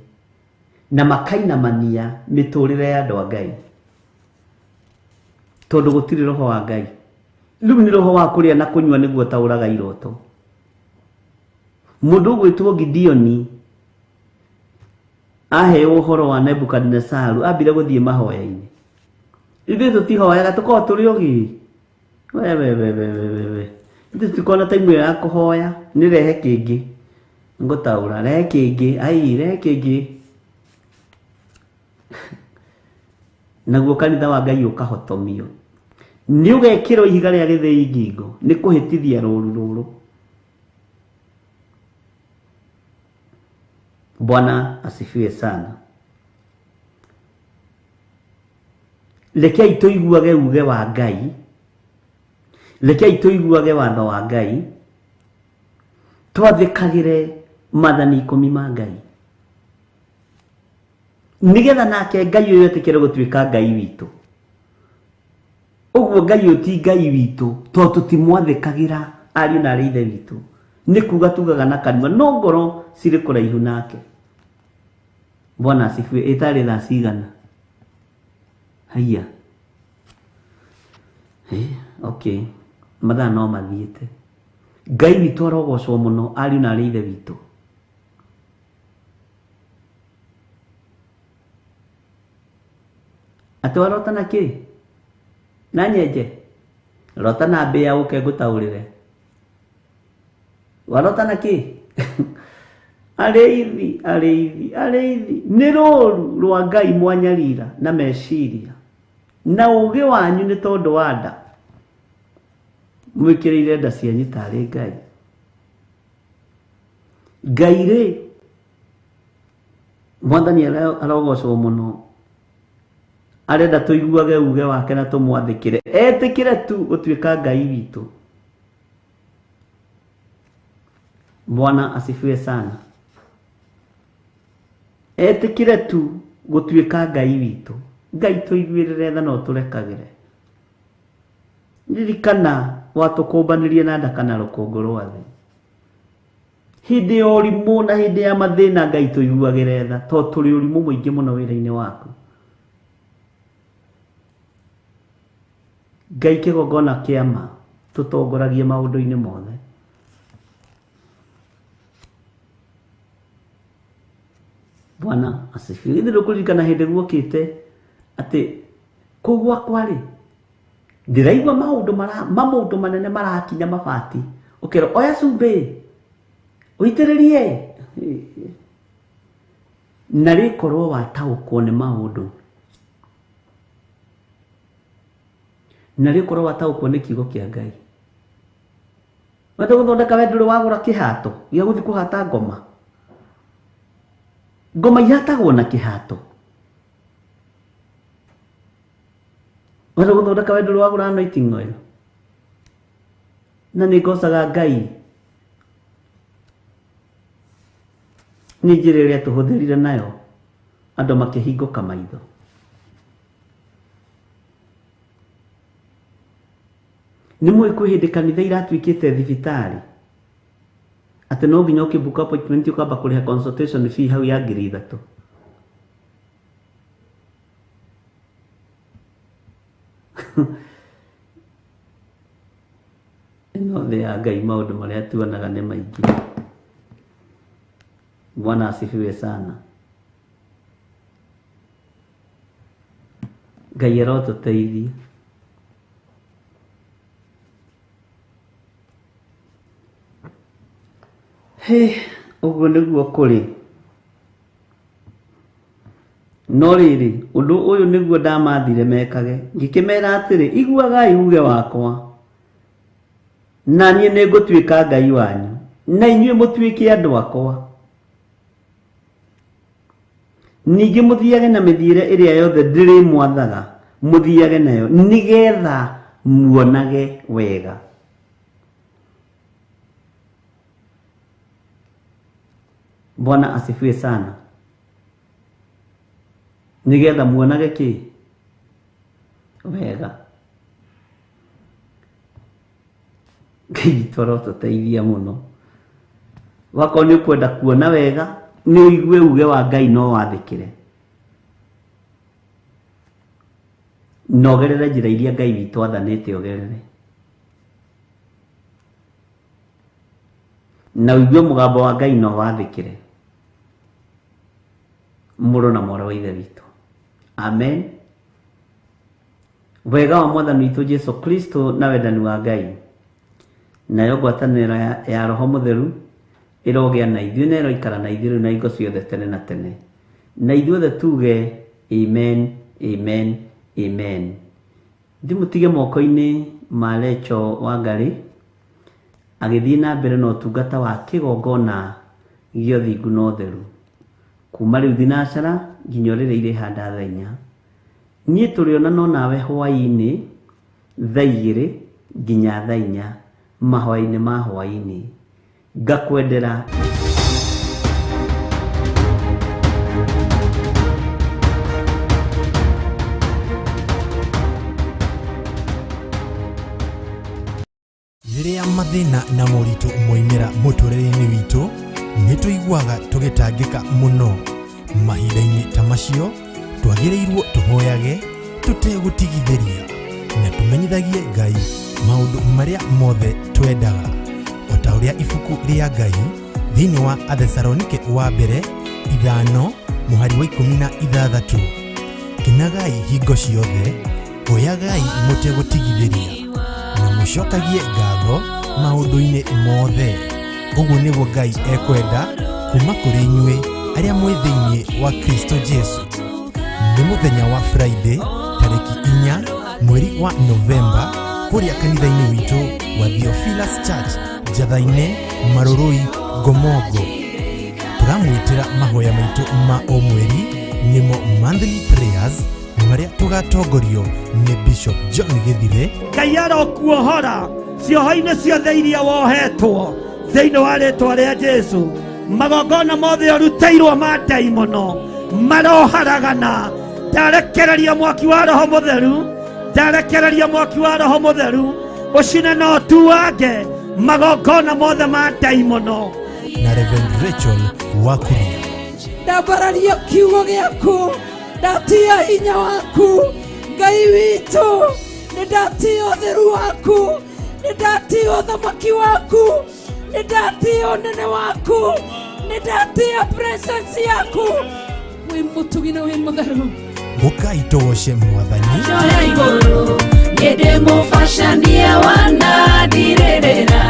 na makainamania mĩtũrĩre ya andũ a Ngai tondũ gũtirĩ roho wa Ngai. Rĩu nĩ roho wa kũrĩa na kũnyua nĩguo taũraga iroto. Mũndũ ũgwĩtwo Gideoni aheo ũhoro wa Nebukadnesaru ambire gũthiĩ mahoya-inĩ. Ithuĩ tũtihoyaga tũkoragwo tũrĩ ogĩ. We we we we we we. Ithuĩ tũtikoragwo na time ĩyo ya kũhoya, nĩ rehe kĩngĩ. Ngũtaũra rehe kĩngĩ, ai rehe kĩngĩ. Naguo kanitha wa Ngai ũkahotomio. Nĩ ũgekĩrwo ihiga rĩa gĩthĩi ngingo nĩ kũhĩtithia rũru rũrũ. Bwana asifiwe sana. Rekei tũiguage uge wa Ngai, rekei tũiguage watho wa Ngai, twathĩkagĩre maathani 10 ma Ngai nĩgetha nake Ngai ũyũ etĩkĩre gũtuĩka Ngai witũ. Ũguo Ngai ũyũ ti Ngai witũ tondũ tũtimwathĩkagĩra ariũ na arĩ ithe witũ. Nĩ kuga tugaga na kanua no ngoro cirĩ kũraihu nake. Bwana asifiwe. Ĩtarĩ thaa cigana? Haiya. Okay, mathaa no mathiĩte. Ngai witũ arogocwo mũno ariũ na arĩ ithe witũ. Atĩ warota na kĩ? Na nyenje? Rota na mbĩa ũke ngũtaũrĩre. Warota na kĩ? Arĩithi, arĩithi, arĩithi. Nĩ rũru rwa Ngai mwanyarira na meciria. Na ũũgĩ wanyu nĩ tondũ wa nda. Mwĩkĩrĩire nda cianyu tarĩ Ngai. Ngai rĩ, Mwathani arogocwo mũno. Arenda tũiguage uge wake na tũmwathĩkĩre. Etĩkĩre tu gũtuĩka Ngai witũ. Bwana asifiwe sana. Etĩkĩre tu gũtuĩka Ngai witũ. Ngai tũiguĩrĩre tha na ũtũrekagĩre. Ririkana watũkũmbanĩrie na nda kana rũkũngũ rwa thĩ. Hĩndĩ ya ũrimũ na hĩndĩ ya mathĩna Ngai tũiguagĩre tha tondũ tũrĩ ũrimũ mũingĩ mũno wĩra-inĩ waku. Ngai kĩgongona kĩa ma tũtongoragie maũndũ-inĩ mothe. Bwana asifiwe. Githĩ ndũkũririkana hĩndĩ guokĩte atĩ kũu gwakwa rĩ ndĩraigua maũndũ manene marakinya mabati, ũkerwo oya cumbĩ ũitĩrĩrie, na rĩkorwo wataũkwo nĩ maũndũ, na rĩkorwo wataũkwo nĩ kiugo kĩa Ngai. Wenda gũthondeka we ndũrĩ wagũra kĩhato gĩa gũthiĩ kũhata ngoma. Ngoma ihatagwo na kĩhato. Wenda gũthondeka we ndũrĩ wagũra anointing oil. Na nĩ ngocaga Ngai nĩ njĩra ĩrĩa tũhũthĩrire nayo andũ makĩhingũka maitho. Nĩ mũĩ kwĩ hĩndĩ kanitha iratuĩkĩte thibitarĩ atĩ no nginya ũkĩbook appointment ũkamba kũrĩha consultation fee hau ya 3,000. Ĩno thĩ ya Ngai maũndũ marĩa tuonaga nĩ maingĩ. Bwana asifiwe sana. Ngai arotũteithia. Hĩ, ũguo nĩguo kũrĩ. No rĩrĩ, ũndũ ũyũ nĩguo ndamathire mekage, ngĩkĩmera atĩrĩ, iguagai uge wakwa, na niĩ nĩngũtuĩka Ngai wanyu, na inyuĩ mũtuĩke andũ akwa. Ningĩ mũthiage na mĩthiĩre ĩrĩa yothe ndĩrĩmwathaga, mũthiage nayo, nĩgetha muonage wega. Bwana asifiwe sana. Nĩgetha muonage kĩ? Wega. Ngai witũ arotũteithia mũno. Wakorwo nĩ ũkwenda kuona wega, Nĩ ũigue uge wa Ngai no wathĩkĩre. Na ũgerere njĩra iria Ngai witũ athanĩte ũgerere. Na ũigue mũgambo wa Ngai no wathĩkĩre. Mũrũ na mwarĩ wa Ithe witũ. Amen. Wega wa Mwathani witũ Jesu Kristo na wendani wa Ngai nayo ngwatanĩro ya Roho Mũtheru ĩrogĩa na ithuĩ na ĩroikara na ithuĩ rĩu na hingo ciothe tene na tene. Na ithuothe tuge amen, amen, amen. Ndimũtige moko-inĩ ma Recho Wangarĩ agĩthiĩ na mbere na ũtungata wa kĩgongona gĩa ũthingu na ũtheru kuma rĩu thinacara nginya rĩrĩa irĩhanda thaa inya. Niĩ tũrĩona no nawe hwaĩ-inĩ thaa igĩrĩ nginya thaa inya mahoya-inĩ ma hwaĩ-inĩ. Ngakwendera Rĩrĩa mathĩna na moritũ moimĩra mũtũrĩre-inĩ witũ, nĩ tũiguaga tũgĩtangĩka mũno. Mahinda-inĩ ta macio, twagĩrĩirwo tũhoyage tũtegũtigithĩria na tũmenyithagie Ngai maũndũ marĩa mothe twendaga. O ta ũrĩa ibuku rĩa Ngai thĩinĩ wa Athesalonike wa mbere 5 mũhari wa 16, kenagai hingo ciothe, hoyagai mũtegũtigithĩria na mũcokagie ngatho maũndũ-inĩ mothe. Ũguo nĩguo Ngai ekwenda kuma kũrĩ inyuĩ arĩa mwĩ thĩinĩ wa Kristo Jesu. Nĩ mũthenya wa Friday tarĩki 4 mweri wa Novemba kũrĩa kanitha-inĩ witũ wa Theophilus Church Njatha-inĩ, Marũrũi, Ngomongo. Tũramwĩtĩra mahoya maitũ ma o mweri nĩmo monthly prayers marĩa tũgatongorio nĩ Bishop John Gĩthire. Ngai arokuohora cioho-inĩ ciothe iria wohetwo thĩinĩ wa rĩtwa rĩa Jesu. Magongona mothe ũrutĩirwo ma ndaimono maroharagana. Ndarekereria mwaki wa Roho Mũtheru, ndarekereria mwaki wa Roho Mũtheru ũcine na ũtuange magongona mothe ma ndaimono. Na Reverend Rachel Wakuria. Ndambararia kiugo gĩaku, ndatia hinya waku Ngai witũ, nĩ ndatia ũtheru waku, nĩ ndatia ũthamaki waku, nĩ ndatia ũnene waku, nĩ ndatia presence yaku. Wĩ mũtugi na wĩ mũtheru. Ũkai tũgoce Mwathani. Njoya igũrũ nĩ ndĩmũbacanie wanandirĩrĩra,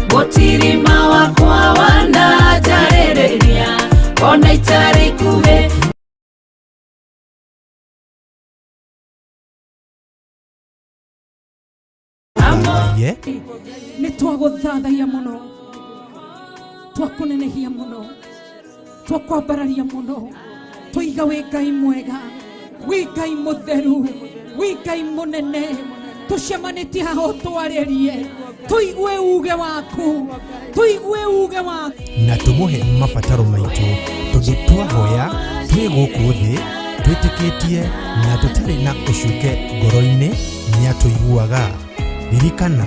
mũtirima wakwa wananjarĩrĩria, ona itarĩ ikuhĩ. Ye. Nĩ twagũthathaia mũno, twakũnenehia mũno, twakwambararia mũno, tũiga wĩ Ngai mwega, wĩ Ngai mũtheru, wĩ Ngai mũnene. Tũcemanĩtie haha ũtwarĩrie, tũigue uge waku, tũigue uge waku. Na tũmũhe mabataro maitũ tondũ twahoya twĩ gũkũ thĩ twĩtĩkĩtie na tũtarĩ na ũcuke ngoro-inĩ nĩatũiguaga. Ririkana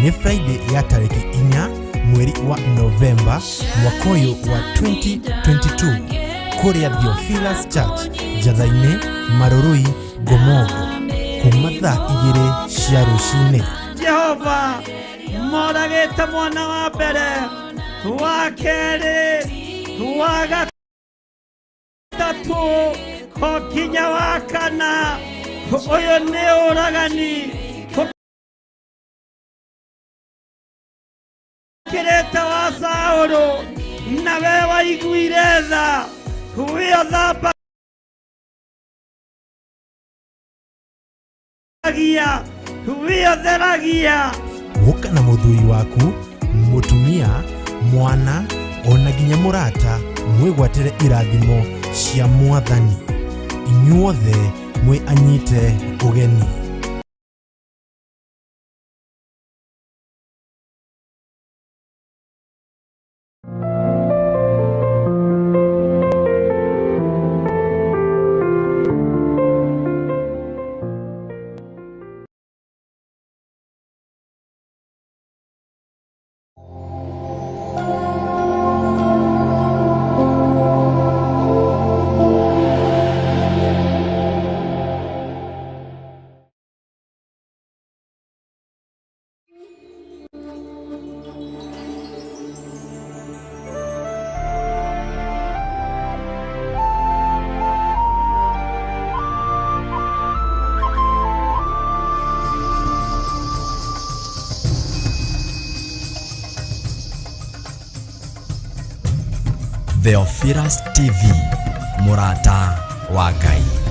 nĩ Friday ya tarĩki 4 mweri wa Novemba mwaka ũyũ wa 2022 kũrĩa Theophilus Church Njatha-inĩ, Marũrũi, Ngomongo kuma thaa 2 cia rũcinĩ. Jehova moragĩte mwana wa mbere, wa kerĩ, wa gatatũ, o nginya wa kana. Ũyũ nĩ ũragani ũkĩrĩte wa Saũlũ, na we waiguire tha, wĩ ũthambagia, wĩ ũtheragia. Gũka na mũthuri waku, mũtumia, mwana ona nginya mũrata, mwĩgwatĩre irathimo cia Mwathani. Inyuothe mwĩ anyite ũgeni. Theophilus TV, mũrata wa Ngai.